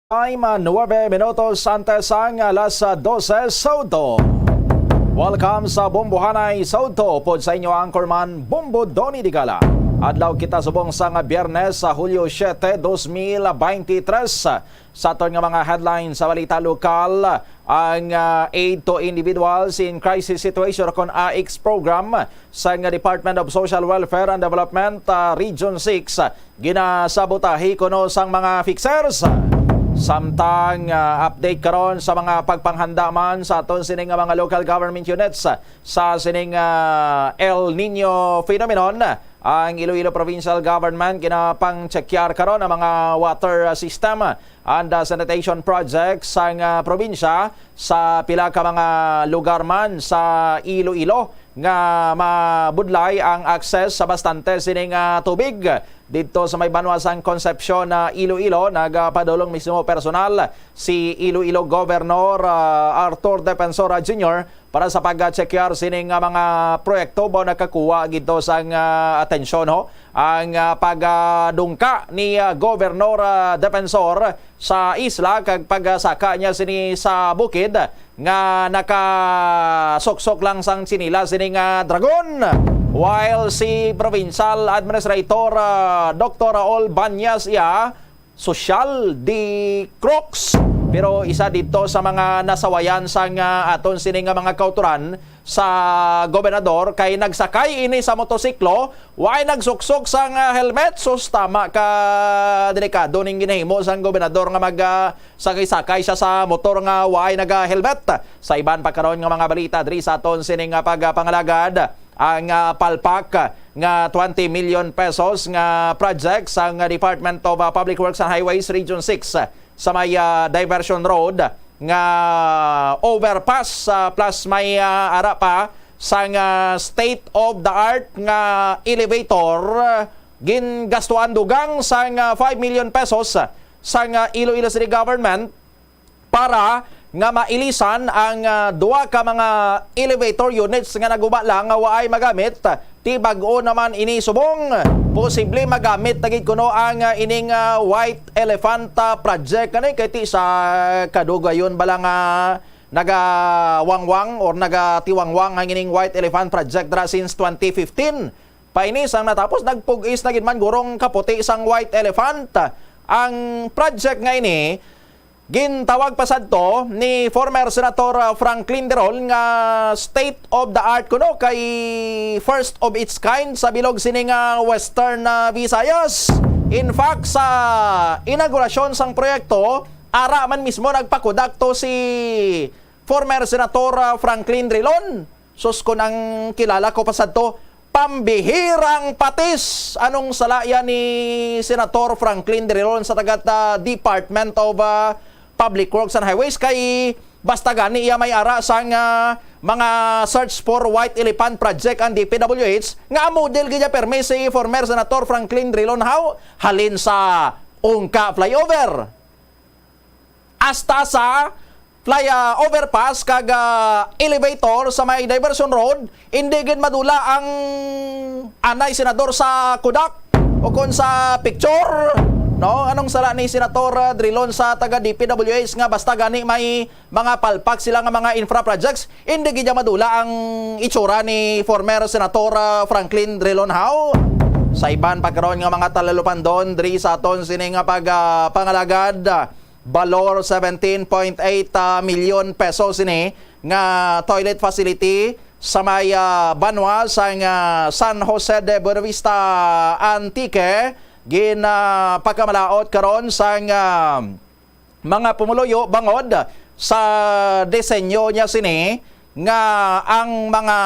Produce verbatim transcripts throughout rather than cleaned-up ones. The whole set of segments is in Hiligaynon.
Time, ah, nuebe minutos antes ang alas dose sa udto. Welcome sa Bombohanay sa udto, pod sa inyo anchorman, Bombo Donny Digala. Adlaw kita subong sang Biyernes, sa Hulyo siete, dos mil beintitres. Sa aton nga mga headlines sa balita lokal, ang, ah, aid to individuals in crisis situation kon AICS program sang Department of Social Welfare and Development, ah, Region six, ah, ginasabotahi kuno sang mga fixers. Samtang, ah, update karon sa mga pagpanghanda man sa aton sini nga mga local government units, ah, sa sining, ah, El Nino phenomenon, ang Iloilo Provincial Government ginapangtsekyar karon ang mga water, ah, system and, ah, sanitation projects sang, ah, probinsya sa pila ka mga lugar man sa Iloilo nga mabudlay ang access sa bastante sining, ah, tubig. Didto sa may banwa sang Concepcion, ah, Iloilo, nagapadulong mismo personal si Iloilo Governor, ah, Arthur Defensor, ah, Junior para sa pag-checkar sining, ah, mga proyekto ba nakakuha gid to sang, ah, atensyon, ho. Ang, ah, pagdungka ni, ah, Governor, ah, Defensor sa isla kag pagsaka niya sini sa bukid nga nakasuksok lang sang tsinelas sini nga dragon. While si Provincial Administrator, ah, Doktor Raul Banyas iya, sosyal di Crocs. Pero isa dito sa mga nasawayan sang, ah, aton sini nga mga kautoran sa gobernador kay nagsakay ini sa motosiklo, way nagsuksok sang, ah, helmet. Sus, tama ka delikado ning ginahimo sang gobernador nga mag, ah, sakay-sakay siya sa motor nga way naga-helmet. Sa iban pa karon nga mga balita diri sa aton sini nga pagpangalagad, ang, ah, palpak nga twenty million pesos nga project sang Department of, ah, Public Works and Highways Region six sa may, ah, diversion road nga overpass, ah, plus may, ah, ara pa sang, ah, state of the art nga elevator, gingastuan dugang sang, ah, five million pesos sang, ah, Iloilo City Government para nga mailisan ang, ah, duha ka mga elevator units nga naguba lang nga waay magamit. Ti bag-o naman ini subong. Posible magamit na gid kuno ang, ah, ining, ah, White Elephant, ah, project. Kani kay ti sa kadugayon bala nga nagawangwang or nagatiwangwang ang ining White Elephant project dira since twenty fifteen. Pa ini sang natapos, nagpug-is na gid man gurong kaputi sang White Elephant. Ang project nga ini, gintawag pa sadto ni former Senator, ah, Franklin Drilon nga state of the art kuno, kay first of its kind sa bilog sini nga Western, ah, Visayas. In fact, sa inaugurasyon sang proyekto, ara man mismo nagpakudak to si former Senator, ah, Franklin Drilon. Sus, kun ang kilala ko pa sadto, pambihirang patis. Anong sala iya ni Senator Franklin Drilon sa taga, ah, Department of, ah, Public Works and Highways? Kay basta gani iya may ara sang, ah, mga search for white elephant project ang D P W H, nga model gid niya permi si former Senator Franklin Drilon, haw, halin sa Ungka Flyover hasta sa fly, ah, overpass kag, ah, elevator sa may diversion road, hindi gid madula ang anay senador sa kudak o kon sa picture, no? Anong sala ni Senator, ah, Drilon sa taga D P W H nga basta gani may mga palpak sila nga mga infra projects, hindi gid niya madula ang itsura ni former Senator, ah, Franklin Drilon, haw? Sa iban pa karon nga mga talalupandon diri sa aton sini nga pag, ah, pangalagad, balor seventeen point eight, ah, milyon pesos ini nga toilet facility sa may, ah, banwa sang, ah, San Jose de Buenavista, Antique. Gin, ah, pagkamalaot karon sang, ah, mga pumuluyo bangod sa disenyo niya sini nga ang mga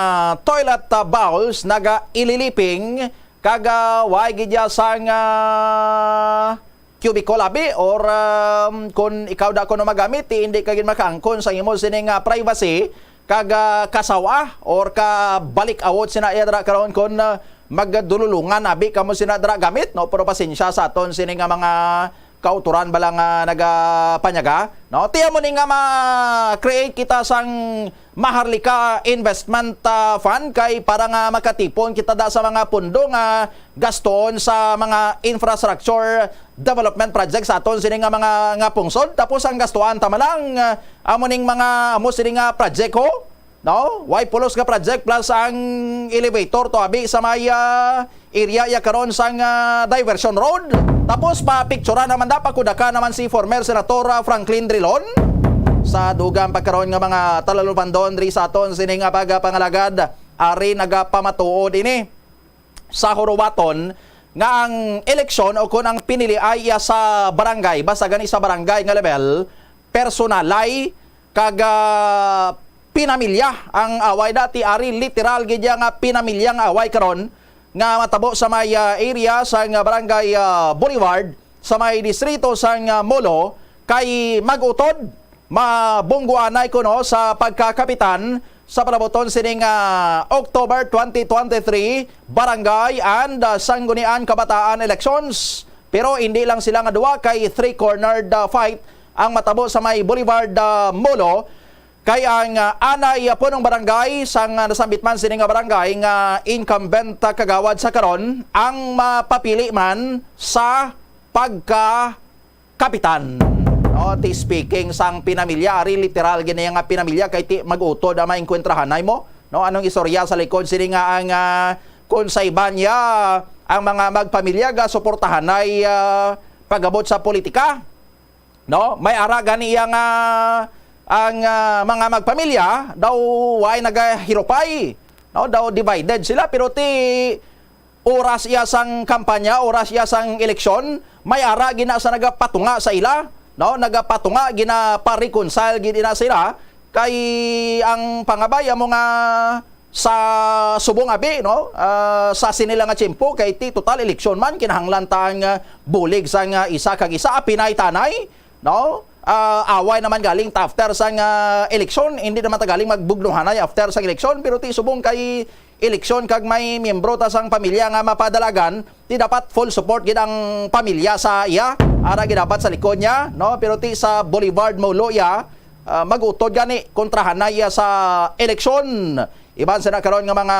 toilet, ah, bowls nagaililiping kag, ah, way gid ya sang, ah, cubicle abi, or, um, kun ikaw da kuno magamit, ti hindi ka gid makaangkon sa imo sini nga privacy kag, ah, kasawa or ka balik awot sina iya dira karon kun, ah, magdululungan abi kamo sina dira gamit, no? Pero pasensya sa aton sini nga mga kautoran bala nga nagapanyaga, no? Ti amo ni nga ma-create kita sang Maharlika Investment, ah, Fund kay para nga makatipon kita da sa mga pundo nga gastuon sa mga infrastructure development projects sa aton sini nga mga, nga pungsod. Tapos ang gastuan ta man lang, ah, amo ning mga, amo sini nga project, ho? No? Way pulos nga project plus ang elevator to abi sa may, ah, area ya karon sang, ah, diversion road. Tapos papicturan naman da, pakudaka naman si former Senator, ah, Franklin Drilon. Sa dugang pagkaron nga mga talalupandon diri sa aton sini nga pagapangalagad, ari nagapamatuod ini sa huruwaton nga ang eleksyon o kon ang pinili ay iya sa barangay, basta gani sa barangay nga level, personalay kag, ah, pinamilya ang away. Dati ari literal gid iya nga pinamilya nga away karon nga matabo sa may, ah, area sa nga barangay, ah, Boulevard sa may distrito sa nga Molo kay mag-utod mabungguanay kuno sa pagkakapitan sa palabuton sining, ah, October twenty twenty-three Barangay and, ah, Sanggunian Kabataan Elections. Pero hindi lang sila nga duwa kay three-cornered, ah, fight ang matabo sa may Boulevard, ah, Molo. Kay ang, ah, anay, ah, punong barangay sang, ah, nasambit man sini nga barangay nga incumbent, ah, kagawad sa karon ang mapapili man sa pagka kapitan. No, ti speaking sang pinamilya, ari literal gid niya nga pinamilya kay ti mag-utod ang maengkwentrahanay mo. No, anong istorya sa likod sini nga ang, ah, kung sa iban niya ang mga magpamilya ga suportahanay, ah, pag-abot sa politika? No, may ara gani iya nga ang, ah, mga magpamilya daw way nagahirupay, no, daw divided sila, pero ti oras iya sang kampanya, oras iya sang eleksyon, may ara gina sa nagapatunga sa ila, no? Nagapatunga, gina-reconcile gid ina sila kay ang pangabay amo nga sa subong abi, no? Ah, sa sini lang nga tiyempo kay ti total eleksyon man kinahanglan ta ang, ah, bulig sang, ah, isa kag isa, apinay tanay, no? Ah, away naman galing ta after sang, ah, eleksyon, hindi naman ta galing magbugnuhanay after sang eleksyon, pero ti subong kay eleksyon kag may miyembro ta sang pamilya nga mapadalagan, di dapat full support gid ang pamilya sa iya. Ara gid dapat sa likod niya, no? Pero ti sa Boulevard Molo iya, ah, mag-utod gani, kontrahanay iya sa eleksyon. Iban sa na karon nga mga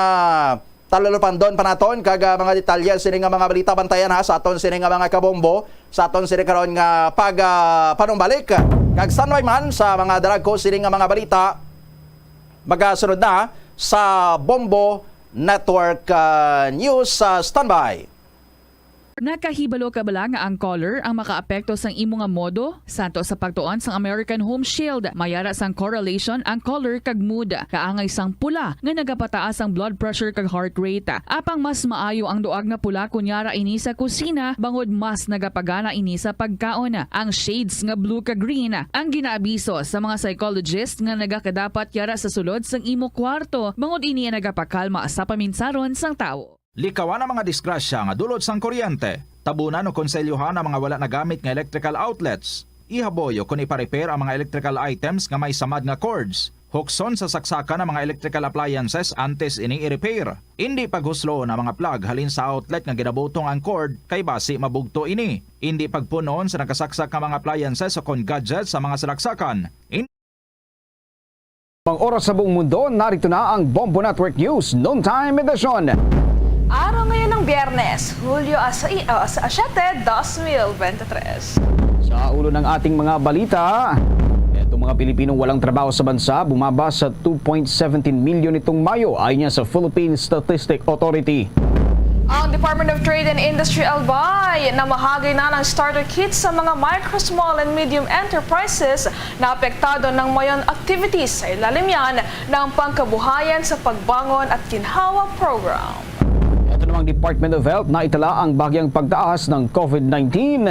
talalupandon pa naton kag, ah, mga detalye sini nga mga balita, bantayan ha sa aton sini nga mga kabombo, sa aton sini karon nga pag, ah, panumbalik. Kag sanway man sa mga daragko sini nga mga balita, magasunod na sa Bombo Network, ah, News. Ah, standby. Nakahibalo ka bala nga ang color ang makaapekto sang imo nga modo? Santo sa pagtuon sang American Home Shield, may ara sang correlation ang color kag mood. Kaangay sang pula nga nagapataas ang blood pressure kag heart rate. Apang mas maayo ang duag nga pula kon yara ini sa kusina, bangod mas nagapagana ini sa pagkaon. Ang shades nga blue kag green ang ginaabiso sa mga psychologist nga nagakadapat yara sa sulod sang imo kwarto, bangod ini ang nagapakalma sa paminsaron sang tawo. Likawan ang mga disgrasya nga dulot sang kuryente. Tabunan o konselyohan ang mga wala nagamit nga electrical outlets. Ihaboy o kon ipa-repair ang mga electrical items nga may samad nga cords. Hukson sa saksakan ang mga electrical appliances antes ini i-repair. Indi paghusloon ang mga plug halin sa outlet nga ginabutong ang cord, kay basi mabugto ini. Indi pagpun-on sa nakasaksak nga mga appliances o kon gadgets sa mga salaksakan. Ang oras sa buong mundo, narito na ang Bombo Network News Noontime Edition. Araw ngayon ng Biyernes, Hulyo a sai-, ah, sa siyete, dos mil bente tres. Sa ulo ng ating mga balita, itong mga Pilipinong walang trabaho sa bansa bumaba sa two point seventeen million nitong Mayo, ayon niya sa Philippine Statistic Authority. Ang Department of Trade and Industry, Albay, namahagi na ng starter kits sa mga micro, small, and medium enterprises na apektado ng mayon activities. Sa ilalim yan ng Pangkabuhayan sa Pagbangon at Ginhawa Program. Ito namang Department of Health, naitala ang bahagyang pagtaas ng COVID nineteen.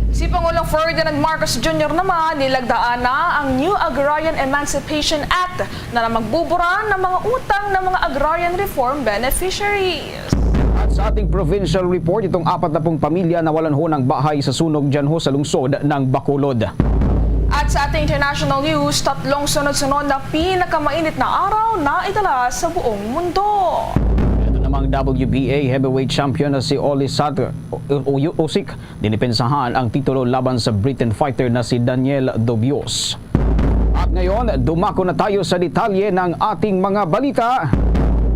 Si Pangulong Ferdinand Marcos Junior naman, nilagdaan na ang New Agrarian Emancipation Act na, na magbubura ng mga utang ng mga agrarian reform beneficiaries. At sa ating provincial report, itong apat na pung pamilya nawalan ho ng bahay sa sunog dyan ho sa lungsod ng Bacolod. At sa ating international news, tatlong sunod-sunod na pinakamainit na araw na itala sa buong mundo. Ito namang W B A heavyweight champion na si Oli Sato Usyk dinipensahan ang titulo laban sa Briton fighter na si Daniel Dubios. At ngayon, dumako na tayo sa detalye ng ating mga balita.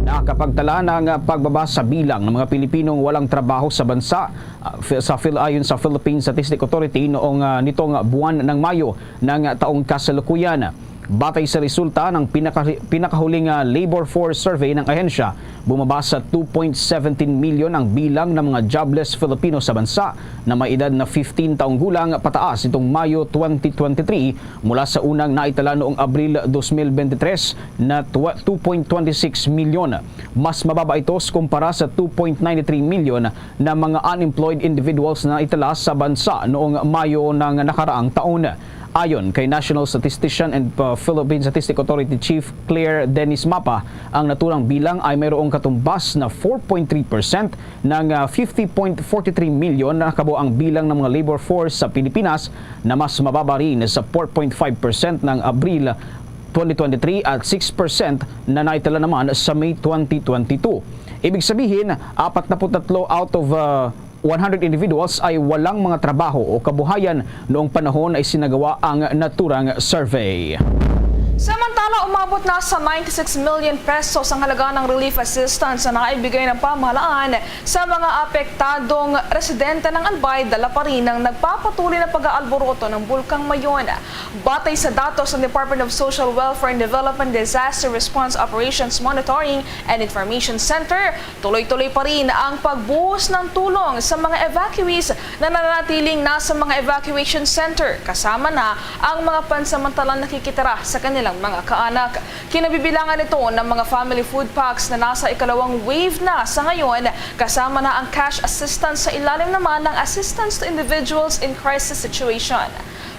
Nakapagtala ng pagbaba sa bilang ng mga Pilipinong walang trabaho sa bansa, ah, fi-, sa Phil-, ayon sa Philippine Statistics Authority noong, ah, nitong buwan ng Mayo ng taong kasalukuyan. Batay sa resulta ng pinaka-, pinakahuling, ah, labor force survey ng ahensya, bumaba sa two point seventeen million ang bilang ng mga jobless Filipino sa bansa na may edad na fifteen taong gulang pataas nitong Mayo twenty twenty-three mula sa unang naitala noong Abril twenty twenty-three na tw-, two point twenty-six million. Mas mababa ito kumpara sa two point nine three million na mga unemployed individuals na naitala sa bansa noong Mayo ng nakaraang taon. Ayon kay National Statistician and, uh, Philippine Statistics Authority Chief Claire Dennis Mapa, ang naturang bilang ay mayroong katumbas na four point three percent ng, uh, fifty point four three million na kabuang bilang ng mga labor force sa Pilipinas, na mas mababa rin sa four point five percent ng Abril twenty twenty-three at six percent na naitala naman sa May twenty twenty-two. Ibig sabihin, apat na put tatlo out of, uh, one hundred individuals ay walang mga trabaho o kabuhayan noong panahon ay sinagawa ang naturang survey. Samantala, umabot na sa ninety-six million pesos ang halaga ng relief assistance na naibigay ng pamahalaan sa mga apektadong residente ng Albay, dala pa rin ang nagpapatuloy na pag-aalboroto ng Bulkang Mayon. Batay sa datos ng Department of Social Welfare and Development Disaster Response Operations Monitoring and Information Center, tuloy-tuloy pa rin ang pagbuhos ng tulong sa mga evacuees na nananatiling nasa mga evacuation center, kasama na ang mga pansamantalang nakikitira sa kanilang mga kaanak. Kinabibilangan ito ng mga family food packs na nasa ikalawang wave na sa ngayon, kasama na ang cash assistance sa ilalim naman ng Assistance to Individuals in Crisis Situation.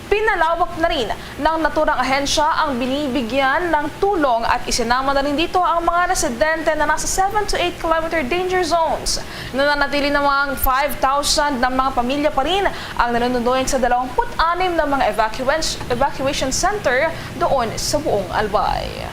Pinalawak na rin ng naturang ahensya ang binibigyan ng tulong at isinama na rin dito ang mga residente na nasa seven to eight kilometer danger zones. Nananatili namang five thousand na mga pamilya pa rin ang nanununoy sa dalawampu't anim na mga evacuation, evacuation center doon sa buong Albay.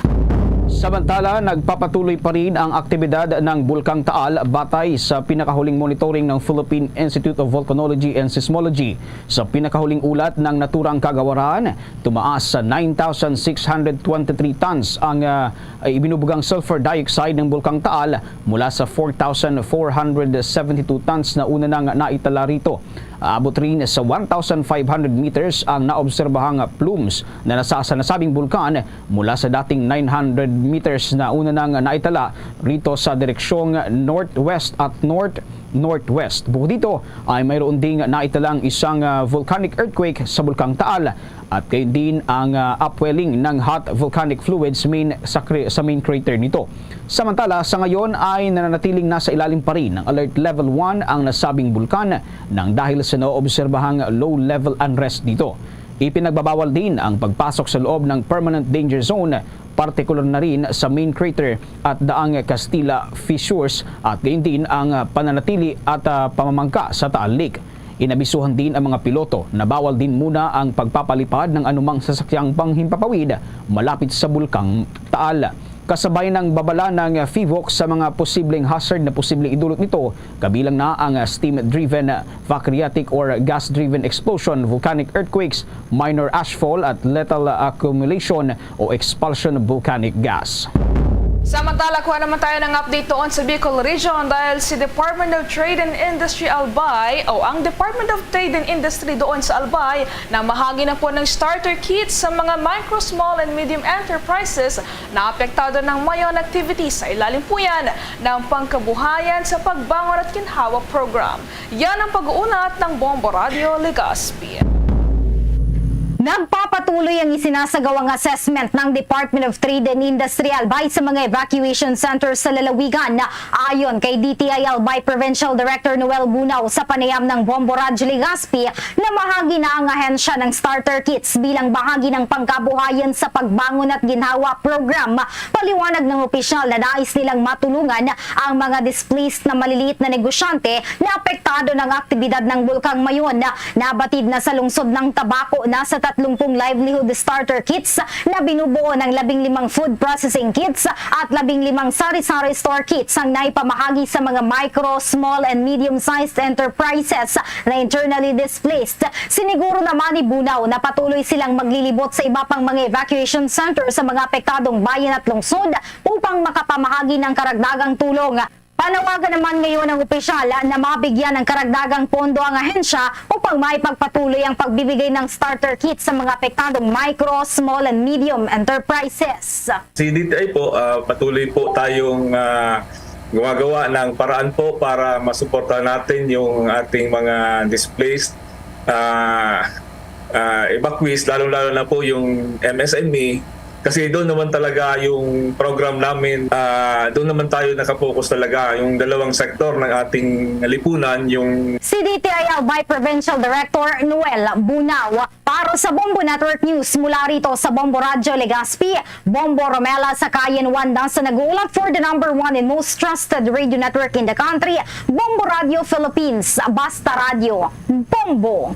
Samantala, nagpapatuloy pa rin ang aktibidad ng Bulkang Taal batay sa pinakahuling monitoring ng Philippine Institute of Volcanology and Seismology. Sa pinakahuling ulat ng naturang kagawaran, tumaas sa nine thousand six hundred twenty-three tons ang, ah, ibinubugang sulfur dioxide ng Bulkang Taal mula sa four thousand four hundred seventy-two tons na una nang naitala rito. Aabot rin sa one thousand five hundred meters ang naobserbahang plumes na nasa sa nasabing bulkan mula sa dating nine hundred meters na una nang naitala rito sa direksyong northwest at north-northwest. Bukod dito ay mayroon ding naitalang isang, ah, volcanic earthquake sa Bulkang Taal at gayon din ang, ah, upwelling ng hot volcanic fluid sa main, sa cra-, sa main crater nito. Samantala, sa ngayon ay nananatiling nasa ilalim pa rin ng Alert Level one ang nasabing bulkan nang dahil sa naoobserbahang low-level unrest dito. Ipinagbabawal din ang pagpasok sa loob ng permanent danger zone, partikular na rin sa main crater at daang Castilla fissures at gayon din ang pananatili at, ah, pamamangka sa Taal Lake. Inabisuhan din ang mga piloto na bawal din muna ang pagpapalipad ng anumang sasakyang panghimpapawid malapit sa Bulkang Taal. Kasabay ng babala ng PHIVOLCS sa mga posibleng hazard na posibleng idulot nito, kabilang na ang steam-driven, vaporetic or gas-driven explosion, volcanic earthquakes, minor ashfall at lethal accumulation o expulsion of volcanic gas. Samantala, kuha naman tayo ng update doon sa Bicol Region dahil si Department of Trade and Industry Albay o ang Department of Trade and Industry doon sa Albay namahagi na po ng starter kits sa mga micro, small and medium enterprises na apektado ng Mayon activity. Sa ilalim po yan ng Pangkabuhayan sa Pagbangon at Ginhawa Program. Yan ang pag-uulat ng Bombo Radio Legazpi. Nagpapatuloy ang isinasagawang assessment ng Department of Trade and Industry Albay sa mga evacuation centers sa lalawigan. Ayon kay D T I Albay Provincial Director Noel Bunaw, sa panayam ng Bombo Radyo Legazpi, namahagi na ang ahensya ng starter kits bilang bahagi ng pangkabuhayan sa Pagbangon at Ginhawa Program. Paliwanag ng opisyal na nais nilang matulungan ang mga displaced na maliliit na negosyante na apektado ng aktibidad ng Bulkang Mayon. Nabatid na sa lungsod ng Tabaco, nasa tatlong pung livelihood starter kits na binubuo ng labing limang food processing kits at labing limang sari-sari store kits ang naipamahagi sa mga micro, small, and medium-sized enterprises na internally displaced. Siniguro naman ni Bunaw na patuloy silang maglilibot sa iba pang mga evacuation center sa mga apektadong bayan at lungsod upang makapamahagi ng karagdagang tulong. Panawagan naman ngayon ng opisyal na mabigyan ng karagdagang pondo ang ahensya upang maipagpatuloy ang pagbibigay ng starter kit sa mga apektadong micro, small, and medium enterprises. Si D T I po, ah, patuloy po tayong, ah, gumagawa ng paraan po para masuportahan natin yung ating mga displaced, ah, ah, evacuees, lalong-lalo na po yung M S M E. Kasi doon naman talaga yung program namin, ah, doon naman tayo nakapokus talaga, yung dalawang sektor ng ating lipunan, yung Si D T I Albay Provincial Director Noel Bunao. Para sa Bombo Network News, mula rito sa Bombo Radyo Legazpi, Bombo Romela sa Cayenne Wanda sa nag-uulat for the number one and most trusted radio network in the country, Bombo Radio Philippines, Basta Radio, Bombo.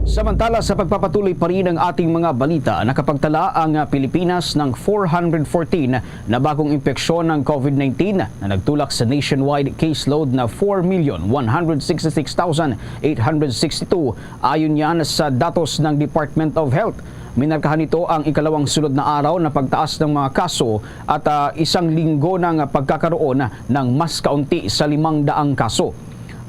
Samantala, sa pagpapatuloy pa rin ang ating mga balita, nakapagtala ang Pilipinas ng four hundred fourteen na bagong impeksyon ng COVID nineteen na nagtulak sa nationwide caseload na four million one hundred sixty-six thousand eight hundred sixty-two, ayon yan sa datos ng Department of Health. Minarkahan nito ang ikalawang sunod na araw na pagtaas ng mga kaso at, ah, isang linggo ng pagkakaroon ng mas kaunti sa limang daang kaso.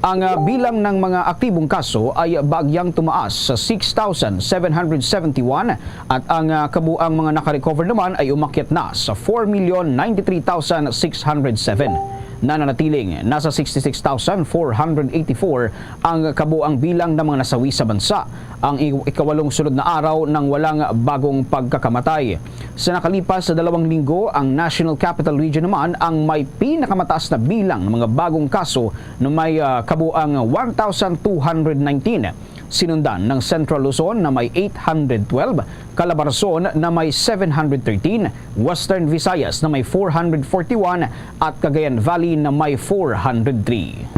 Ang, ah, bilang ng mga aktibong kaso ay baagyang tumaas sa six thousand seven hundred seventy-one at ang, ah, kabuang mga nakarecover naman ay umakyat na sa four million ninety-three thousand six hundred seven. Nananatiling nasa sixty-six thousand four hundred eighty-four ang kabuang bilang ng mga nasawi sa bansa. Ang i-, ikawalong sunod na araw ng walang bagong pagkakamatay. Sa nakalipas sa dalawang linggo, ang National Capital Region naman ang may pinakamataas na bilang ng mga bagong kaso na may, ah, kabuang one thousand two hundred nineteen. Sinundan ng Central Luzon na may eight hundred twelve, Calabarzon na may seven hundred thirteen, Western Visayas na may four hundred forty-one at Cagayan Valley na may four hundred three.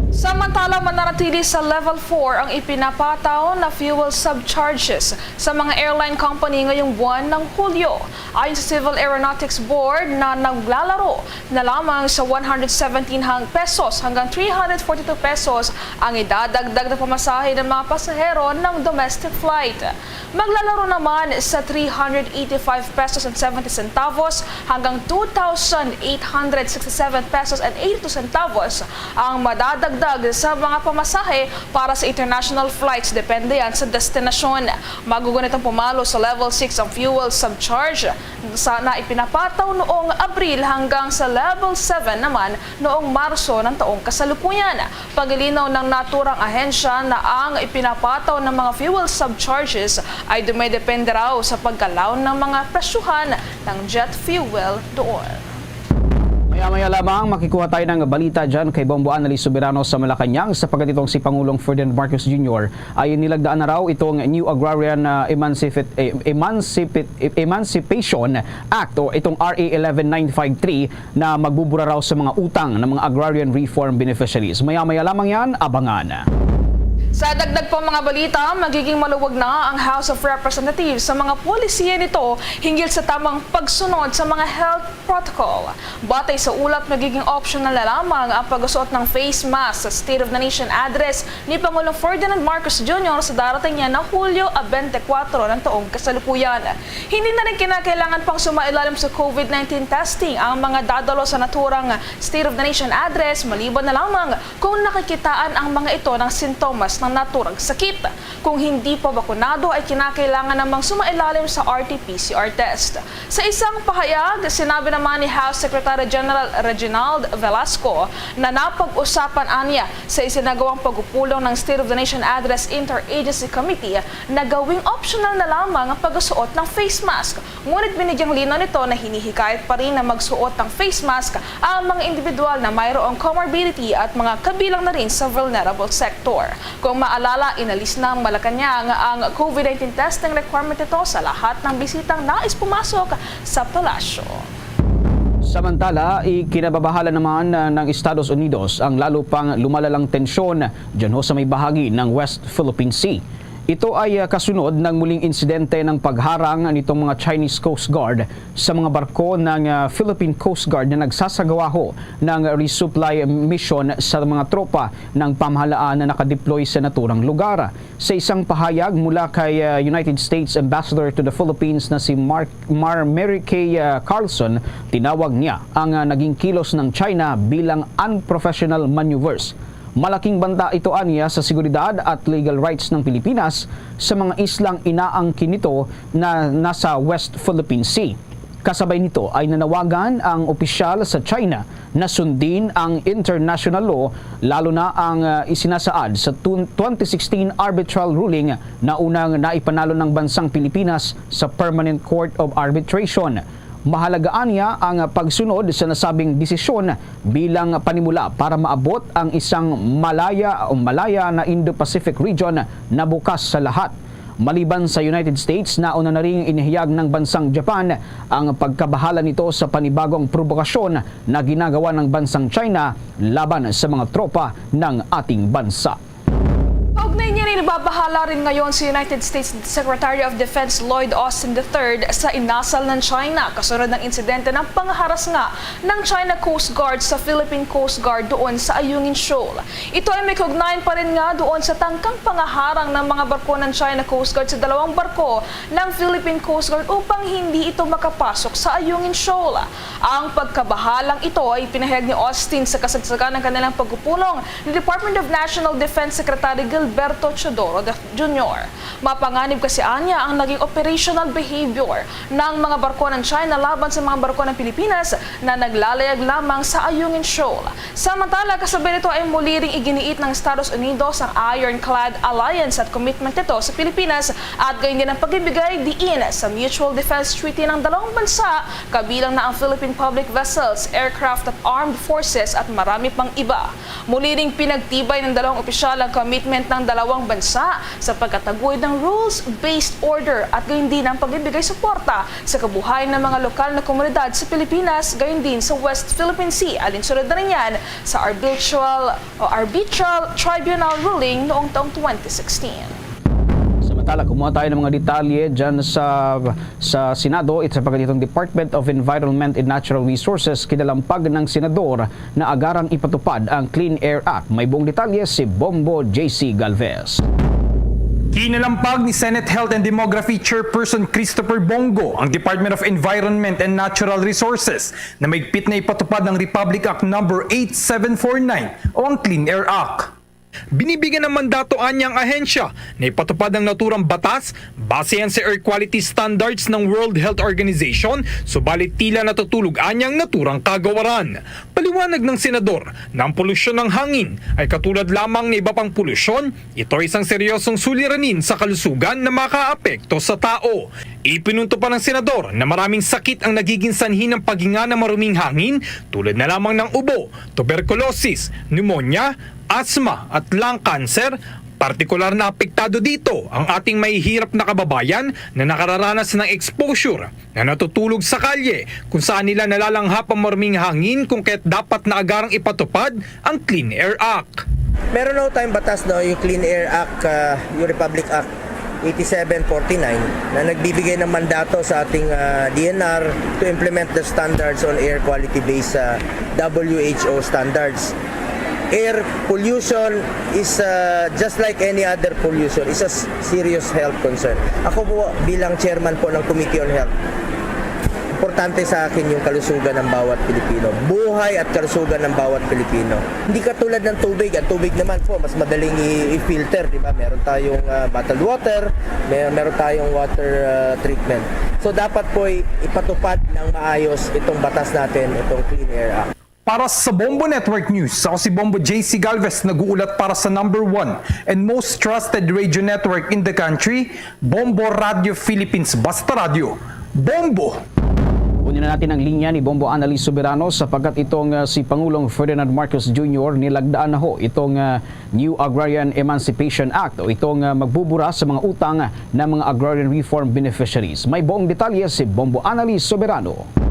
Samantala, mananatili sa Level four ang ipinapataw na fuel subcharges sa mga airline company ngayong buwan ng Hulyo. Ayon sa Civil Aeronautics Board na naglalaro na lamang sa one hundred seventeen hang-, pesos hanggang three hundred forty-two pesos ang idadagdag na pamasahe ng mga pasahero ng domestic flight. Maglalaro naman sa three hundred eighty-five pesos and seventy centavos hanggang two thousand eight hundred sixty-seven pesos and eighty-two centavos ang madadagdag sa mga pamasahe para sa international flights, depende yan sa destinasyon. Magugunit ang pumalo sa Level six ang fuel subcharge sa na ipinapataw noong Abril hanggang sa Level seven naman noong Marso ng taong kasalukuyan. Paglilinaw ng naturang ahensya na ang ipinapataw ng mga fuel subcharges ay dumedepende raw sa pagkalaw ng mga presyuhan ng jet fuel doon. Maya-maya lamang, makikuha tayo ng balita dyan kay Bombo Annalise Soberano sa Malacañang, sapagkat itong si Pangulong Ferdinand Marcos Junior ay nilagdaan na raw itong New Agrarian, ah, Emancipate-, eh, Emancipate-, Emancipation Act o itong R A eleven nine five three na magbubura raw sa mga utang ng mga agrarian reform beneficiaries. Maya-maya lamang yan, abangan. Sa dagdag pang mga balita, magiging maluwag na ang House of Representatives sa mga polisiya nito hinggil sa tamang pagsunod sa mga health protocol. Batay sa ulat, magiging optional na lamang ang pagsuot ng face mask sa State of the Nation Address ni Pangulong Ferdinand Marcos Junior sa darating niya na Hulyo twenty-four ng taong kasalukuyan. Hindi na rin kinakailangan pang sumailalim sa COVID nineteen testing ang mga dadalo sa naturang State of the Nation Address, maliban na lamang kung nakikitaan ang mga ito ng sintomas ng naturang sakit. Kung hindi pa bakunado, ay kinakailangan namang sumailalim sa R T P C R test. Sa isang pahayag, sinabi naman ni House Secretary General Reginald Velasco na napag-usapan anya sa isinagawang pagpupulong ng State of the Nation Address Interagency Committee na gawing optional na lamang ang pagsuot ng face mask. Ngunit binigyang linaw nito na hinihikayat pa rin na magsuot ng face mask ang mga individual na mayroong comorbidity at mga kabilang na rin sa vulnerable sector. Kung maalala, inalis ng Malacañang ang COVID nineteen testing requirement nito sa lahat ng bisitang nais pumasok sa palasyo. Samantala, ikinababahala naman, ah, ng Estados Unidos ang lalo pang lumalalang tensyon dyan ho sa may bahagi ng West Philippine Sea. Ito ay, ah, kasunod ng muling insidente ng pagharang nitong mga Chinese Coast Guard sa mga barko ng, ah, Philippine Coast Guard na nagsasagawa ho ng resupply mission sa mga tropa ng pamahalaan na nakadeploy sa naturang lugar. Sa isang pahayag mula kay, ah, United States Ambassador to the Philippines na si Mark, Mar Mary Kay, ah, Carlson, tinawag niya ang, ah, naging kilos ng China bilang unprofessional maneuvers. Malaking banta ito aniya sa seguridad at legal rights ng Pilipinas sa mga islang inaangkin nito na nasa West Philippine Sea. Kasabay nito ay nanawagan ang opisyal sa China na sundin ang international law, lalo na ang, ah, isinasaad sa tun-, twenty sixteen arbitral ruling na unang naipanalo ng bansang Pilipinas sa Permanent Court of Arbitration. Mahalaga aniya ang pagsunod sa nasabing desisyon bilang panimula para maabot ang isang malaya o malaya na Indo-Pacific region na bukas sa lahat. Maliban sa United States, nauna na ring inihayag ng bansang Japan ang pagkabahala nito sa panibagong probokasyon na ginagawa ng bansang China laban sa mga tropa ng ating bansa. Kaugnay niya, nababahala rin ngayon si United States Secretary of Defense Lloyd Austin the third sa inasal ng China kasunod ng insidente ng pangharas nga ng China Coast Guard sa Philippine Coast Guard doon sa Ayungin Shoal. Ito ay may kaugnayan pa rin nga doon sa tangkang pangaharang ng mga barko ng China Coast Guard sa dalawang barko ng Philippine Coast Guard upang hindi ito makapasok sa Ayungin Shoal. Ang pagkabahalang ito ay pinahayag ni Austin sa kasagsagan ng kanilang pagpupulong ni Department of National Defense Secretary Gilberto Teodoro Junior. Mapanganib kasi anya ang naging operational behavior ng mga barko ng China laban sa mga barko ng Pilipinas na naglalayag lamang sa Ayungin Shoal. Samantala, kasabay nito ay muli ring iginiit ng Estados Unidos ang Ironclad Alliance at commitment nito sa Pilipinas at gayon din ang pagbibigay diin sa Mutual Defense Treaty ng dalawang bansa, kabilang na ang Philippine Public Vessels, aircraft at armed forces at marami pang iba. Muli ring pinagtibay ng dalawang opisyal ang commitment ng dalawang bansa sa pagkataguyod ng rules-based order at gayon din ang pagbibigay suporta sa kabuhayan ng mga lokal na komunidad sa Pilipinas, gayon din sa West Philippine Sea, alinsunod na rin yan sa arbitral o arbitral tribunal ruling noong taong twenty sixteen. Samantala, kumuha tayo ng mga detalye dyan sa, sa Senado. Ito sapagkat itong Department of Environment and Natural Resources, kinalampag ng senador na agarang ipatupad ang Clean Air Act. May buong detalye si Bombo J C Galvez. Kinalampag ni Senate Health and Demography Chairperson Christopher Bong Go ang Department of Environment and Natural Resources na mahigpit na ipatupad ang Republic Act Number eight seven four nine o ang Clean Air Act. Binibigyan ng mandato anya ang ahensya na ipatupad ang naturang batas base yan sa air quality standards ng World Health Organization, subalit tila natutulog anya ang naturang kagawaran. Paliwanag ng senador na ang polusyon ng hangin ay katulad lamang ng iba pang polusyon, ito ay isang seryosong suliranin sa kalusugan na makaapekto sa tao. Ipinunto pa ng senador na maraming sakit ang nagiging sanhi ng paghinga ng maruming hangin, tulad na lamang ng ubo, tuberculosis, pneumonia, asthma at lung cancer. Partikular na apektado dito ang ating mahihirap na kababayan na nakararanas ng exposure na natutulog sa kalye, kung saan nila nalalanghap ang maruming hangin, kung kaya't dapat na agarang ipatupad ang Clean Air Act. Meron na tayong batas, no, yung Clean Air Act, ah, yung Republic Act eighty-seven forty-nine, na nagbibigay ng mandato sa ating, ah, D N R to implement the standards on air quality based sa W H O standards. Air pollution is, ah, just like any other pollution, is a s-, serious health concern. Ako po, bilang chairman po ng Committee on Health, importante sa akin yung kalusugan ng bawat Pilipino, buhay at kalusugan ng bawat Pilipino. Hindi katulad ng tubig. Ang tubig naman po, mas madaling i-, i-filter, di ba? Meron tayong, ah, bottled water, may, meron tayong water, ah, treatment. So, dapat po i-, ipatupad ng maayos itong batas natin, itong Clean Air Act. Para sa Bombo Network News, ako si Bombo J C Galvez, nag-uulat para sa number one and most trusted radio network in the country, Bombo Radio Philippines. Basta Radyo, Bombo! Kunin na natin ang linya ni Bombo Annalise Soberano sapagkat itong, ah, si Pangulong Ferdinand Marcos Junior nilagdaan na ho itong, ah, New Agrarian Emancipation Act o itong, ah, magbubura sa mga utang ng mga agrarian reform beneficiaries. May buong detalye si Bombo Annalise Soberano.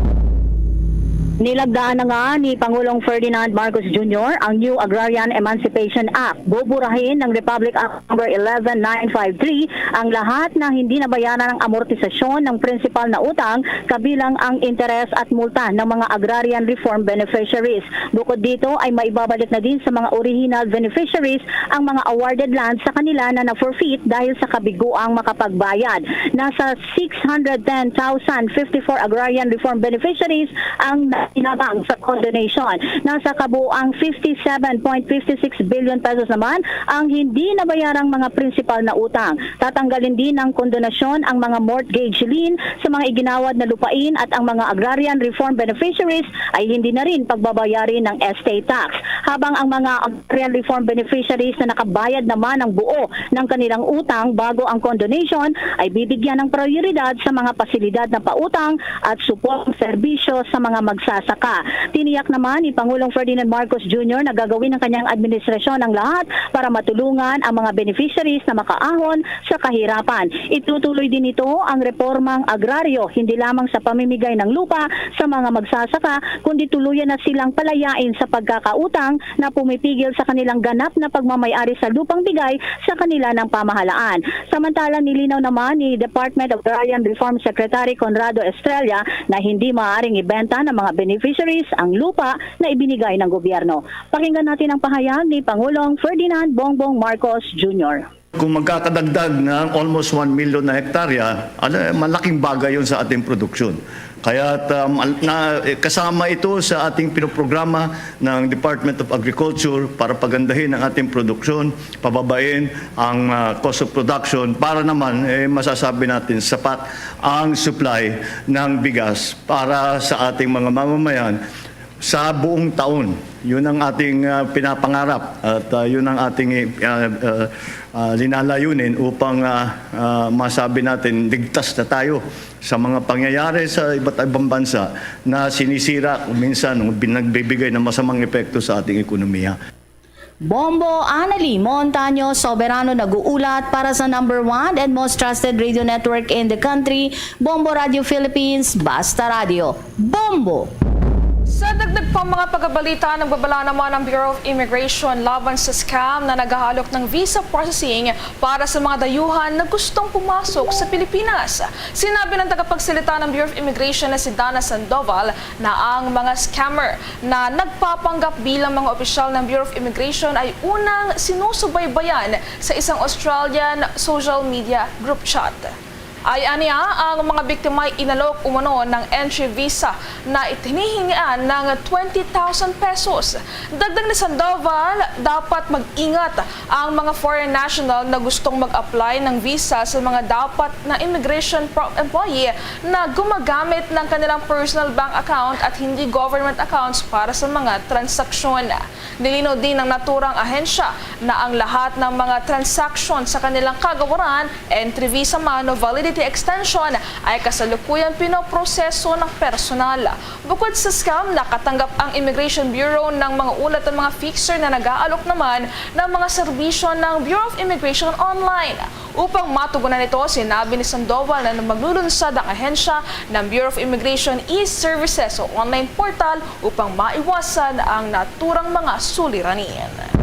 Nilagdaan na nga ni Pangulong Ferdinand Marcos Junior ang New Agrarian Emancipation Act. Buburahin ng Republic Act Number eleven nine five three ang lahat na hindi nabayaran ang amortisasyon ng prinsipal na utang, kabilang ang interes at multa ng mga agrarian reform beneficiaries. Bukod dito ay maibabalik na din sa mga original beneficiaries ang mga awarded land sa kanila na na-forfeit dahil sa kabiguang makapagbayad. Nasa six hundred ten thousand fifty-four agrarian reform beneficiaries ang nakinabang sa condonation. Nasa kabuoang fifty-seven point five six billion pesos naman ang hindi nabayarang mga prinsipal na utang. Tatanggalin din ng kondonasyon ang mga mortgage lien sa mga iginawad na lupain at ang mga agrarian reform beneficiaries ay hindi na rin pagbabayarin ng estate tax. Habang ang mga agrarian reform beneficiaries na nakabayad naman ng buo ng kanilang utang bago ang condonation ay bibigyan ng prioridad sa mga pasilidad na pautang at suportang serbisyo sa mga magsasaka. Tiniyak naman ni Pangulong Ferdinand Marcos Junior na gagawin ng kanyang administrasyon ang lahat para matulungan ang mga beneficiaries na makaahon sa kahirapan. Itutuloy din nito ang reformang agraryo, hindi lamang sa pamimigay ng lupa sa mga magsasaka, kundi tuluyan na silang palayain sa pagkakautang na pumipigil sa kanilang ganap na pagmamayari sa lupang bigay sa kanila ng pamahalaan. Samantala, nilinaw naman ni Department of Agrarian Reform Secretary Conrado Estrella na hindi maaaring ibenta ng mga beneficiaries ang lupa na ibinigay ng gobyerno. Pakinggan natin ang pahayag ni Pangulong Ferdinand Bongbong Marcos Junior. Kung magkakadagdag na almost one million na hektarya, ala, malaking bagay yun sa ating produksyon. Kaya, um, al-, na, eh, kasama ito sa ating pinoprograma ng Department of Agriculture para pagandahin ang ating produksyon, pababain ang, ah, cost of production para naman, eh, masasabi natin sapat ang supply ng bigas para sa ating mga mamamayan sa buong taon. Yun ang ating, ah, pinapangarap at, ah, yun ang ating, ah, ah, ah, linalayunin upang, ah, ah, masabi natin ligtas na tayo sa mga pangyayari sa iba't ibang bansa na sinisira kung minsan o bin-, nagbibigay ng masamang epekto sa ating ekonomiya. Bombo Anali Montaño Soberano nag-uulat para sa number one and most trusted radio network in the country, Bombo Radio Philippines, Basta Radio. Bombo! Sa dagdag pang mga pagkabalita, nagbabala naman ang Bureau of Immigration laban sa scam na nag-aalok ng visa processing para sa mga dayuhan na gustong pumasok sa Pilipinas. Sinabi ng tagapagsalita ng Bureau of Immigration na si Dana Sandoval na ang mga scammer na nagpapanggap bilang mga opisyal ng Bureau of Immigration ay unang sinusubaybayan sa isang Australian social media group chat. Ay aniya, ang mga biktima ay inalok umano ng entry visa na itinihingian ng twenty thousand pesos. Dagdag ni Sandoval, dapat mag-ingat ang mga foreign national na gustong mag-apply ng visa sa mga dapat na immigration pro-, employee na gumagamit ng kanilang personal bank account at hindi government accounts para sa mga transaksyon. Nilinaw din ng naturang ahensya na ang lahat ng mga transaksyon sa kanilang kagawaran, entry visa man o validity extension, ay kasalukuyan pinoproseso ng personal. Bukod sa scam, nakatanggap ang Immigration Bureau ng mga ulat ng mga fixer na nag-aalok naman ng mga serbisyo ng Bureau of Immigration Online. Upang matugunan ito, sinabi ni Sandoval na maglulunsad ang ahensya ng Bureau of Immigration e-Services o online portal upang maiwasan ang naturang mga suliranin.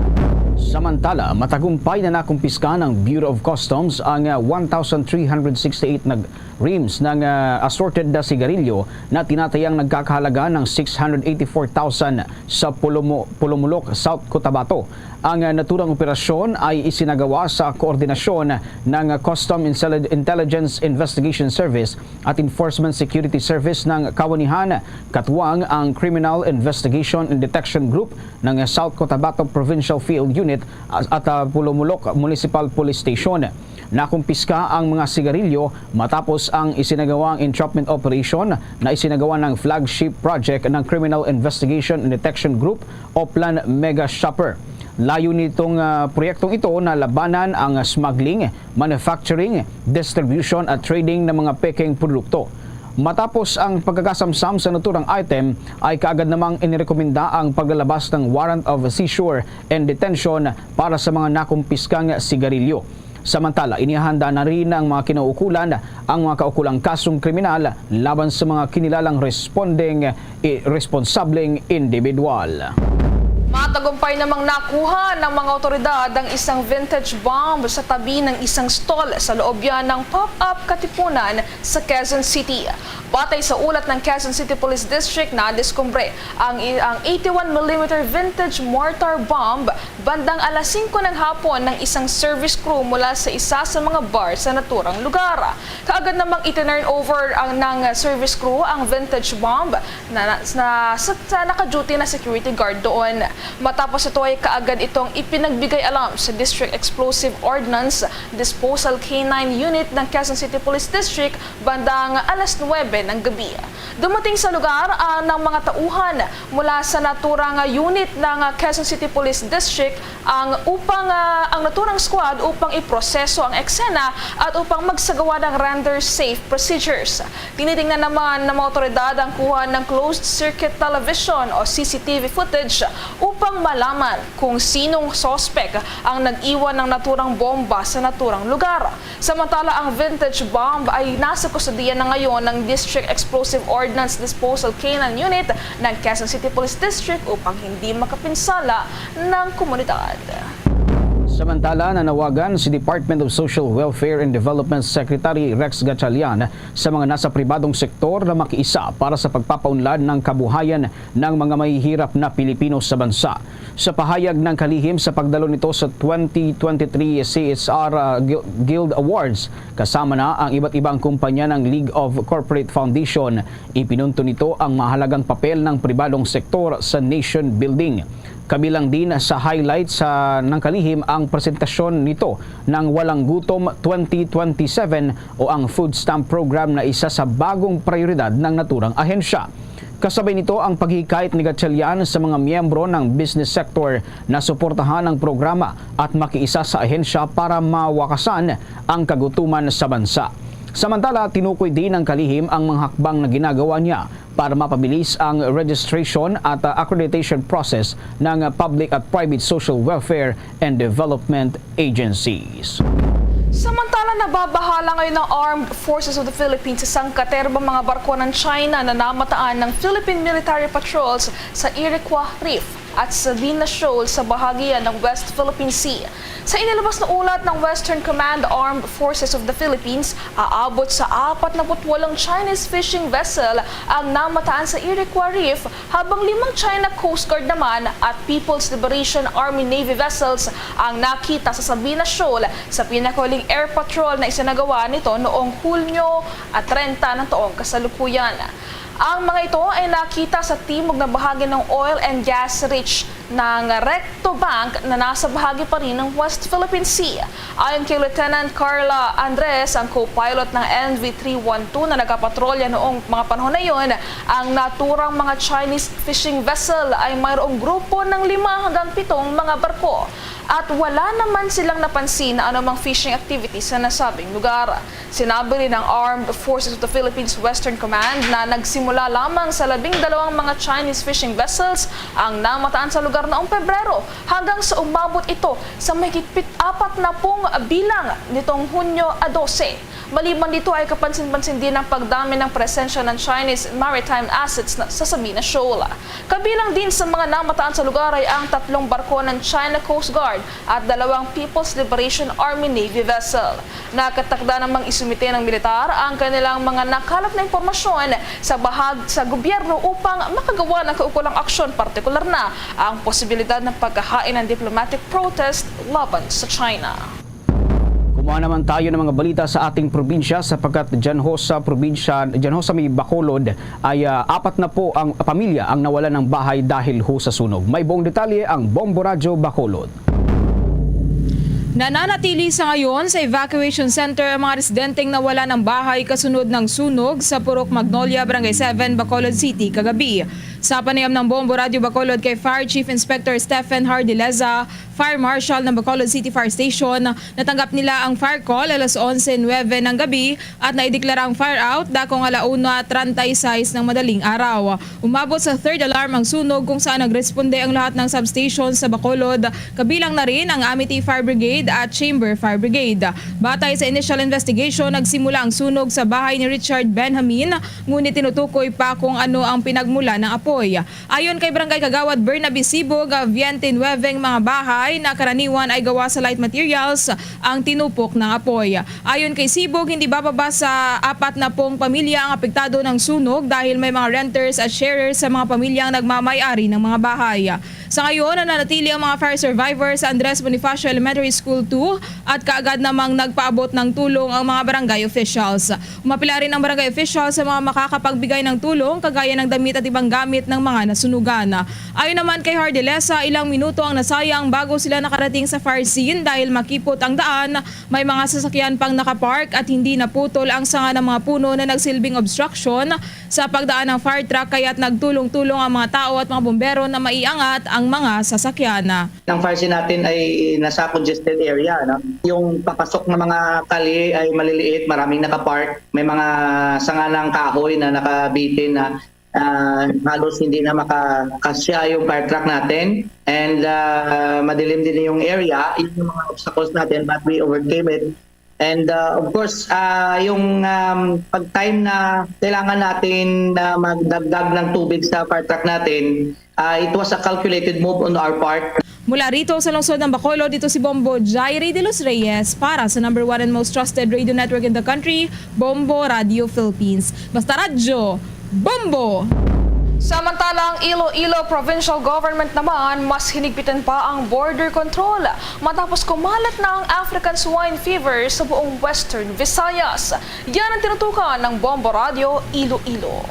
Samantala, matagumpay na nakumpiska ng Bureau of Customs ang, ah, one thousand three hundred sixty-eight na reams ng, ah, assorted na sigarilyo na tinatayang nagkakahalaga ng six hundred eighty-four thousand sa Pulumo-, Pulumulok, South Cotabato. Ang, ah, naturang operasyon ay isinagawa sa koordinasyon ng Custom Intelli-, Intelligence Investigation Service at Enforcement Security Service ng Kawanihan, katuwang ang Criminal Investigation and Detection Group ng South Cotabato Provincial Field Unit at, ah, Pulumulok Municipal Police Station. Nakumpiska ang mga sigarilyo matapos ang isinagawang entrapment operation na isinagawa ng flagship project ng Criminal Investigation and Detection Group, Oplan Mega Shopper. Layo nitong, ah, proyektong ito na labanan ang smuggling, manufacturing, distribution at trading ng mga pekeng produkto. Matapos ang pagkakasamsam sa naturang item, ay kaagad namang inirekomenda ang paglalabas ng warrant of seizure and detention para sa mga nakumpiskang sigarilyo. Samantala, inihanda na rin ang mga kinauukulan ang mga kaukulang kasong kriminal laban sa mga kinilalang responding, i-, responsableng individual. Matagumpay namang nakuha ng mga awtoridad ang isang vintage bomb sa tabi ng isang stall sa loob yan ng pop-up katipunan sa Quezon City. Batay sa ulat ng Quezon City Police District, nadiskubre ang, ang eighty-one millimeter vintage mortar bomb bandang alas singko ng hapon ng isang service crew mula sa isa sa mga bar sa naturang lugar. Kaagad namang itinurn over ang, ng service crew ang vintage bomb na, na, na sa, sa naka-duty na security guard doon. Matapos ito ay kaagad itong ipinagbigay alam sa District Explosive Ordnance Disposal K nine Unit ng Quezon City Police District bandang alas nuwebe ng gabi. Dumating sa lugar, ah, ng mga tauhan mula sa naturang, ah, unit ng, ah, Quezon City Police District ang upang, ah, ang naturang squad upang iproseso ang eksena at upang magsagawa ng render safe procedures. Tinitingnan naman ng mga otoridad ang kuha ng closed circuit television o C C T V footage upang malaman kung sinong suspek ang nag-iwan ng naturang bomba sa naturang lugar. Samantala, ang vintage bomb ay nasa kustodiya na ngayon ng District Explosive Ordnance Disposal K nine Unit ng Quezon City Police District upang hindi makapinsala ng komunidad. Samantala, nanawagan si Department of Social Welfare and Development Secretary Rex Gatchalian sa mga nasa pribadong sektor na makiisa para sa pagpapaunlad ng kabuhayan ng mga mahihirap na Pilipino sa bansa. Sa pahayag ng kalihim sa pagdalo nito sa twenty twenty-three C S R, uh, Gil-, Guild Awards, kasama na ang iba't ibang kumpanya ng League of Corporate Foundation, ipinunto nito ang mahalagang papel ng pribadong sektor sa nation building. Kabilang din sa highlights sa, ng kalihim ang presentasyon nito ng Walang Gutom twenty twenty-seven o ang food stamp program na isa sa bagong prioridad ng naturang ahensya. Kasabay nito ang paghikayat ni Gatchalian sa mga miyembro ng business sector na suportahan ang programa at makiisa sa ahensya para mawakasan ang kagutuman sa bansa. Samantala, tinukoy din ng kalihim ang mga hakbang na ginagawa niya para mapabilis ang registration at, uh, accreditation process ng, uh, public at private social welfare and development agencies. Samantala, nababahala ngayon ng Armed Forces of the Philippines sa sangkaterbang mga barko ng China na namataan ng Philippine military patrols sa Iroquois Reef at Sabina Shoal sa bahagi ng West Philippine Sea. Sa inilabas na ulat ng Western Command, Armed Forces of the Philippines, aabot sa apat na put walong Chinese fishing vessel ang namataan sa Iroquois Reef, habang limang China Coast Guard naman at People's Liberation Army Navy vessels ang nakita sa Sabina Shoal sa pinakahuling air patrol na isinagawa nito noong Hulyo, ah, treinta ng taong kasalukuyan. Ang mga ito ay nakita sa timog na bahagi ng oil and gas rich ng Recto Bank na nasa bahagi pa rin ng West Philippine Sea. Ayon kay Lieutenant Carla Andres, ang co-pilot ng N V three one two na nagapatrolya noong mga panahon na iyon, ang naturang mga Chinese fishing vessel ay mayroong grupo ng lima hanggang pitong mga barko at wala naman silang napansin na anumang fishing activities sa nasabing lugar. Sinabi rin ng Armed Forces of the Philippines Western Command na nagsimula lamang sa labing dalawang mga Chinese fishing vessels ang namataan sa lugar noong Pebrero hanggang sa umabot ito sa mahigit pit-, apat na pung bilang nitong Hunyo a dose. Maliban dito ay kapansin-pansin din ang pagdami ng presensya ng Chinese maritime assets na sa Sabina Shoal. Kabilang din sa mga namataan sa lugar ay ang tatlong barko ng China Coast Guard at dalawang People's Liberation Army Navy vessel. Nakatakda namang isumite ng militar ang kanilang mga nakalap na impormasyon sa bahag sa gobyerno upang makagawa ng kaukulang aksyon, partikular na ang posibilidad ng pagkahain ng diplomatic protest laban sa China. Kumuha naman tayo ng mga balita sa ating probinsya, sapagkat dyan ho sa probinsya, dyan ho sa may Bacolod ay, ah, apat na po ang pamilya ang nawalan ng bahay dahil ho sa sunog. May buong detalye ang Bombo Radyo Bacolod. Nananatili sa ngayon sa evacuation center ang mga residenteng nawala ng bahay kasunod ng sunog sa Purok Magnolia, Barangay seven, Bacolod City, kagabi. Sa panayam ng Bombo Radyo Bacolod kay Fire Chief Inspector Stephen Hardileza, Fire Marshal ng Bacolod City Fire Station, natanggap nila ang fire call alas onse nuwebe ng gabi at naideklara ang fire out dakong ala una treinta y seis ng madaling araw. Umabot sa third alarm ang sunog, kung saan nagresponde ang lahat ng substation sa Bacolod, kabilang na rin ang Amity Fire Brigade, at Chamber Fire Brigade. Batay sa initial investigation, nagsimula ang sunog sa bahay ni Richard Benjamin, ngunit tinutukoy pa kung ano ang pinagmula ng apoy. Ayon kay Barangay Kagawad Bernabe Sibog, ah, twenty-nine ang mga bahay na karaniwan ay gawa sa light materials ang tinupok ng apoy. Ayon kay Sibog, hindi bababa sa apat na pung pamilya ang apektado ng sunog dahil may mga renters at sharers sa mga pamilyang nagmamay-ari ng mga bahay. Sa ngayon, nananatili ang mga fire survivors sa Andres Bonifacio Elementary School two at kaagad namang nagpaabot ng tulong ang mga barangay officials. Umapila rin ang barangay officials sa mga makakapagbigay ng tulong, kagaya ng damit at ibang gamit ng mga nasunugan. Ayon naman kay Hardy Lesa, ilang minuto ang nasayang bago sila nakarating sa fire scene dahil makipot ang daan, may mga sasakyan pang nakapark at hindi naputol ang sanga ng mga puno na nagsilbing obstruction sa pagdaan ng fire truck, kaya't nagtulong-tulong ang mga tao at mga bumbero na maiangat ang mga sasakyan. Ang fire scene natin ay nasa congested area, no? Yung papasok na mga kalye ay maliliit, maraming nakapark, may mga sanga ng kahoy na nakabitin na, ah, halos hindi na makakasya yung fire truck natin. And, ah, madilim din yung area, yun yung mga obstacles natin, but we overcame it. And, uh, of course, uh, yung, um, pag time na kailangan natin na magdagdag ng tubig sa fire truck natin, uh, it was a calculated move on our part. Mula rito sa lungsod ng Bacolod, dito si Bombo Jairi de los Reyes para sa number one and most trusted radio network in the country, Bombo Radio Philippines. Basta Radyo, Bombo! Samantala, ang Iloilo Provincial Government naman, mas hinigpitan pa ang border control matapos kumalat na ang African Swine Fever sa buong Western Visayas. Yan ang tinutukan ng Bombo Radio Iloilo.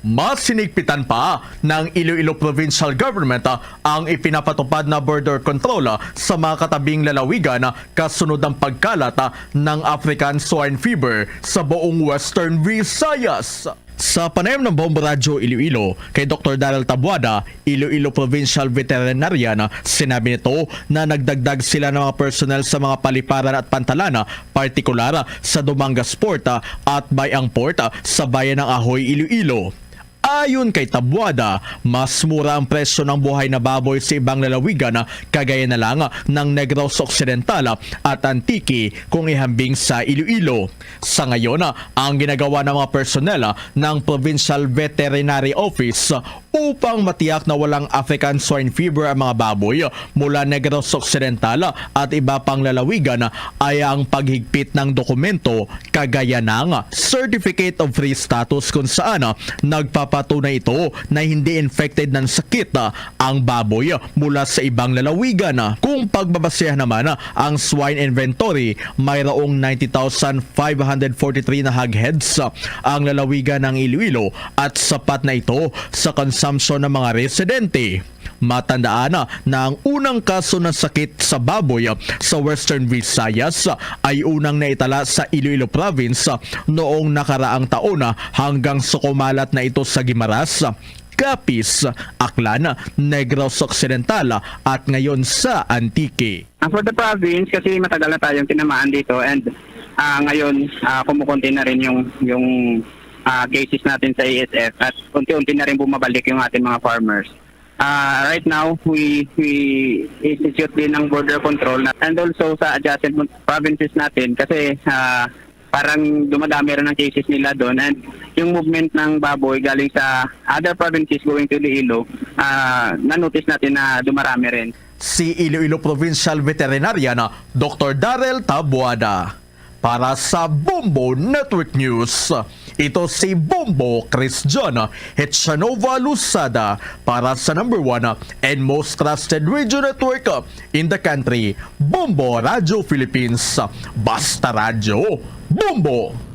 Mas hinigpitan pa ng Iloilo Provincial Government, ah, ang ipinapatupad na border control, ah, sa mga katabing lalawigan, ah, kasunod ng pagkalat, ah, ng African Swine Fever sa buong Western Visayas. Sa panayam ng Bombo Radyo Iloilo kay Doktor Daryl Tabuada, Iloilo Provincial Veterinarian, sinabi nito na nagdagdag sila ng mga personnel sa mga paliparan at pantalan, partikular sa Dumangas Port at Bayang Port sa bayan ng Ahoy, Iloilo. Ayon kay Tabuada, mas mura ang presyo ng buhay na baboy sa ibang lalawigan, kagaya na lang ng Negros Occidental at Antique, kung ihambing sa Iloilo. Sa ngayon, ang ginagawa ng mga personnel ng Provincial Veterinary Office upang matiyak na walang African Swine Fever ang mga baboy mula Negros Occidental at iba pang lalawigan ay ang paghigpit ng dokumento, kagaya ng Certificate of Free Status, kung saan nagpapatunay ito na hindi infected ng sakit ang baboy mula sa ibang lalawigan. Kung pagbabasehan naman ang swine inventory, mayroong ninety thousand five hundred forty-three na hog heads ang lalawigan ng Iloilo at sapat na ito sa consumption ng mga residente. Matandaan na ang unang kaso ng sakit sa baboy sa Western Visayas ay unang naitala sa Iloilo Province noong nakaraang taon hanggang sa kumalat na ito sa Guimaras, Capiz, Aklan, Negros Occidental at ngayon sa Antique. Ah, for the province, kasi matagal na tayong tinamaan dito and, ah, ngayon, ah, kumukunti na rin yung, yung, ah, cases natin sa A S F at unti-unti na rin bumabalik yung ating mga farmers. Ah, right now, we, we institute din ng border control na, and also sa adjacent mon-, provinces natin kasi, ah, parang dumadami rin ang cases nila doon and yung movement ng baboy galing sa other provinces going to Iloilo, ah, na-notice natin na dumarami rin. Si Iloilo Provincial Veterinarian Doktor Daryl Tabuada. Para sa Bombo Network News, ito si Bombo Chris John Hechanova Luzada para sa number one and most trusted radio network in the country, Bombo Radio Philippines. Basta Radyo, Bombo!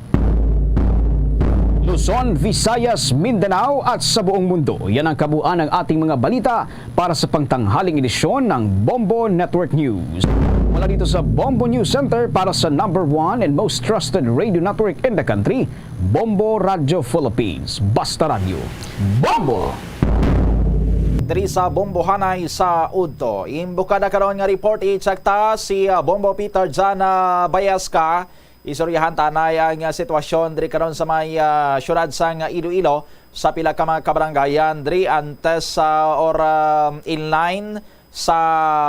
Luzon, Visayas, Mindanao at sa buong mundo. Yan ang kabuuan ng ating mga balita para sa pangtanghaling edisyon ng Bombo Network News. Mula dito sa Bombo News Center para sa number one and most trusted radio network in the country, Bombo Radio Philippines. Basta Radyo, Bombo! Diri sa Bombohanay sa udto, imbukada karon nga report, i-check ta si, ah, Bombo Peter Jana Bayasca. Istoryahan ta anay ang, ah, sitwasyon diri karon sa may, ah, siyudad sang Iloilo, sa pila ka mga kabarangayan diri antes, ah, or, ah, in line sa,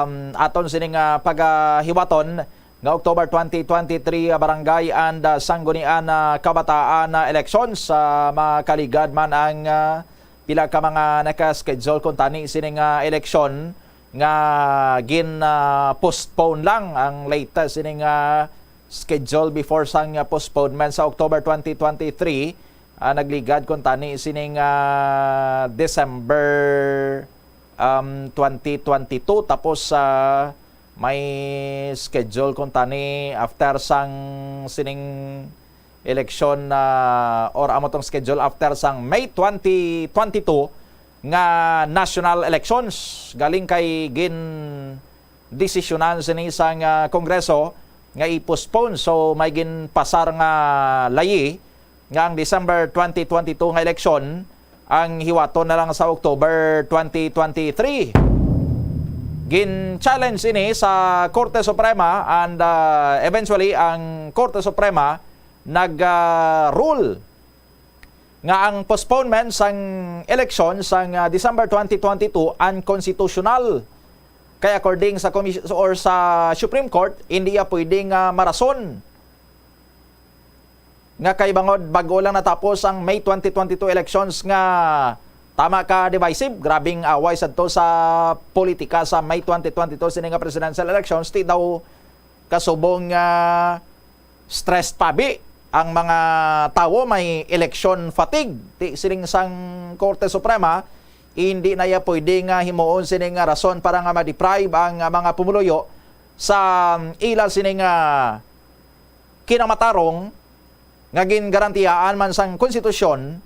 um, aton sining, ah, pagahiwaton nga October twenty twenty-three, ah, Barangay and, ah, Sanggunian, ah, Kabataan, ah, Elections. Ah, makaligad man ang, ah, pila ka mga naka-schedule kuntani sining, ah, eleksyon nga gin, ah, postpone lang. Ang latest sining, ah, schedule before sang, ah, postponement sa October twenty twenty-three, ah, nagligad kuntani sining, ah, December, um, twenty twenty-two, tapos, ah, may schedule kuntani after sang sining eleksyon, ah, or amo tong schedule after sang May twenty twenty-two nga national elections. Galing kay gin-desisyonan sini sang, ah, Kongreso nga i-postpone. So, may ginpasar nga layi nga ang December twenty twenty-two nga eleksyon ang hiwaton na lang sa October twenty twenty-three. Gin-challenge ini sa Korte Suprema and, ah, eventually ang Korte Suprema nag, ah, rule nga ang postponement sang eleksyon sang, ah, December twenty twenty-two unconstitutional. Kay according sa Commis-, or sa Supreme Court, hindi iya pwedeng, ah, marason nga kay bangod bag-o lang natapos ang May twenty twenty-two elections nga tama ka divisive, grabing away sadto sa politika sa May twenty twenty-two sini nga presidential elections, ti daw kasubong nga stress pabi ang mga tawo, may election fatigue. Ti siling sang Korte Suprema, hindi na iya pwede nga himuon sini nga rason para nga ma-deprive ang, ah, mga pumuluyo sa, um, ila sini nga kinamatarong nga gingarantiyaan man sang konstitusyon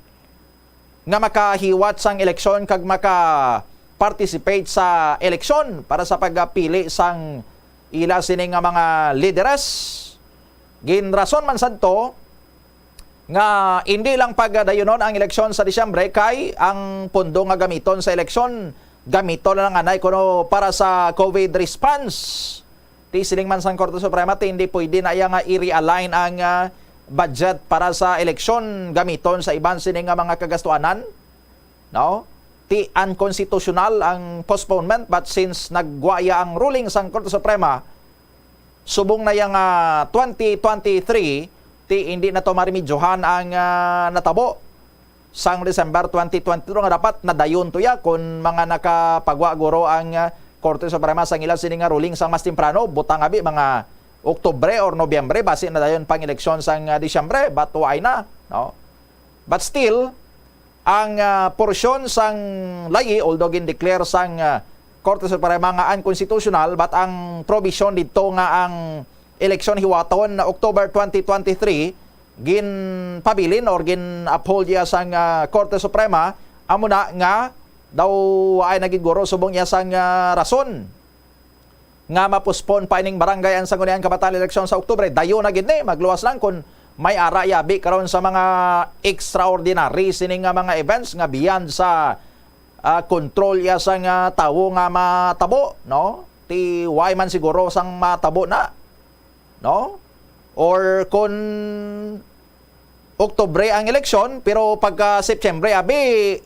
nga makahiwat sang eleksyon kag maka-participate sa eleksyon para sa pagpili sang ila sini nga mga lideres. Ginrason man sadto nga indi lang pagdayunon ang eleksyon sa Disyembre kay ang pondo nga gamiton sa eleksyon gamiton na lang anay kuno para sa COVID response. Ti siling man sang Korte Suprema, ti hindi pwede na iya nga i-realign ang, ah, budget para sa eleksyon gamiton sa iban sini nga mga kagastuanan, no? Ti unconstitutional ang postponement, but since nagwa iya ang ruling sang Korte Suprema, subong na iya nga twenty twenty-three, ti hindi na to maremedyohan ang, ah, natabo sang December twenty twenty-two nga dapat nadayon to ya kon mga nakapagwa guro ang, ah, Korte Suprema sang ila sini nga ruling sang mas temprano, butang abi mga Oktubre or Nobyembre, basi nadayon pang eleksyon sang, ah, Disyembre, but why na, no? But still, ang, ah, porsyon sang layi, although gin-declare sang, ah, Korte Suprema nga unconstitutional, but ang provision didto nga ang eleksyon hiwaton na October twenty twenty-three, ginpabilin or gin-uphold iya sang, ah, Korte Suprema, amo na nga daw ay nagiguro subong iya sang, ah, rason nga ma-postpone pa ining barangay ang Sangguniang Kabataan eleksyon sa Oktubre. Dayon na gid ni, magluwas lang kung may ara yabi karon sa mga extraordinary sini nga mga events nga beyond sa, ah, control iya sang, ah, tawo nga matabo, no? Ti why man siguro sang matabo na, no? Or kun Oktubre ang eleksyon, pero pagka September, abi,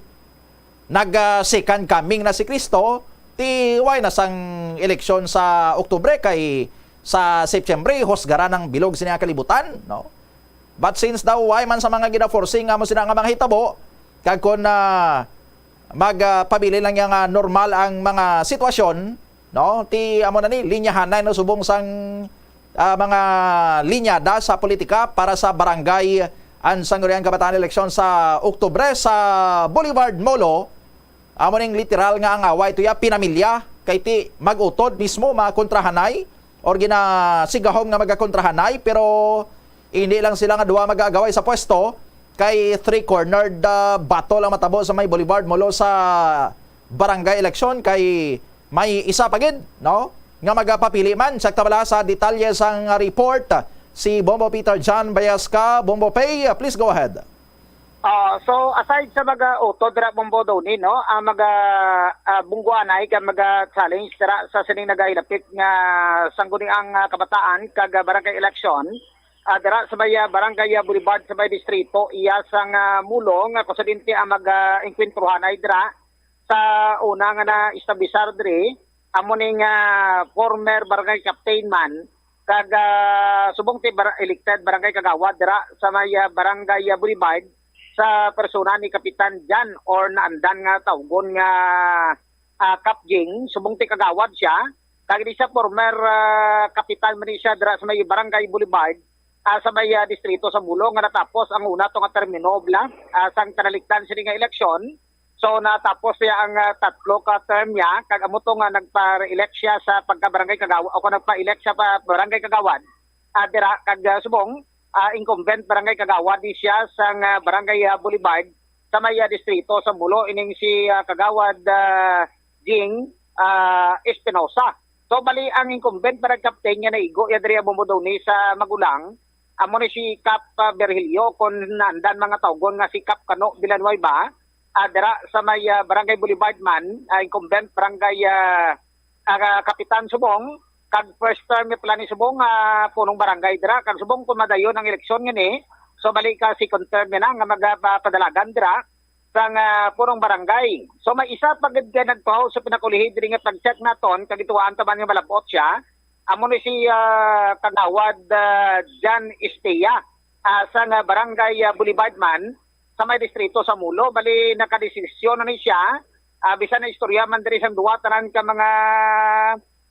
nag, ah, second coming na si Cristo, ti why na sang eleksyon sa Oktubre, kay sa September, husgaran ang bilog sini nga kalibutan, no? But since daw, why man sa mga gina-foresee nga mo sina nga mga hitabo, kag kun, ah, mag, ah, pabilin lang niya nga normal ang mga sitwasyon, no? Ti amo na ni, linyahanay, no, subong sang, ah, mga linyada sa politika para sa barangay ang Sangguniang Kabataan eleksyon sa Oktubre sa Boulevard Molo. Amo ning literal nga ang away tuya pinamilya, kay ti mag-utod mismo makontrahanay or ginasigahom nga magakontrahanay, pero hindi lang sila nga duha mag-aagaway sa pwesto, kay three-cornered, ah, battle ang matabo sa may Boulevard Molo sa barangay election, kay may isa pa gid, no, nga magapapili man. Check ta bala sa detalye sang report si Bombo Peter John Bayasca. Bombo Pay, please go ahead. Ah, so, aside sa mag-utod dira, Bombo Donnie, no, ang mag, ah, bungguanay ka mag-challenge dira sa sining nagahilapit nga Sangguniang, ah, Kabataan kag, ah, barangay election, ah, dira sa may, ah, barangay, ah, Boulevard sa may distrito, iya sang, ah, Molo nga kusadinti ang mag, ah, engkwentruhanay dira sa una nga na-establisar diri. amo ni nga former barangay captain man, kag, ah, subong ti bar-, elected barangay kagawad dira sa may, ah, barangay, ah, Boulevard, sa persona ni Kapitan Jan, or naandan nga tawgon nga, ah, Kap Jing, subong ti kagawad siya, kag di siya former, ah, kapitan man ni siya dira sa may barangay Boulevard, ah, sa may, ah, distrito sa Molo nga natapos ang una to nga termino, bala, ah, sang tinalikdan sini nga eleksyon. So, natapos siya ang, ah, tatlo ka term niya, kag amo to nga nagpa-re-elect siya sa pagka-barangay kagawa-, o kung nagpa-elect siya pa barangay kagawad, ah, dira, kag, ah, subong, ah, incumbent barangay kagawad ni siya sang, ah, barangay, ah, Boulevard, sa may, ah, distrito sa Molo, ining si, ah, Kagawad, ah, Jing, ah, Espinosa. So, bali, ang incumbent barangay captain nga naigo ya diri, Bombo Doni, sa Magulang, amo ni si Kap, ah, Virgilio, kon naandan mga tawgon nga si Kap Kano Villanueva, ah, dira sa may, ah, Barangay Boulevard man, ah, incumbent barangay, ah, ah, kapitan subong, kag first term ni pala ni subong, ah, punong barangay dira, kag subong kung madayon ang eleksyon ngani, so bali ka second term niya na nga magapadalagan dira sang, ah, punong barangay. So may isa pa gid nga nagtuhaw sa pinakaulihid diri nga pag-check naton, kag ituwaan ta man nga malab-ot siya, amo ni si, ah, Kagawad, ah, Jan Estea, ah, sang, ah, Barangay, ah, Boulevard man, sa may distrito sa Molo. Bali, nakadesisyon na ni siya. Ah, bisan na istorya man diri sang duwa, tanan ka mga,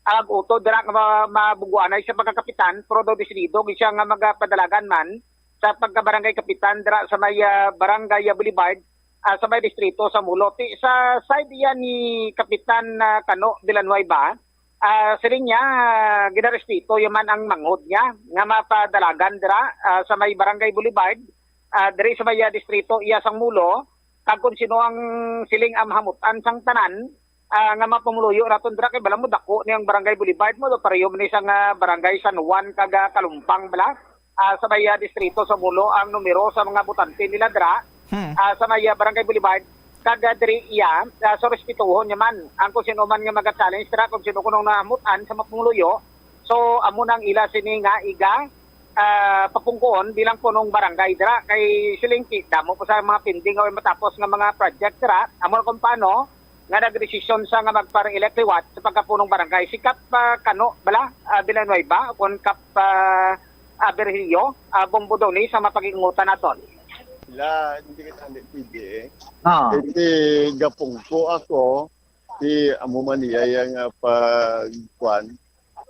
ah, utod dira nga ma-, mabuguanay sa pagkakapitan, pero daw desidido gid siya nga magapadalagan man sa pagkabarangay kapitan dira sa may, ah, Barangay, ah, Boulevard, ah, sa may distrito sa Molo. Ti, sa side iya ni Kapitan, ah, Kano Villanueva, ah, siling niya, ah, ginarespeto ya man ang manghod niya nga mapadalagan dira, ah, sa may Barangay Boulevard, ah, diri sa may, ah, distrito iya sang Molo, kag kung sino ang siling ang mahamut-an sang tanan, ah, nga mga pumuluyo naton dira, kay bala mo dako ni ang Barangay Boulevard mo, do pareho man ni sang, ah, Barangay San Juan kag, ah, Kalumpang bala, ah, sa may, ah, distrito sa Molo ang numero sa mga botante nila dira, Hmm. ah, sa may, ah, Barangay Boulevard, kag, ah, diri iya, ah, so respetuhon niya man ang kung sino man nga maga-challenge dira, kung sino kuno ang nahamut-an sa mga pumuluyo. So, amo nang ila sini nga iga, ah, papungkoon bilang punong barangay dira, kay siling ti damo pa sa mga pending nga way matapos nga mga project dira. Amo na kung paano nga nagdesisyon sa nga magpa-re-elect liwat sa pagkapunong barangay. Si Kap, ah, Kano bala, ah, Villanueva, o kon Kap, ah, ah, Virgilio, ah, Bombo Doni sa mapagingutan naton. La, hindi kita hindi pwede eh. Oo. Hindi gapungko ako, di amo man niya yung, ah, pagkuan.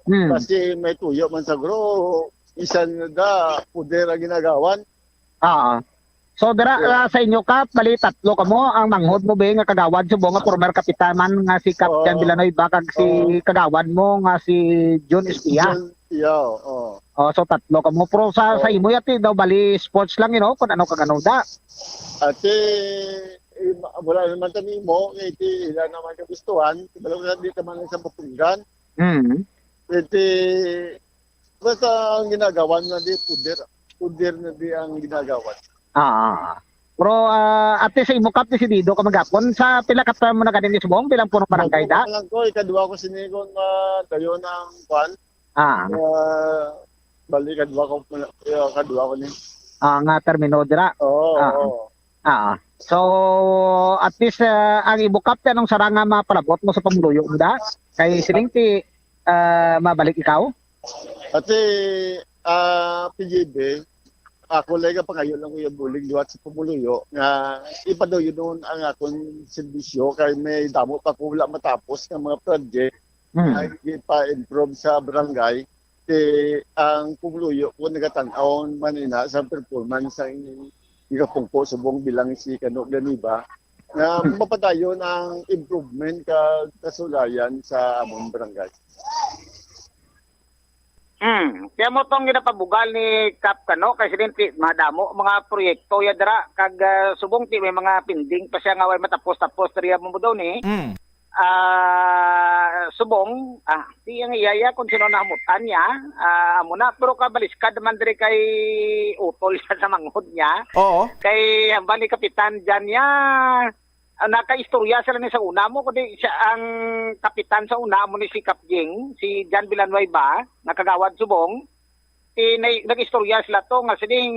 Hmm. Kasi may tuyo man sa gro, isan da, puder ang ginagawan. Oo. So, dira, Yeah. ah, sa inyo, Kap, bali, tatlo kamo. Ang manghod mo, be, nga kagawad, subong nga former kapitan man, nga si Kap Oo. Jan Villanueva, kag si Oo. kagawad mo, nga si Jun Estia. Jun, yeah, oo. Oh, so, tatlo kamo. Pero sa, sa Oo. imo, yati daw, bali, sports lang, you know, kung ano kag ano da. Ate, eh, ma-, wala naman kami mo, eh, di, ila naman kagustuhan, wala na di naman sa mapunggan. Mm. Iti, basta ang ginagawa na di, puder, puder na di ang ginagawa. Ah, ah, ah. Pero, ah, ate, sa imo, Kap, desidido ka maghapon. Sa pila ka term mo na ganin ni subong bilang punong barangay, da? Ako lang ko, ikadwa ko sini kung, ah, dayon ang kwan. Ah. Ah, bali, ikadwa ko, eh, ikadwa ko ni. Ah, nga termino dira. Oo, Ah. oo. Ah. So, at least, ah, ang imo, Kap, anong sarang nga mapalabot mo sa pamuluyo mo, da? Kay siling ti, ah, mabalik ikaw? Ate, ah, P J B, ako lang ang pangayo lang, Kuya Bulig, liwat sa pumuluyo nga ipadayunon ang akon serbisyo kay may damo pa ko wala matapos nga mga project Hmm. nga ipa-improve sa barangay. Ti ang pumuluyo ko nagatan-aw man ina sa performance sang gikapungko subong bilang si Kano Ganiba nga Hmm. mapadayon ang improvement kag kasulayan sa among barangay. Hmm, kaya mo tong ginapabugal ni Kap Kano, kay siling ti madamo mga proyekto ya dira, kag, ah, subong ti may mga pending pa siya nga way matapos-tapos diri mo daw ni. Mm. Ah, subong, ah, di ang iyaya kung sino nahamutan niya, ah, amo na, pero kabaliskad naman diri kay utol siya sa manghod niya. Oo. Kay hambal ni Kapitan Jan niya, ah, nakaistorya sila ni sa una mo, kundi siya ang kapitan sa una mo ni si Kap Jing, si Jan Villanueva, nakagawad subong. Ti-, nay-, nag-istorya sila to nga, "Sining,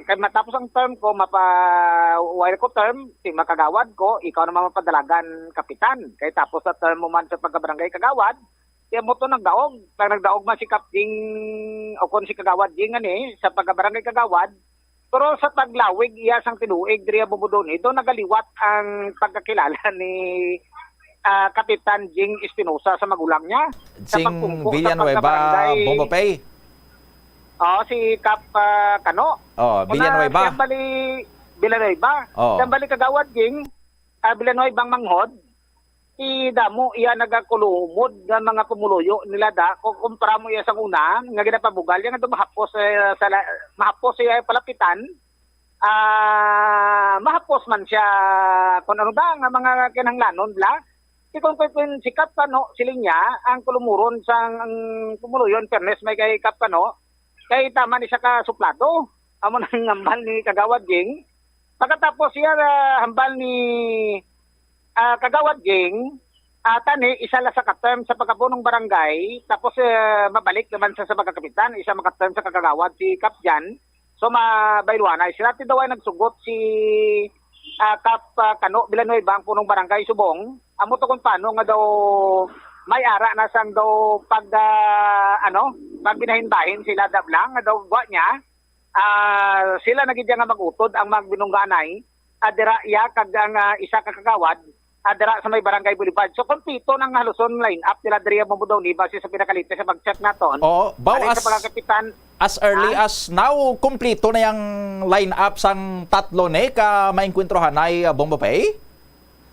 kay matapos ang term ko, mapa-, wala ko term, ti makagawad ko, ikaw naman mapadalagan kapitan. Kay tapos sa term mo man sa pagkabarangay kagawad, ti amo to nagdaog." Pag nagdaog man si Kap Jing, o kon si Kagawad Jing, ani, sa pagkabarangay kagawad, pero sa taglawig iya sang tinuig diri sa Bumudoni, do nagaliwat ang pagkakilala ni, ah, Kapitan Jing Espinosa sa magulang niya. Sa Jing pagpungko sa Villanueva pagkabarangay. Bombo Pay? Oo, si Kap, ah, Kano. Oh, Una, Villanueva. Siyang bali Villanueva. Oh. Siyang bali Kagawad Jing, ah, Villanueva ang manghod. Ti damo iya nagakulumod nga mga pumuluyo nila da, kung kumpara mo iya sa una, nga ginapabugal iya nga daw mahapos, eh, sa la-, mahapos iya palapitan, ah, mahapos man siya kung ano da nga mga kinahanglanon bla. Ti kung, kung, kung si Kap Kano, siling niya, ang kulumuron sang, ang pumuluyo, in fairness, may kay Kap Kano, kay tama ni siya ka suplado. Amo nang hambal ni Kagawad Jing. Pagkatapos siya, ah, hambal ni, ah, Kagawad Jing, ah, tani, isa la sa ka-term sa pagkapunong barangay, tapos, eh, mabalik naman sa, sa pagkakapitan, isa maka-term sa kagawad si Kap Jan. So, mabayluanay sila. Ti daw ay nagsugot si, ah, Kap, ah, Kano Villanueva, ang punong barangay Subong. Amo to kung paano nga daw may ara na sang daw pag, ah, ano, pagbinahinbahin sila da bla, nga daw gwa niya, ah, sila na gid nga mag-utod ang magbinungganay, ah, dira iya kag ang, ah, isa ka kagawad, ah, dira sa may Barangay Boulevard. So, kompleto nang haluson line-up nila diri ang Bumudoni base sa pinakalatest sa pag-check naton. Oo, baw Alay sa as, pagkakapitan, as early ha? As now, kompleto na yang line-up sang tatlo ni ka maengkwentrohanay, ah, Bombo Pay?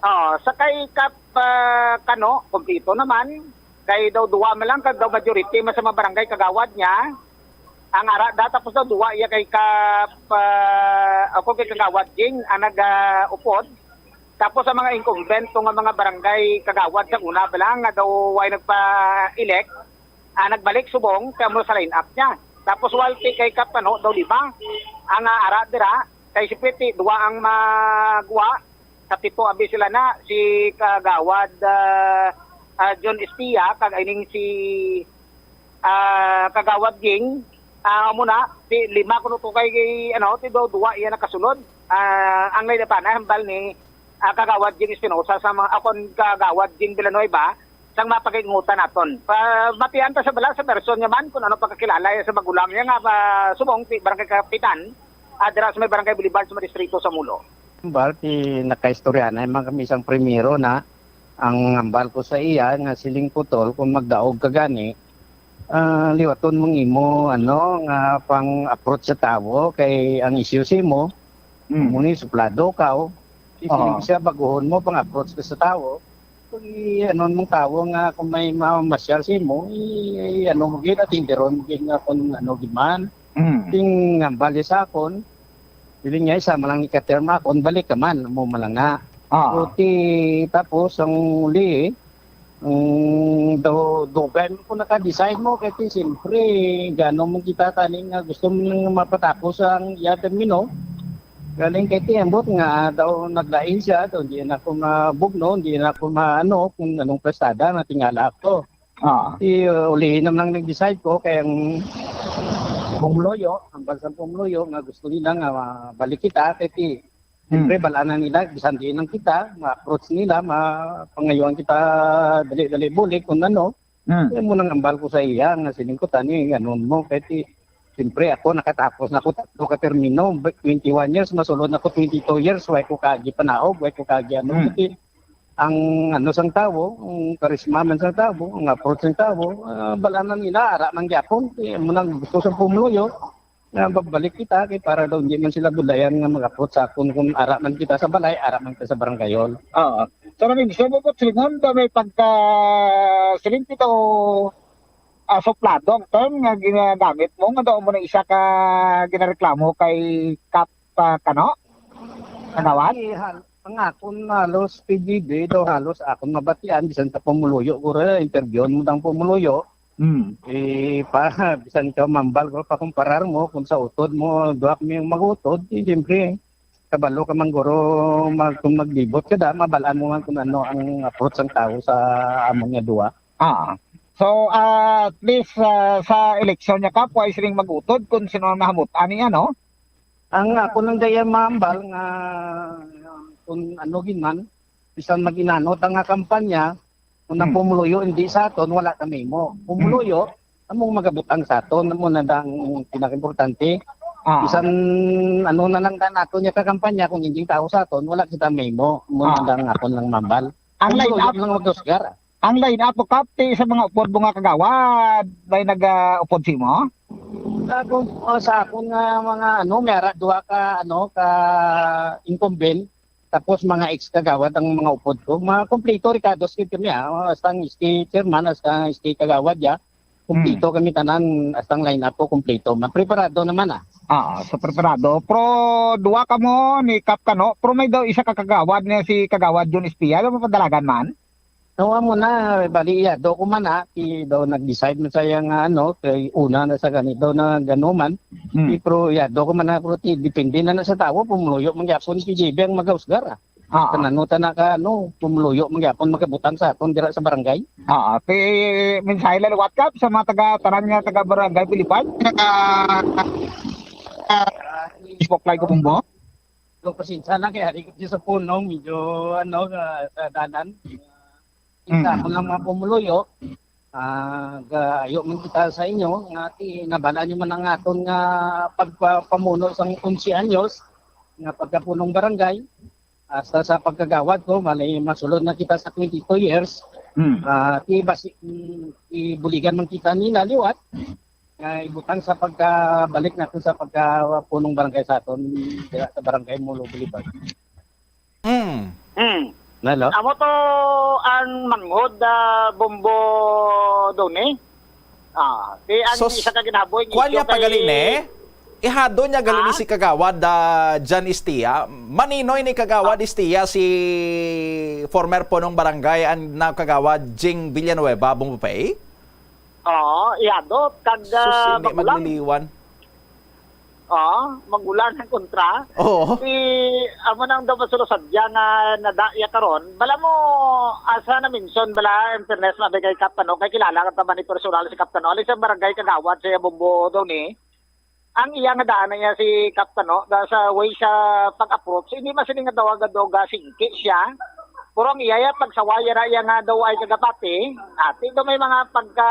Oo, sa kay Kap, ah, Kano, kompleto naman. Kay daw duwa man lang, kag daw majority man sa mga barangay kagawad niya. Ang ara da, tapos daw duwa iya kay Kap, ah, ako kay Kagawad Jing, ang nag-, ah, upod. Tapos ang mga incumbent nga mga barangay kagawad sa una pa lang nga daw way nagpa-elect, ah, nagbalik subong kay amo sa line-up niya. Tapos walti kay Kap, ano, daw lima ang, ah, ara dira, kay si Piti, duwa ang magwa, sa pito abi sila na, si Kagawad, ah, ah, John Espia, kag ining si, ah, Kagawad Ging, ah, amo na, si lima kuno to kay, ano, ti daw duwa iya nakasulod. Ah, ang lain pa na, hambal ni, ah, Kagawad Ging Espinosa sa mga, akon Kagawad Ging Villanueva, sang mapakaingutan naton. Pa, matian ta sa bala sa person niya man kung ano pagkakilala niya sa magulang niya nga, ah, subong ti barangay kapitan, ah, dira sa may barangay Boulevard sa may distrito sa Mulo. Hambal ti nakaistorya na man kami sang primero na ang hambal ko sa iya nga siling putol kung magdaog ka gani, ah, liwaton mong imo, ano, nga pang-approach sa tawo kay ang issue sa imo, Mm. mo ni suplado ka, oh. Siling Oo. siya, baguhon mo pang-approach ka sa tawo. Kung i-ano mong tawo nga kung may mamasyal sa imo, i-, i-ano mo gid, atindiron mo gid nga kung ano gid man. Mm. Ting hambal sa akon, dili niya isa man lang ikaterma akon, balik ka man, mo man lang na. Ah. So, ti-, tapos ang uli, ang daw dugay mo kung naka-decide mo, kay ti, siyempre, gano man kita tani nga gusto mo nang mapatapos ang iya termino. Galing kay ti, ambot nga daw naglain siya, daw hindi na ako mabugno, hindi na ako maano kung anong prestada na tingala ako. Ah. Ti, uh, ulihin naman ang nag-decide ko, kay ang pumuluyo, ang bansang pumuluyo, nga gusto nila nga mabalik kita, kay ti, Hmm. siyempre, balanan nila, bisan di lang kita, ma-approach nila, mapangayuan kita, dali-dali bulik, kung ano. Hmm. Kaya mo nang ambal ko sa iya, nga sining ko, tani, ganun mo, kay ti, siyempre, ako, nakatapos na ako, tatlo ka termino, twenty-one years, masulod na ako, twenty-two years, way ko kagi panaog, way ko kagi ano, Hmm. kay ti, ang ano sang tawo, ang karisma man sang tawo, ang approach sang tawo, ah, balanan nila, ara man gyapon, kay mo nang gusto sa pumuluyo, nga magbalik kita, kay para daw hindi man sila bulayan nga mag-approach sa akon kung ara man kita sa balay, ara man kita sa barangay hall. Oo. So, nang gusto mo po, Simon, daw may pagka, siling pito, ah, suplado ang term nga ginagamit mo, nga daw mo na isa ka ginareklamo kay Kap, ah, Kano? Kagawad? Ay, hal-, ang akon halos P G D daw halos akon mabatian, bisan sa pumuluyo, guro, interviewon mo dang pumuluyo. Hmm. Eh, pa, bisan ka mambal ko, pakumparar mo, kung sa utod mo, duha kami ang magutod, eh, siyempre, kabalo ka man, guro, mag-, kung maglibot ka da, mabalaan mo man kung ano ang approach sang tawo sa amon nga duha. Ah. So, ah, at least, ah, sa eleksyon niya, Kap, way sining mag-utod kung sino ang nahamut-an niya, no? Ang ako lang daya mahambal nga kung ano gid man, bisan mag-inano ta nga kampanya, kung ang Hmm. pumuluyo hindi sa aton, wala ta mahimo. Pumuluyo, among magabutang sa aton, amo na ang pinakaimportante. Ah. Bisan ano na lang ta nato niya kakampanya, kung hindi tao sa aton, wala kita mahimo. Amo na Ah. ang akon lang mahambal. Ang Pumuluyo line-up lang mag-usgar. Ang line-up mo, Kap, ti sa mga upod mo nga kagawad, may nag-, ah, upod sa imo? Sa akon, ah, sa akon nga mga, ano, may ara duha ka, ano, ka incumbent, tapos mga ex-kagawad ang mga upod ko. Mga kompleto, Ricardo, skid kami, ah. Hasta ang S K chairman, hasta ang S K kagawad, ya. Kompleto Hmm. kami tanan, hasta ang line-up ko, kompleto. Mapreparado naman, ah. Ah, so preparado. Pero duha kamo ni Kap Kano, pero may daw isa ka kagawad niya si Kagawad Jun Espia, ano, mapadalagan man? Nawa mo na, bali, iyado ko man, ah, ti daw nag-decide man sa iya nga, ano, kay una na sa gani daw na ganuman. Hmm. Ti, pero iyado ko man, ah, pero ti, depende na na sa tawo, pumuluyo man gyapon si J B ang magausgar, ah. Ah, ah. Tanan mo ta na ka, ano, pumuluyo man gyapon, makabutang sa aton dira sa barangay. Ah, ah. Ti, mensahe lang liwat, Kap, sa mga taga, tanan nga taga Barangay Boulevard. Taga, ah, Facebook Live ko, Bumbo. So, pasensya na kay hari ko sa punong, medyo, ano, ah, sa dalan. Kita Mm. ko lang mga pumuluyo, ah, gayo man kita sa inyo, nga ti-, nabala nyo man ang aton nga pagpapamuno sang onse anyos, nga pagkapunong barangay, hasta sa pagkagawad ko, malay masulod na kita sa twenty-two years. Mm. Ah, ti basi, mm, ibuligan man kita nila liwat. Nga ibutang sa pagkabalik nato sa pagkapunong barangay sa aton, dira sa Barangay Molo Boulevard. Mm. Mm. Hello? Amo to ang manghod, ah, Bombo Doni. Ah, di ang So, isa ka ginaboy nga kuwan isyu niya pa gali kay ni? Ihado niya gali ni Ah? si Kagawad, ah, Jan Istia. Maninoy ni Kagawad Ah. Istia si former punong barangay and now Kagawad Jing Villanueva, Bombo Pay? Oo, iyado, kag, Sus, ah, hindi magulang. magliliwan. Oo, magulang ang kontra. Oo. Si, amo nang daw masulusad niya nga nadaya karon. Bala mo, asa na mention, bala, in fairness, mabi kay Kap, ano, kay kilala ka naman ni personal si Kap, ano. Alis ang barangay kagawad sa Bombo daw ni. Ang iya nga daan na niya si Kap, ano, da sa way sa pag-approach, hindi man sini nga tawag daw ga singki siya. Pero ang iya, iya pagsaway na iya nga daw ay kagapati, ati daw may mga pagka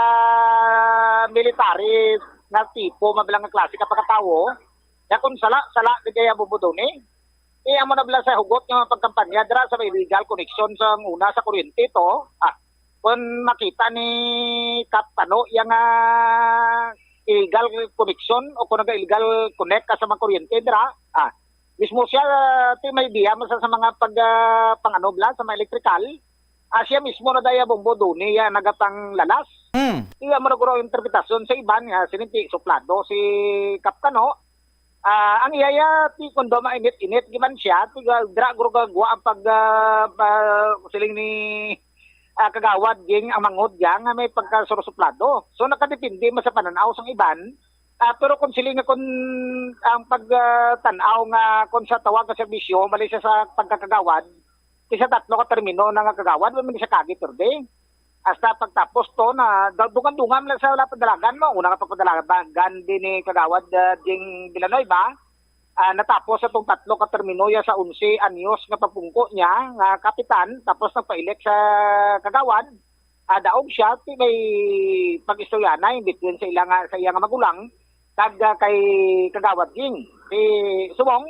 military nga tipo, mabilang nga klase ka pagkatawo. Ya kung sala, sala di kaya bubudon eh. Eh, amo na bala sa hugot nga pagkampanya dira sa may illegal connection sa una sa kuryente to. Ah, kung makita ni Kap, ano, yang, ah, illegal connection o kung naga-illegal connect ka sa mga kuryente dira, ah, mismo siya, ah, ti may idea man sa, sa mga pag, ah, pang ano bala, sa mga electrical, ah, siya mismo na daya Bombo Doni, ya nagatang lalas. Mm. Iya mo na guro ang interpretasyon sa iban nga sininti suplado si Kap Kano. Ah, ang iya, iya, ti kundo mainit-init giman siya, ti ga-, dira guro gagwa ang pag, ah, pa-, siling ni, ah, Kagawad Ging ang manghod niya nga may pagkasurusuplado. So, nakadepende man sa pananaw sang iban. Ah, pero kung siling nga kung ang pag, ah, tan-aw nga kung sa tawag nga serbisyo, mali siya sa pagkakagawad, kay sa tatlo ka termino na nga kagawad, wa man siya kagi perde. Hasta pagtapos to na da-, dungan-dungan lang sa wala padalagan mo. Una nga pagpadalagan din ni Kagawad, ah, Jing Villanueva, ah, natapos sa tong tatlo ka termino ya sa onse anyos nga pagpungko niya nga kapitan, tapos nagpa-elect sa kagawad, ah, daog siya, ti may pag-istoryanay in between sa ila nga, sa iya nga magulang, kag, ah, kay Kagawad Ging. Si Subong,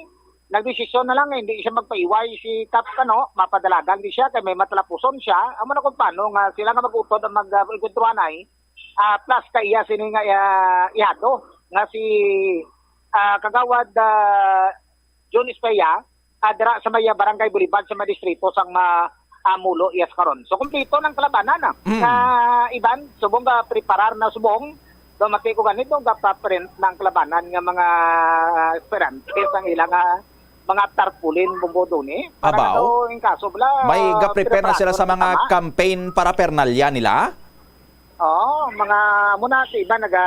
nagdesisyon na lang nga hindi siya magpaiway si Kap Kano, mapadalagan di siya, kay may matalapuson siya. Amo na kung paano nga sila nga mag-utod ang mag, ah, enkwentruhanay, ah, plus kay iya sini nga, ah, ihado, nga si, ah, Kagawad, ah, John Estrella, ah, dira sa may, ah, Barangay Boulevard sa may distrito sang ma-, ah, Mulo, yes, karon. So, kompleto ng kalabanan, ah. Mm. Sa iban, subong ga preparar na subong, dumati ko ganito, ga-print ng kalabanan nga mga esperante sang ilang, ah, mga tarpaulin, Bombo Doni. Para Abaw. na daw, in kaso, bala, May ga-prepare na sila sa preparado mga tama. campaign paraphernalia nila? Oo, mga, muna sa iba naga,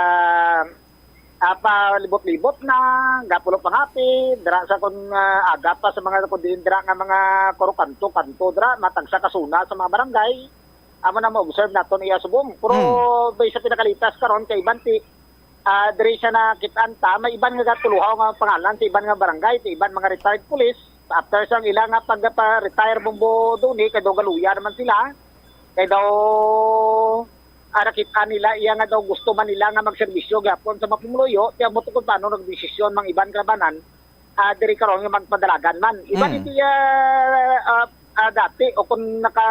ah, palibot-libot na, gapulo pangapi, dira sa kun, ah, aga pa sa mga kun din dira nga mga kuro kanto-kanto dira, matagsa ka suna sa mga barangay. Amo na ma-observe naton iya subong. Pero Hmm. based sa pinakalitas karon kay iban ti, ah, diri siya nakit-an ta, may iban nga gatuluhaw nga pangalan sa iban nga barangay, sa iban mga retired police. After sang ila nga pagpa-retire, Bombo Doni, kay daw galuya naman sila. Kay daw, ah, nakit-an nila iya nga daw gusto man nila nga magserbisyo gyapon sa mga pumuluyo, kaya mo to kung paano nagdesisyon mang iban kalabanan, ah, diri karon nga magpadalagan man. Iban Mm. iti, ah, ah, ah, dati o kung naka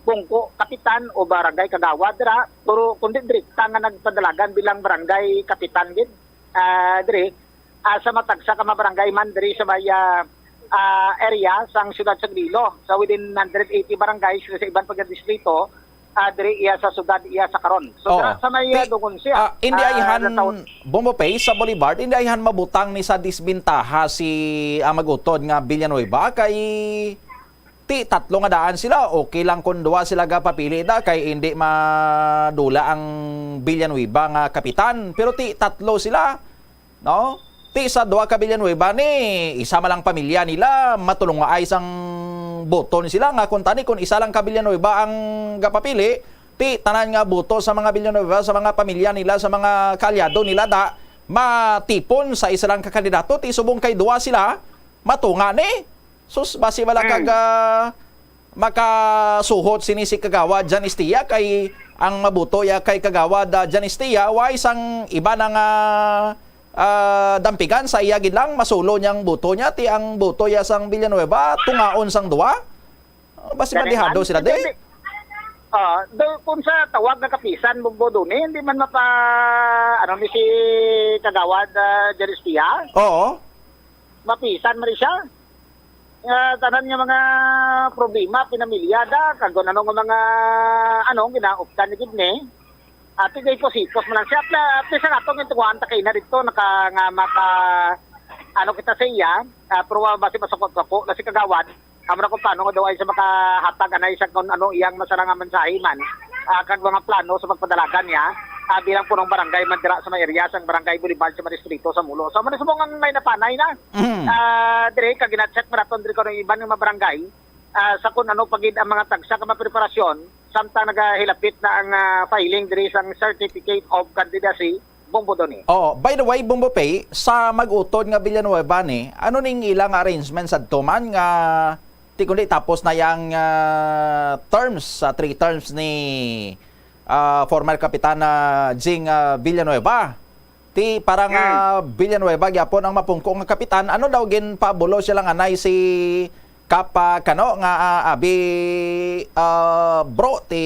pungko kapitan o barangay kagawad dira, pero kundi direkta nga nagpadalagan bilang barangay kapitan gid, ah, diri, ah, sa matagsa ka mga barangay man diri sa may, ah, ah, area sang siyudad sa Iloilo, sa within hundred eighty barangays sa iban pa nga distrito, ah, diri iya sa siyudad iya sa karon. So, Oo. dira sa may, Ti-, ah, dungon siya, ah, hindi ah, ayhan, sa South. Bombo Pay, sa Boulevard, hindi ayhan mabutang ni sa disbentaha si, ah, mag-utod nga Villanueva kay ti tatlo nga daan sila, okay lang kung duwa sila gapapili da kay hindi madula ang Villanueva nga kapitan. Pero ti tatlo sila, no? Ti sa duwa ka Villanueva ni isa man lang pamilya nila, matulungaay sang boto ni sila nga kung tani kung isa lang ka Villanueva ang gapapili, ti tanan nga boto sa mga Villanueva, sa mga pamilya nila, sa mga kaalyado nila da matipon sa isa lang ka kandidato, ti subong kay duwa sila, matunga ni. Sus, basi wala kag, Mm. ah, makasuhot sini si Kagawad Jan Estia kay ang mabuto ya kay Kagawad, ah, Jan Estia, way sang iba na nga, ah, dampigan sa iya gid lang, masulo niyang buto niya, ti ang buto ya sang Villanueva, tungaon sang duwa. Ah, basi Gani madihado man, sila, di? hindi. Ah, do, kung sa tawag nga kapisan, Bombo Doni, hindi man mapa, ano, ni si Kagawad, ah, Jan Estia? Oo. Mapisan man rin siya. Nga tanan nga mga problema, pinamilya da, kag kung ano nga mga, ano, ginauptan ni gid ni. Ati kay hipos-hipos man lang siya. At, at least ang atong intuwaan ta kay na dito, naka, nga maka, ano kita sa iya, ah, pero wa basi masukot-suko na si Kagawad. Amo na kung paano nga daw ay sa makahatag anay sa kung ano iyang masarang nga mensahe man, ah, kag mga plano sa pagpadalagan niya, ah, bilang punong barangay man dira sa may area sang Barangay Boulevard sa may distrito sa Mulo. So, amo na subong ang may napanay na. Mm. Ah, dire, kag gina-check maraton dire ko ng iban nga mga barangay, ah, sa kung ano pa gid ang mga tagsa ka mga preparasyon, samtang nagahilapit na ang, ah, filing diri sang Certificate of Candidacy, Bombo Doni. Oh, by the way, Bombo Pay, sa mag-utod nga Villanueva ni, ano ning ilang arrangement sa tuman nga ti kundi tapos na yang, ah, terms, sa three terms ni, ah, former Kapitan, ah, Jing, ah, Villanueva? Ti para nga Hmm. Villanueva gyapon ang mapungko nga kapitan, ano daw ginpabulo siya lang anay si Kap, ah, Kano nga, ah, abi, ah, bro, ti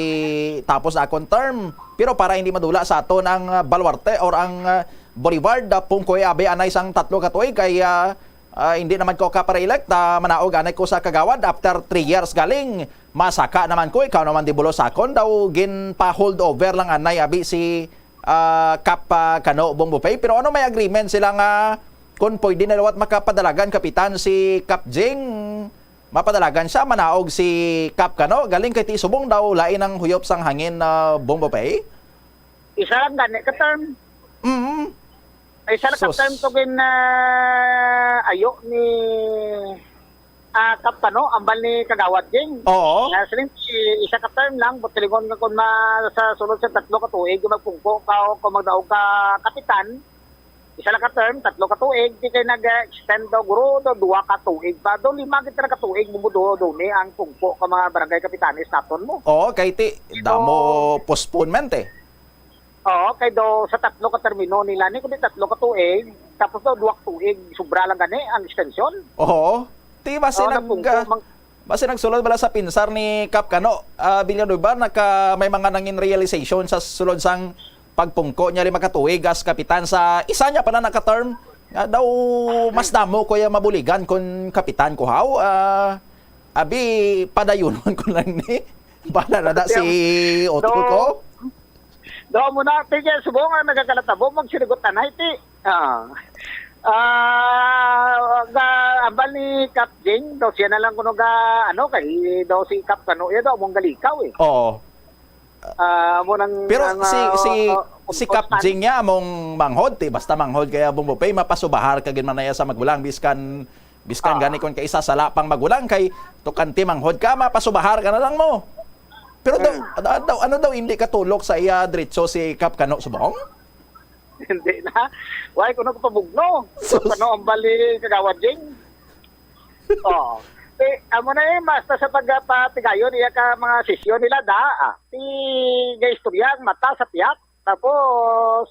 tapos na akong term. Pero para hindi madula sa aton ang, ah, baluarte or ang, ah, Boulevard, ah, pungkoy abi anay sang tatlo ka tuig kay, ah, ah, hindi naman ko ka para elect, ah, manaog anay ko sa kagawad after three years galing. Masaka naman ko, ikaw naman di bulo sa akon daw ginpa-hold over lang anay abi si ah, Kap, ah, Kano Bombo Pay. Pero ano may agreement sila nga kung pwede na liwat makapadalagan kapitan si Kap Jing, mapadalagan siya, manaog si Kap Kano, galing kay ti subong daw lain ang huyop sang hangin na Bombo Pay? Isa lang gani ka term. Mm. Isa lang ka Sus. term to gin, ah, ayo ni ah, Kap Kano, ambal ni Kagawad Jing. Oo. Nga siling, si, isa ka term lang, but silingon nga kung ma-, sa sulod sa tatlo ka tuig, yung magpungko ka o kung magdaog ka kapitan, isa lang ka term, tatlo ka tuig, di kay nag-extend daw, guro, daw, duwa ka tuig pa. Daw, lima kita na ka tuig, bumudo, daw, ni ang pungko ka mga barangay kapitanes naton mo. Oo, kay ti, Ito damo postponement eh. Oo, kay do sa tatlo ka termino nila ni, kundi tatlo ka tuig, tapos daw duwa ka tuig, sobra lang gani ang extension. Oo. Ti, basi Oo, nag-, nagpungko ah, mang- basi nagsulod bala sa pinsar ni Kap Kano, ah, Villanueva, naka, may mga nangin realization sa sulod sang pagpungko niya lima ka tuig as kapitan sa isa niya pala naka-term. Nga daw, mas damo ko yung mabuligan kung kapitan ko, haw? Ah, abi, padayunon ko lang ni. Bala na da si Otto ko. Do mo na, ti, kay subong ang nagakalatabo, magsirigot na, ti. Ah. Ah, ga, ambal ni Kap Jing, daw siya na lang kuno ga, ano, kay daw si Kap Kano, iya daw mong galikaw eh. Oo. Ah, mo nang, Pero nang, si, ah, si, ah, si Kap Jing niya, among manghod, ti, basta manghod kaya Bombo Pay, mapasubahar ka gid man na iya sa magulang, biskan, biskan Ah. gani kon kaisa sala pang magulang, kay tukante manghod ka, mapasubahar ka na lang mo. Pero daw, Hmm. ano, ano daw, ano daw hindi katulok sa iya diretso si Kap Kano subong? Hindi na. Why, kuno ko pabugno? Sus. Kano ang bali, Kagawad Jing? Oh. Eh, amo na eh, basta sa pagpatigayon, iya ka mga sesyon nila, da, ah. Ti, nga istorya, ang mata sa tiyak. Tapos,